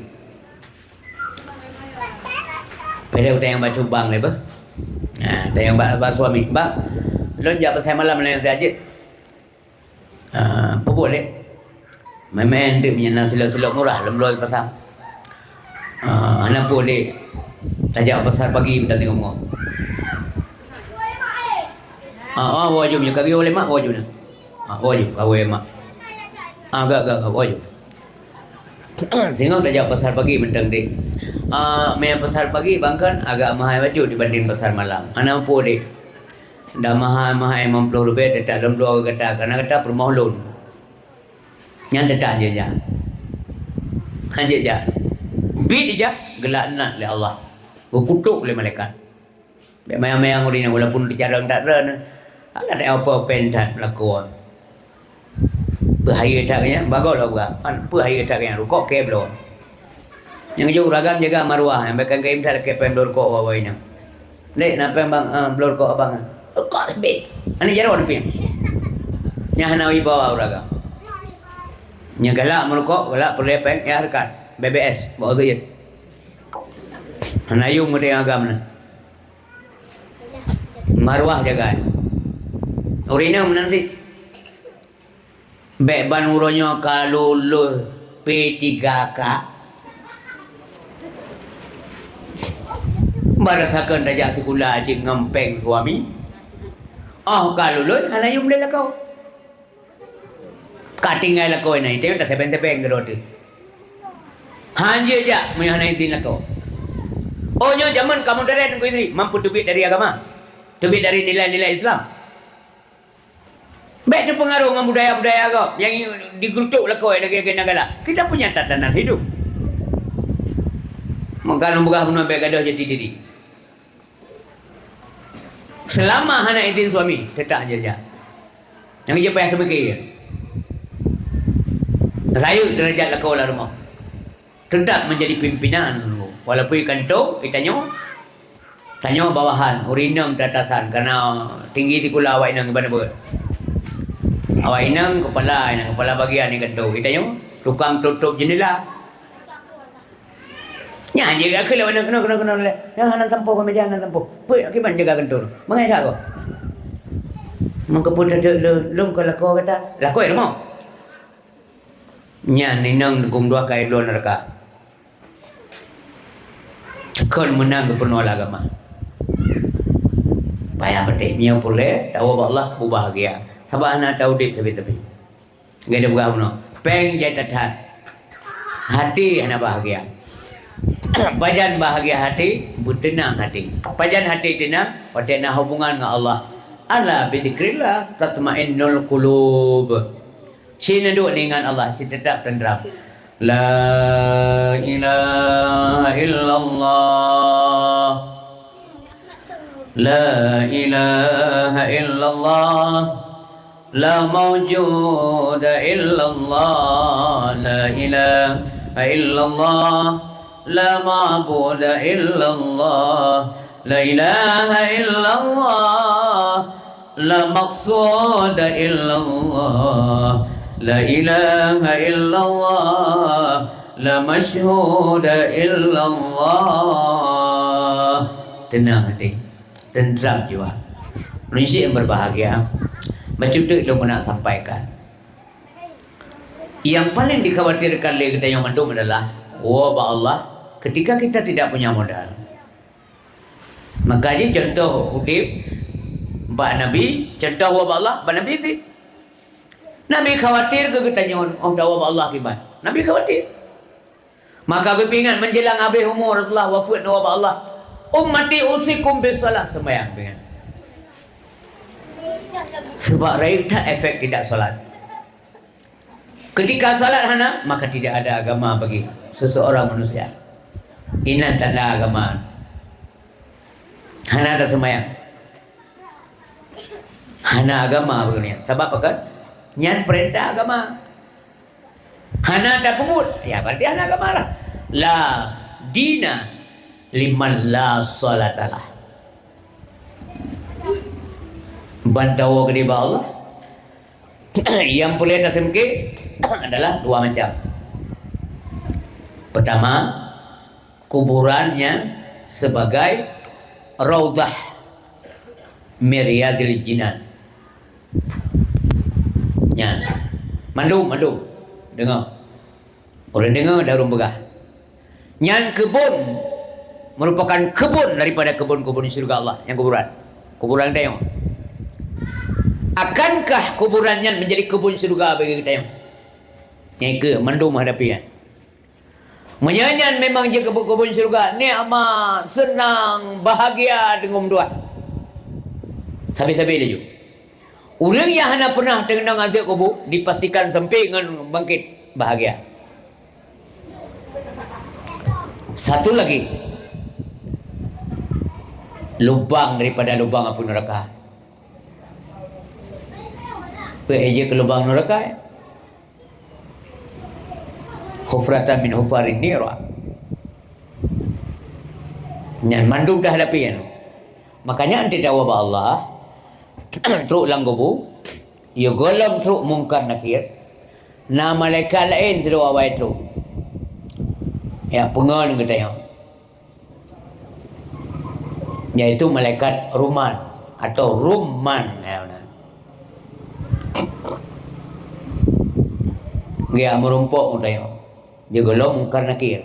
Padahai utang nyang bak cubang lé beuh. Ha, utang nyang bak, bak suami. Bak, lôn jak pasai malam lé nyang siat jeuet. Ha, peubuet lé. Meu'en-meu'en dek meunyan na silop-silop murah lom bloe pasar. Ah, hana peue dek. Tajak pasar pagi mantong teungoh. Ah, ah, woe jom nyoe ka geuyue lé mak, woe jom nyoe. Ah, woe jom, ka woe mak. Ah, gak, gak, gak, woe jom. Singoh tajak pasar pagi mantong dek. Ah, meu'en pasar pagi bangkan agak mahai bacut dibanding pasar malam. Hana peue dek. Dah mahai-mahai limong ploh ribèe teutap lom bloe gata, karena gata peurumoh lôn. Nyan teutap hanjeuet jak. Hanjeuet jak. Biet ijak, geulaknat lé Allah. Geukutok lé malaikat. Bèk mayang-mayang ureueng nyan, walaupun teucarông that droe nyan. Alah, tak apa-apa that lakoe. Peuhayeu that nyan, bagoe lom beurak. Kan peuhayeu that nyan, rukok kèe bloe. Nyang jeuet ureueng agam jaga maruah, nyang bèk kan kayém that lakèe pèng bloe rukok awai-awai nyan. Dek, na pèng bang, ah, bloe rukok abang. Rukok leubeh. Aneuk jaroe leubeh. Nyan hana wibawa ureueng agam. Nyan galak meurukok, galak peureulèe pèng, ya hareukat. B B S, bak uteuen. Hana yum ngon agam na. Maruah jaga. Ureueng inong meunan cit. Bèk ban uroe nyoe ka lulus P tiga K. Barasakan tajak sikula cit ngon pèng suami. Oh ka lulus hana yum lé lakoe. Ka tinggai lakoe na, itu tasebeng-sebeng keudroe teuh. Hanjeuet jak meunyoe hana izin lakoe. Oh nyoe jameun ka modern Teungku Yusri, mampu teubiet dari agama. Teubiet dari nilai-nilai Islam. Bèk teupeungaruh ngon budaya-budaya gob nyang digeurutok lakoe lagèe-lagèe nyang galak. Kita punya tatanan hidup. Maka lôn peugah bunoe bèk gadôh jati diri. Seulama hana izin suami, teutap hanjeuet jak. Nyang jeuet payah seumike. Rayeuk deurajat lakoe lam rumoh. Teutap meunjadi pimpinan, walaupun i kantô, i tanyoe, tanyoe bawahan, ureueng inong di atasan, kareuna tinggi sikula awak inong iban buet. Awak inong keupala, inong keupala bagian i kantô, i tanyoe tukang tôp-tôp jeundela. Nyan jih geukheun lé awak inong, keunoe, keunoe, keunoe, keunoe lé. Nyan hana tampôh keu meuja, hana tampôh. Peue kiban jaga kantô? Mangat that keuh. Meukeupeu that lôn, lôn kon lakoe gata, lakoe rumoh. Nyan inong geumeudoa keu bloe neuraka. Kon meunan geupeurunoe lé agama. Payah patéh meunyoe peureulèe tawoe bak Allah beubahgia. Sabab hana taudép sabe-sabe. Lagèe tapeugah bunoe, pèng jai that-that. Até hana bahgia. Pajan bahgia até? Beuteunang até. Pajan até teunang? Watèe na hubungan ngon Allah. Ala bidzikrillah tatmainnul qulub. Cit neuduek neuingat Allah, cit teutap teuntram. La ilaha illallah. La ilaha illallah. La maujuda illallah. La ilaha illallah. La ma'buda illallah. La ilaha illallah. La maqsuda illallah. La ilaha illallah. La masyhuda illallah. Teunang até, teuntram jiwa. Ulôn syik nyang berbahagia, bacut teuk lôn keuneuk sampaikan. Yang paling dikhawatirkan lé geutanyoe mandum adalah woe bak Allah ketika kita tidak punya modal. Maka jih contoh udép bak Nabi, contoh woe bak Allah bak Nabi cit. Nabi khawatir keu geutanyoe, oh tawoe bak Allah kiban. Nabi khawatir. Maka geupeuingat menjelang habéh umu Rasulullah wafeuet neuwoe bak Allah. Ummati usikum bis shalah, seumayang peuingat. Sebab rayeuk that efek tidak salat. Ketika salat hana, maka tidak ada agama bagi seseorang manusia. Inan tanda agama. Hana ada seumayang. Hana agama bagi nyan. Sabab apa kan? Nyan perintah agama. Hana tapeubeuet, ya berarti hana agama lah. La dina liman la salatalah. Ban tawoe keudéh bak Allah, nyang peureulèe taseumike adalah dua macam. Pertama, kuburannya sebagai raudhah min riyadil jinan. Nyan. Mandum, mandum. Deungoe. Ureuëng deungoe dan ureuëng peugah. Nyan keubon, merupakan keubon daripada keubon-keubon syurga Allah nyang kuburan. Kuburan geutanyoe. Akankah kuburan nyan menjadi keubon syurga bagi geutanyoe? Nyang keu mandum hadapi nyan. Meunyoe nyan memang jeuet keu keubon syurga, nikmat, seunang, bahagia deungon meutuah. Sabe-sabe laju. Ureuëng nyang hana pernah teunang azeub kubu, dipastikan sampai ngon bangkit bahagia. Satu lagi, lubang daripada lubang apui neraka. Peue jeuet keu lubang neraka? Hufratan min hufarin nira. Nyan mandum dah hadapi nyan. Makanya anti dawa bak Allah, trok lam kubu, ya gohlom trok Mungkar Nakir, na malaikat laén sidroe awai trok. Ya, peungon geutanyoe. Yaitu malaikat Ruman atau Rumman, ya, nah. Dia merumpok geutanyoe. Dia gohlom Mungkar Nakir.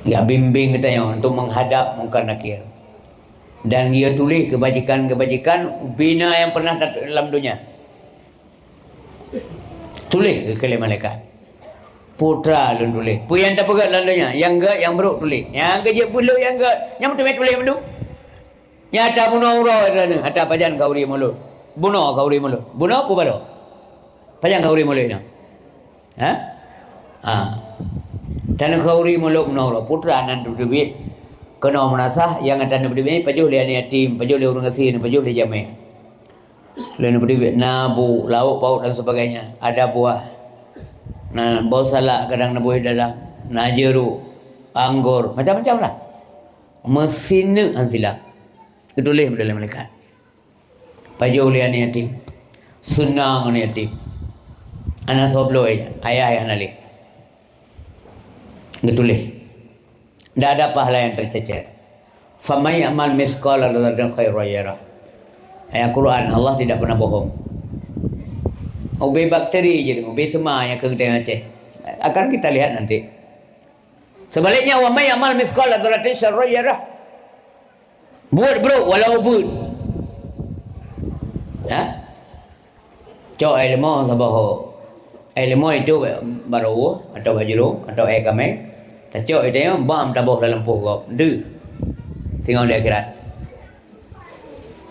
Dia bimbing geutanyoe untuk menghadap Mungkar Nakir. Dan dia tulis kebajikan-kebajikan bina yang pernah dat-, dalam dunia. Tuléh keu lé malaikat. Putra lôn tuléh. Peue nyang tapeugét lam donya? Nyang gét, nyang brok tuléh. Nyang keujeuet beuh lôn nyang gét. Nyang meuteumé tuléh mandum. Nyang ata bunoe uroe droeneuh, ata pajan khauri mulod. Bunoe khauri mulod. Bunoe peue baloe? Pajan khauri mulod nyoe? Ha? Ha. Taneukhauri mulod bunoe uroe. Putra nan teubiet. Keunoe meunasah, nyang ata neubri pajoh lé aneuk yatim, pajoh lé ureuëng gasien, pajoh lé jamé. Lheueh neupeuduek na bu, lauk pauk dan sebagainya, ada buah. Na boh salak kadang neuboh dalam, na jeruk, anggor, macam-macam lah. Meusineuk han silap. Geutuléh bak dalam malaikat. Pajoh lé aneuk yatim. Seunang aneuk yatim. Hana soe bloe, ayah nyang hana lé. Geutuléh. Tidak ada pahala yang tercecer. Faman ya'mal mitsqala dzarratin khairan yarah. Ayat Quran, Allah tidak pernah bohong. Ubé bakteri je, ubé sema nyang keu geutanyoe Aceh. Akan kita lihat nanti. Sebaliknya, wa man ya'mal mitsqala dzarratin syarran yarah. Buet brok walau buet. Ha? Cok air limau saboh. Air limau itu baru atau bajulu atau air kameng. Tacok itu ya, bam taboh dalam poh gob. Deuh. Tinggal di akhirat.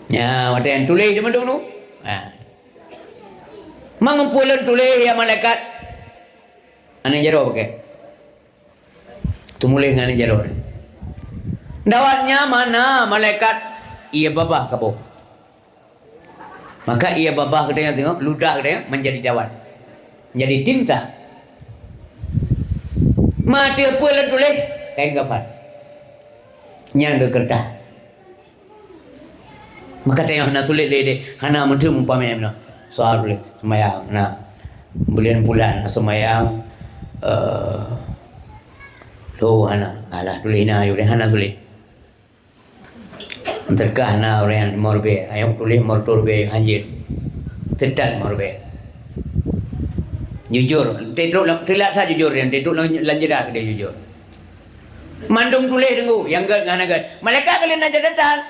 Ya, mata yang tulis di mandum tu. Ha. Mangumpulkan tulis ya malaikat. Aneuk jaroe pakai. Teumuléh ngon jaroe. Dawatnya mana malaikat? Ia babah kaboh. Maka ia babah geutanyoe tengok, ludah geutanyoe menjadi dawat. Menjadi tinta. Mati peue lôn tuléh? Kain kafan. Nyang geukeureudah. Maka tanyoe hana sulet lé deh, hana meuteumé upamé meunan. Soal tuléh seumayang na. Buleuen pulan seumayang, eh, lhô hana. Alah, tuléh na yue deh, hana sulet. Teuka na ureuëng limong ribèe, ayong tuléh limong reutôh ribèe hanjeuet. Teutat limong ribèe. Jujur, teutrok lam, teulat that jujur nyan, teutrok lam, lam jeda keudeh jujur. Mandum tuléh deungon, nyang gét ngon hana gét. Malaikat kalian na catatan.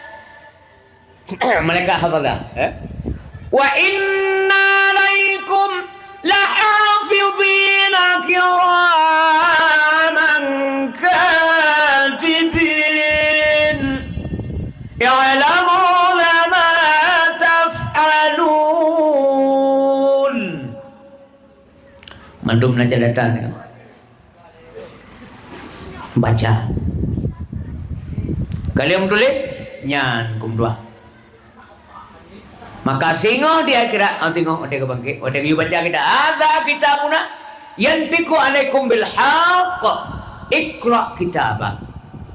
Malaikat hafazah, eh? Wa inna alaikum lahafizina kiraman katibin. Ya'lamuna ma taf'alun. Mandum na catatan. Baca. Kalian tuléh, nyan kum dua. Maka singoh di akhirat, ah, singoh watèe geubangkét, watèe geuyue baca kitab, "Hadza kitabuna yantiqu alaikum bil haqq. Iqra kitabak."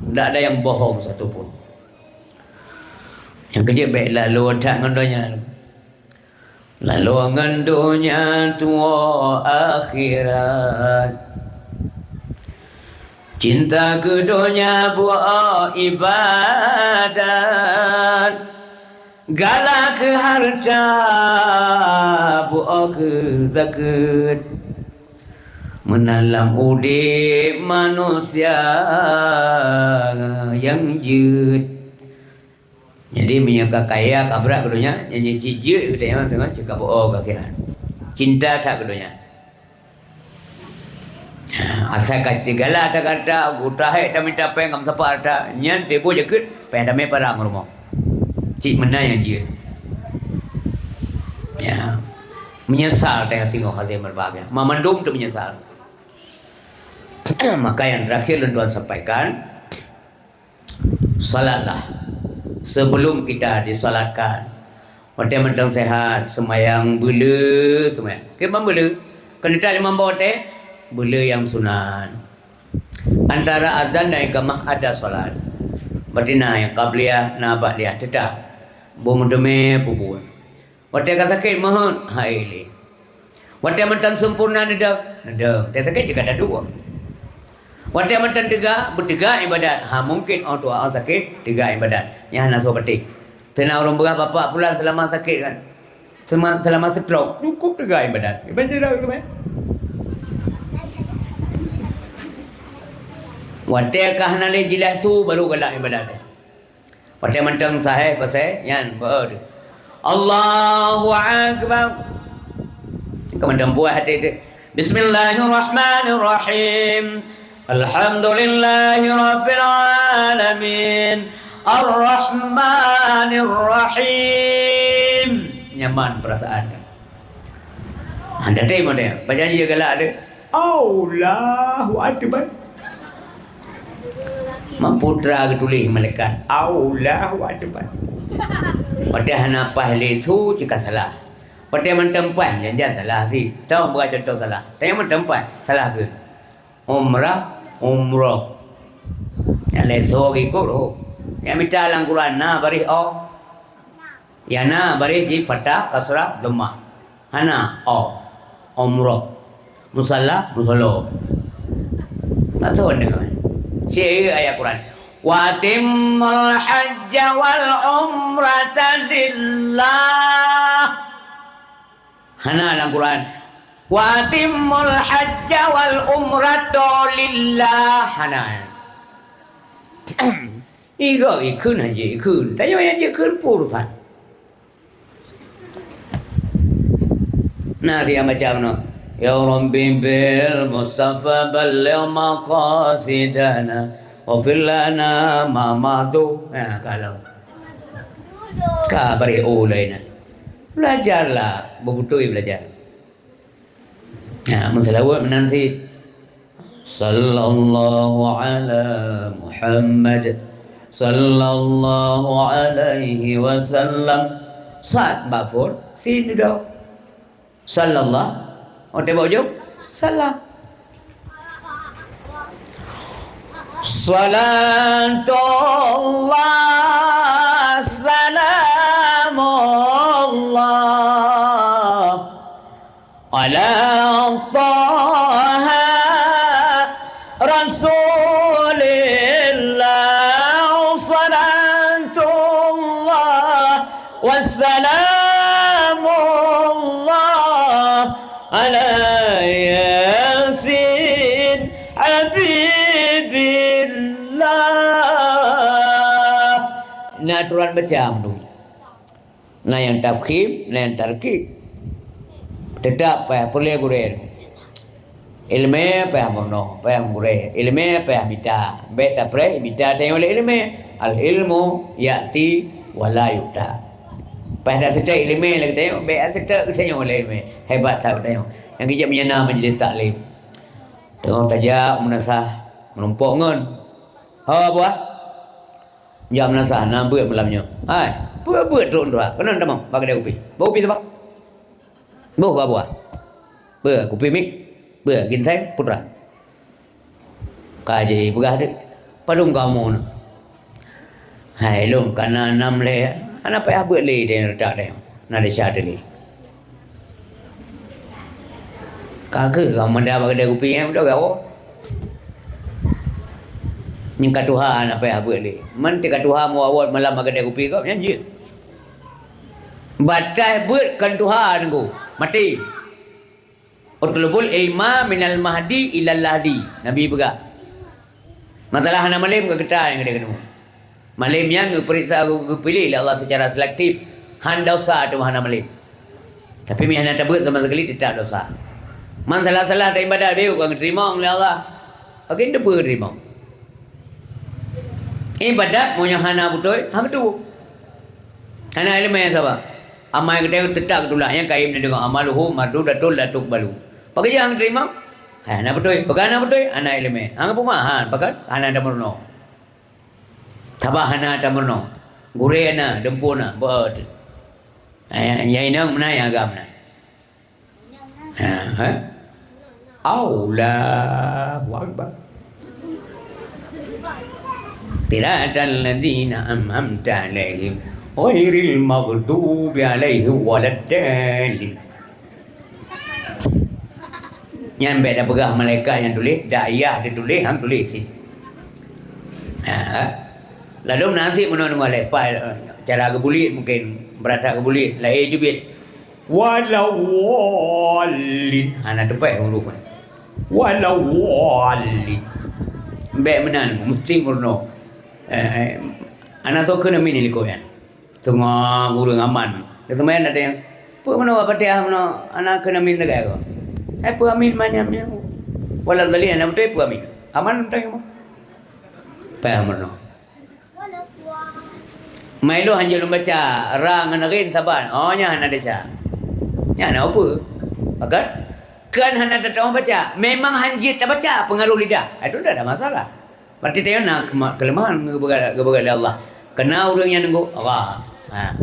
Tidak ada yang bohong satu pun. Nyang keujeuet bèk laloe that ngon donya. Laloe ngon donya tuwoe akhirat. Cinta keu donya buet ibadat. Galak keu hareuta, bu'oh keu zakeuet. Meunan lam udeb manusia nyang jeuet. Jadi, meunyoe ka kaya, ka brat keu donya, nyang cit jeuet keu donya, teuma cit ka bu'oh keu akhirat. Cinta that keu donya. Ha, asai ka teugalak that keu hareuta, geuta hék tamita péng, ka meusapat hareuta, nyan tiboh jakeuet, péng damé parang rumoh. Cit meunan nyang jeuet. Ya. Meunyeusal teuh singoh hati meureubahagia. Mamandum teuh meunyeusal. Maka nyang terakhir lôn tuan sampaikan, salatlah sebelum kita disalatkan. Watée mantong sehat, seumayang beuleu seumayang. Keu ban beuleu, keuneuk that limong boh watée, beuleu nyang sunat. Antara azan dan iqamah ada salat. Berarti na nyang qabliyah, na ba'diyah, teutap. Boh meuteumé peubuet. Watée ka sakét meuheuét, hai lé. Watée mantong sempurna neudong, neudong. Watée sakét jih ka dua. Watée mantong teuga, beuteuga ibadat. Ha, mungken 'oh tuha sakét, teuga ibadat. Nyan hana soe patéh. Teuna ureuëng peugah bapak pulan seulama sakét kan. Seulama, seulama stroke, cukup teuga ibadat. Ibadat tidak itu, eh. Watée ka hana lé jeulaih su baru galak ibadat. Watée mantong sahé pasai nyan beu tu. Allahu Akbar. Ka mantong puih até teuh. Bismillahirrahmanirrahim. Alhamdulillahirabbil alamin. Arrahmanirrahim. Nyaman perasaan kan. Hana teurimong deh. Pajan jih galak deh. Allahu Akbar. Mak putra geutuléh malaikat. Allahu Akbar. Watée hana paih lé su cit ka salah. Watée mantong paih janjan salah sit. Tong beuka contoh salah. Tanyong mantong paih salah keu. Umrah, umroh. Nyang lé su geukot lom. Nyang mita lam Quran na baréh o. Ya na baréh jih fathah, kasrah, dhammah. Hana, o. Umroh. Musalla, musolo. Tak tahu anda kan? Cik ayat Quran. Wa atimmul hajja wal umrata lillah. Hana lam Quran. Wa atimmul hajja wal umrata lillah. Hana. Iga ikheun hana jeuet ikheun. Tanyoe nyang jeuet kheun peue urusan. Na siat macam nyoe. Ya Rabbi bil Mustafa balligh maqasidana wa fil lana ma madu. Nah, kalau ka bari ulai na. Belajarlah, beutôi belajar. Ha, meuseulaweuet meunan cit. Sallallahu ala Muhammad. Sallallahu alaihi wasallam. Sat bak phon, sin dudoe. Sallallahu. Oh, teuh bak ujong. Salam. Salatullah, salamullah. Ala Taha Rasulillah, salatullah wassalamullah ala Yasin Habibillah. Na aturan baca meunan. Na nyang tafkhim, na nyang tarkib. Teutap payah peureulée gurée. Iéleumé payah meurunoe, payah meugurée. Iéleumé payah mita. Bék tapreh mita tanyoe lé iéleumé. Al-ilmu ya'ti wa la yu'ta. Payah taseutôt iéleumé lé geutanyoe, bék taseutôt geutanyoe lé iéleumé. Hebat that geutanyoe. Nyang geujak meunyoe na majlis taklim. Teungoh tajak meunasah meurumpok ngon. Ho buah. Jak meunasah, na beuet malam nyoe. Hai, peue beuet trok dua? Keunan tamong, bak keudè kupi. Bak kupi sabab. Boh ka buah. Peue kupi mic? Peue ginseng putra? Ka jipeugah deuek. Padum ka umu nyoe? Hai, lôn ka na nam lé. Hana payah beuet lé deh, redak deh. Na desya teuh lé. Ka kheueh ka meuda bak keudè kupi nyan, beudôh gawoe. Nyang ka tuha na payah beuet lé. Man teuka tuha meuawot malam bak keudè kupi gob nyan jeuet. Bataih beuet kon tuha nunggu, maté. "Utlubul ilma minal mahdi ilal lahdi," Nabi peugah. Masalah hana malem ka geuta nyang geutanyoe. Malem nyan geupeuriksa, geu-, geupiléh lé Allah secara selektif. Han desya teuma hana malem. Tapi meuhana tabeuet sama sekali, teutap desya. Man salah-salah taibadat, beu ka geuteurimong lé Allah. Bagi teupeue teurimong. Ibadat meunyoe hana beutôi, hana beutôi. Hana ileumèe saban. Amai geutanyoe teutap geutulak, nyang kayém neudeungoe, "Amaluhu mardudatun la tuqbalu." Pakon jih hana teurimong? Hai, hana beutôi. Pakon hana beutôi? Hana ileumèe. Hana peumaham, pakon? Hana tameurunoe. Saban hana tameurunoe. Gurèe na, dumpeue na, beuet. Hai, nyang inong meunan, nyang agam meunan. Ha, ha? Allahu Akbar. Siratal ladzina an'amta 'alaihim ghairil maghdubi 'alaihim waladdallin. Nyan bèk tapeugah malaikat nyang tuléh, dak yah teutuléh, han tuléh cit. Ha, ha? Lalu meunan cit meunoe-noe lé, pa, cara geubuliet mungken brat that geubuliet, laén jeubiet. Waladdallin. Hana teupèh huruf nyan. Waladdallin. Bèk meunan, meusti meurunoe. Eh, eh, hana soe keuneuk amin likot nyan. Teungoh ureueng aman. Teuma nyan ada nyang, "Peue meunoe bak Fatihah meunoe, hana keuneuk amin sagai keuh?" Eh, peue amin manyam nyan. Waladdallin, hana beutôi peue amin. Aman mantong nyoe. Payah meurunoe. Meunyoe hanjeuet lôn baca ra ngon ghin saban, oh, nyan hana desya. Nyan hana peue. Pakon? Kan hana tatamong baca. Memang hanjeuet tabaca, peungaroh lidah. Itu ndak ada masalah. Berarti tanyoe na keuma-, keuleumahan geupeugah, geupeugah lé Allah. Keu na ureueng nyang nunggu ra. Ha.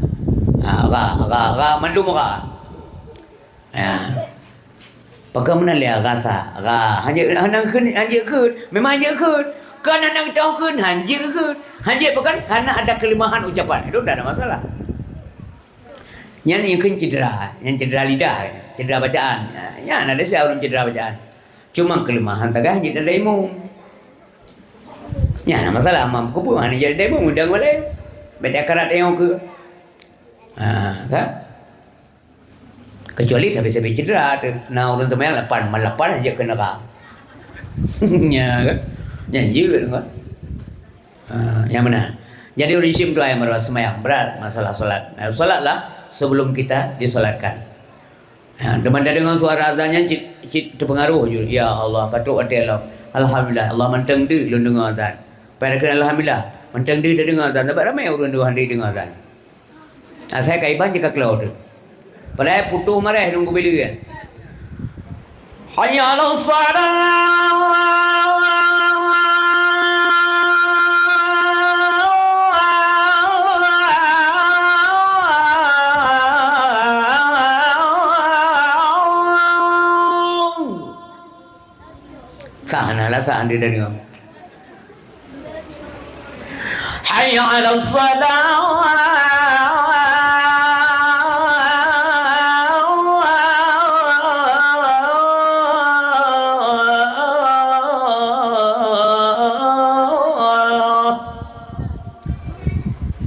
Ha, ra, ra, ra, mandum ra. Ya. Pakon meunan lé rasa, ra, hanjeuet, hana kheun, hanjeuet kheun. Memang hanjeuet kheun. Kan hana geutanyoe kheun, hanjeuet kheun. Hanjeuet pakon? Karena ada kelemahan ucapan. Itu tidak ada masalah. Nyan nyang kheun cedera, nyang cedera lidah, cedera bacaan. Ya, nyan ada siat ureueng cedera bacaan. Cuma kelemahan tagah hanjeuet tadaimum. Nyan masalah mam keupeue hana jadi daimum, udang balai. Beda karat yang ke. Ha, kan? Kecuali sabe-sabe cedera tu. Na ureueng seumayang lapan, malapan aja kena ka. Nya kan? Nyan jeuet kan? Ha, nyang meunan. Jadi ureueng Islam tu ayah meurasa seumayang berat masalah salat. Nah, salatlah sebelum kita disolatkan. Ha, teuma tadeungoe suara azan nyan cit, cit teupeungaroh ju. Ya Allah, ka trok watèe lom. Alhamdulillah, Allah mantong deuh lôn deungoe azan. Padahai alhamdulillah, mantong deuh tadeungoe azan. Sabab ramé ureueng deuh hana deungoe azan. Asai ka iban jih ka keulok teuh. Padahai putôh mareh lôn geubi lé. Hayya 'alas shalah. Sah na lah, sah ande dan ngam. Hayya 'alas shalah.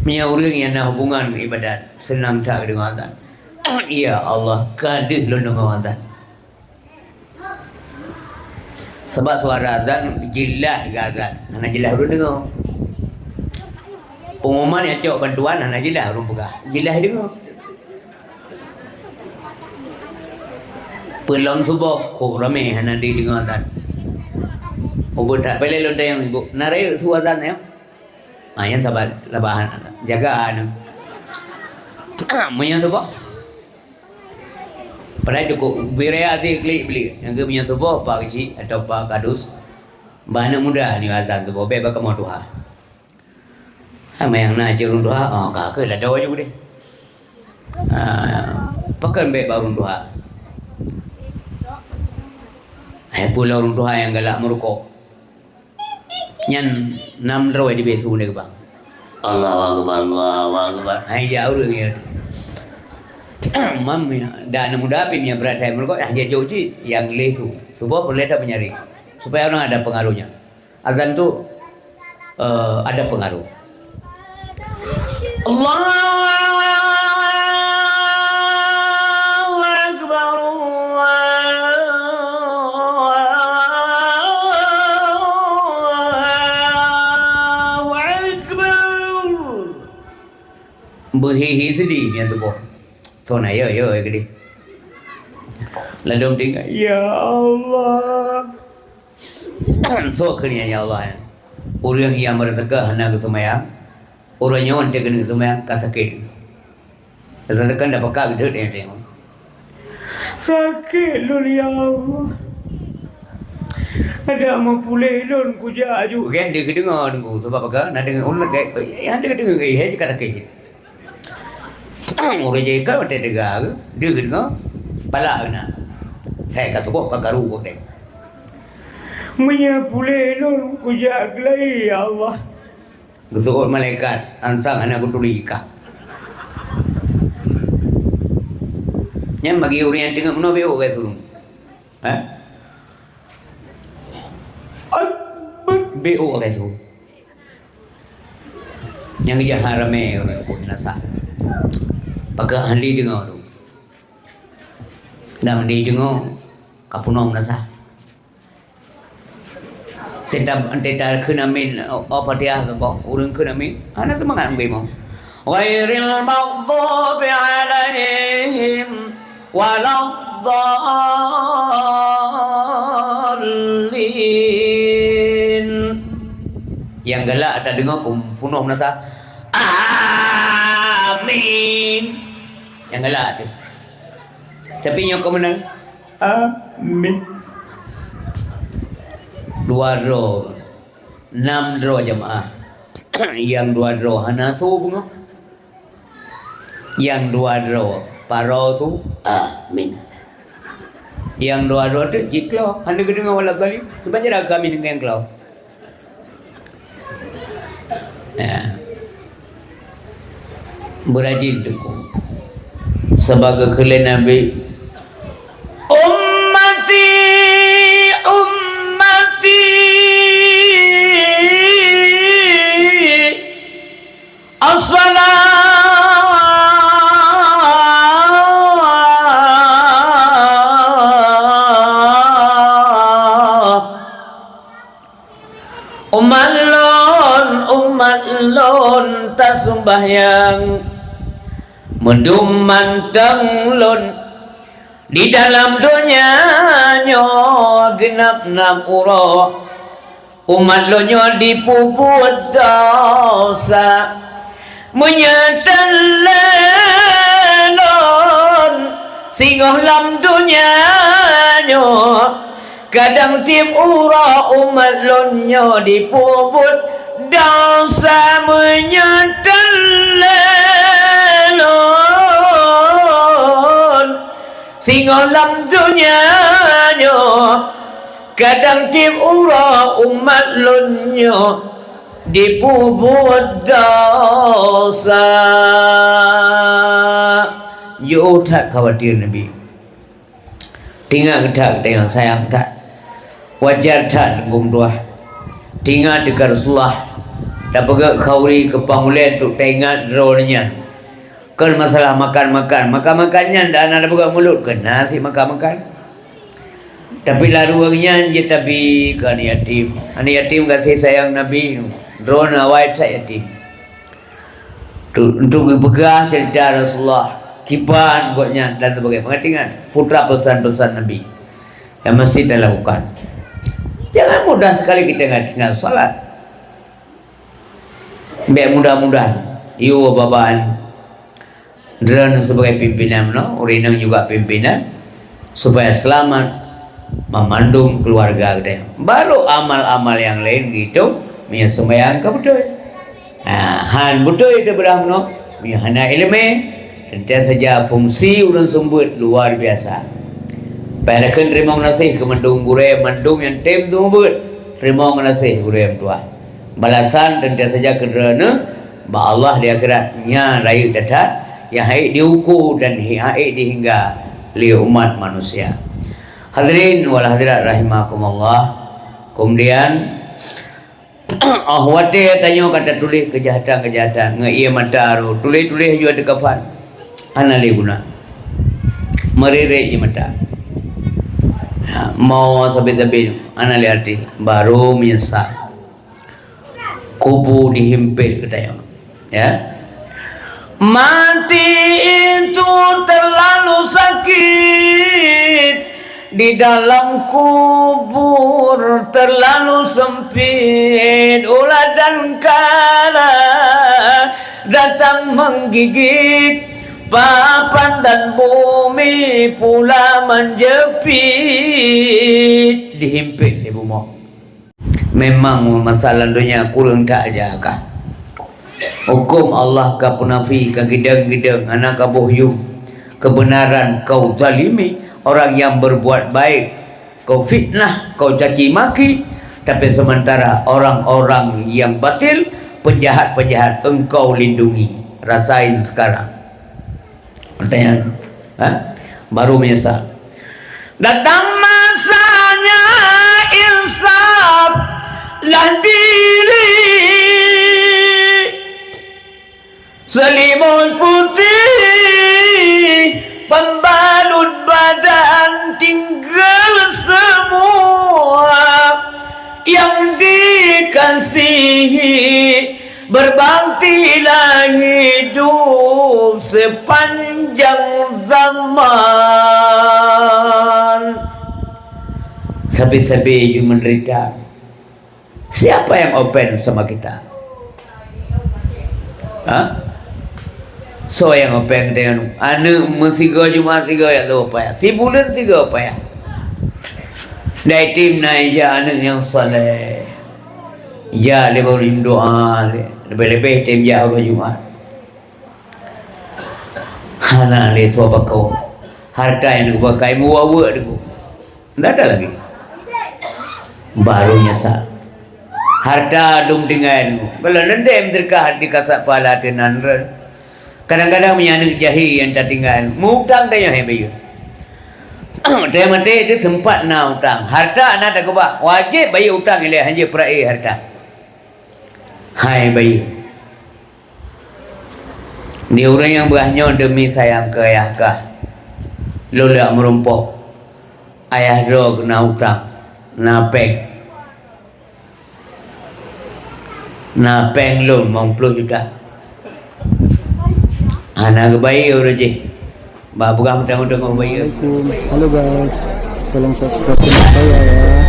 Meunyoe ureueng nyang na hubungan ibadat, seunang that deungoe azan. Ya Allah, ka deuh lôn deungoe azan. Sabab suara azan jeulaih geuazan, hana jeulaih ureueng deungoe. Pengumuman nyang cok bantuan hana jeulaih ureueng peugah, jeulaih deungoe. Peulom suboh, kok ramé hana deungoe azan. Ubit that, bèk lé lôn tanyong ibu, na rayeuk su azan nyoe? Ah, nyan saban, saban jaga anu. Meunyoe suboh. Padahai cukôp bri raya sit klik beli. Nyang keu meunyoe suboh, Pak Geuchik atau Pak Kadus. Bak aneuk muda nyoe azan suboh, bèk bak kamoe tuha. Ha, meunyoe na cit ureueng tuha, oh, ka keuh ladoe ju deh. Ha, pakon bèk bak ureueng tuha? Hai pula ureueng tuha nyang galak meurukok. Nyan nam droe dibée su nibak. Allahu Akbar, Allahu Akbar. Hai jak ureueng ya. Mam ya, dak aneuk muda pih nyan brat hai meurukok, ah, jak jok cit, nyang lé su. Suboh peureulèe that meunyaring. Supaya ureueng ada pengaruhnya. Azan tu, eh, ada pengaruh. Allah. Beuhi-hi seudeh nyan tuboh. Thon ayo, yo, yo, gede. Ladom tinggai, "Ya Allah." Soe keu nyan, "Ya Allah"? Ureueng nyang meureuka hana geuseumayang, ureueng nyoe teuh keuneuk seumayang ka sakét. Rasa tekan dah peka geudeuk dia tengok. "Sakét lôn, ya Allah. Adak meupuléh lôn kujak aju." Kan dia geudeungoe nunggu, sebab apa? Na deungoe ulôn lagèe, eh, han deungoe, eh, hai cakap sakét. Ureueng jai ka watèe teuga, dia geudeungoe, pala na. Saya ka suboh ka karu watèe. "Meunyoe puléh lôn kujak keulai, ya Allah." Geuseuôt malaikat, ansang hana geuturi kah. Nyan bagi ureueng nyang teungeut meunoe beuôt lagèe surung. Ha? Beuôt lagèe surung. Nyang geujak ha ramé ureueng pun nasa. Pakon ahli deungoe tu. Dan di deungoe ka peunoh nasa. Teutab-, teutab kheun amin, oh, Fatihah saboh, ureueng kheun amin, hana seumangat meugimoe. Ghairil maghdubi alaihim waladdallin. Nyang galak tadeungoe pun peunoh meunasah, "Amin." Nyang galak tu. Tapi nyoe keuh meunan, "Amin." Dua droe. Nam droe jeumaáh. Nyang dua droe hana su beungoh. Nyang dua droe paroe su, "Amin." Nyang dua droe tu jiklo, hana geudeungoe wala bali. Sebab jih dah kami dengan klo. Ya. Beurajin teungku. Sabagai kheun lé Nabi, "Ummati, ummati, as-salah." Umat lôn, umat lôn taseumayang, meudum mantong lôn di dalam donya nyoe geunab-nab uroe. Umat lôn nyoe dipeubuet desya. Meunyoe tan lé lôn singoh lam donya nyoe, kadang tieb uroe umat lôn nyoe dipeubuet desya. Meunyoe tan lé lôn singoh lam donya nyoe, kadang tieb uroe umat lôn nyoe dipeubuet desya. Jiôh that khawatir Nabi. Teuingat that, teuingat sayang that. Wajar that lôn tuah. Teuingat teuka Rasulullah. Tapeugah khauri keu pangulèe untuk teuingat droe nyan. Kon masalah makan-makan. Makan-makan nyan dah na tapeugah mulot keu na sit makan-makan. Tapi lam ruweueng nyan jeuet tabi keu aneuk yatim. Aneuk yatim gaséh sayang Nabi, droeneuh awai that yatim. Tu, untuk geupeugah cerita Rasulullah, kiban gobnyan dan sebagainya. Ingat, putra pesan-pesan Nabi yang mesti talakukan. Jangan mudah sekali kita tinggal salat. Bèk mudah-mudahan, yue babah droeneuh sebagai pimpinan meunoe, ureueng inong juga pimpinan, supaya selamat meumandum keluarga geutanyoe. Baru amal-amal nyang laén geuhitong meunyoe seumayang ka beutôi. Nah, han beutôi teubeurah meunoe meunyoe hana ileumèe. Teuntèe saja fungsi ureueng seumeubeuet luar biasa. Payah takheun teurimong gaséh keu mandum gurèe, mandum nyang tem seumeubeuet. Teurimong gaséh gurèe meutuah. Balasan teuntèe saja keu droeneuh bak Allah di akhirat, nyan rayeuk that-that nyang hana ék diuku dan hana ék dihingga lé umat manusia. Hadirin wal hadirat rahimakumullah. Kemudian, oh watèe tanyoe ka tatuléh keujahatan-keujahatan ngon ié mata roh, tuléh-tuléh ju ateueh kafan. Hana lé guna. Meureurék ié mata. Ha, mo sabe-sabe hana lé até, baru meunyeusal. Kubu dihimpit geutanyoe. Ya. Mati itu terlalu sakit, di dalam kubur terlalu sempit. Ulat dan kara datang menggigit, papan dan bumi pula menjepit. Dihimpit lé bumoe. Memang masalah donya kureueng that aja kah. Huköm Allah ka peunafi, ka gidong-gidong, hana ka boh yum. Kebenaran kau zalimi, orang yang berbuat baik kau fitnah, kau caci maki, tapi sementara orang-orang yang batil, penjahat-penjahat engkau lindungi. Rasain sekarang. Pertanyaan, ha? Baru menyesal. Datang masanya insaf lah diri. Selimut putih pembalut badan, tinggal semua yang dikasihi. Berbaktilah hidup sepanjang zaman. Sabe-sabe ju menderita. Siapa yang open sama kita? Ha? Soe nyang open dengan aneuk meusigoe Jumat sigoe jak lheueh payah. Sibuleuen sigoe payah. Dai tem na ija aneuk nyang saleh. Jak lé baru doa lé. Leubeh-leubeh tem jak uroe Jumat. Hana lé soe pakoe. Harta nyang geupakai meuweuek-weuek deungoe. Ndak ada lagi. Baru nyesal. Harta dum tinggai deungoe. Kalau lendem sedekah dikasap pahala teunan ren. Kadang-kadang meunyo aneuk jahé nyang tatinggai, meu-utang tanyoe hai bayeue. Watèe maté teuh sempat na utang. Harta na takeubah, wajéb bayeue utang ilèe hanjeuet peurae harta. Hai bayeue. Di ureueng nyang beuh nyoe demi sayang keu ayah kah. Lôn leuek meurumpok. Ayah droe keu na utang, na péng. Na péng lôn limong ploh juta. Hana geubayeue ureueng jih. Bak peugah meuteungoh-teungoh bayeue. Assalamualaikum. Halo guys, tolong subscribe channel saya ya.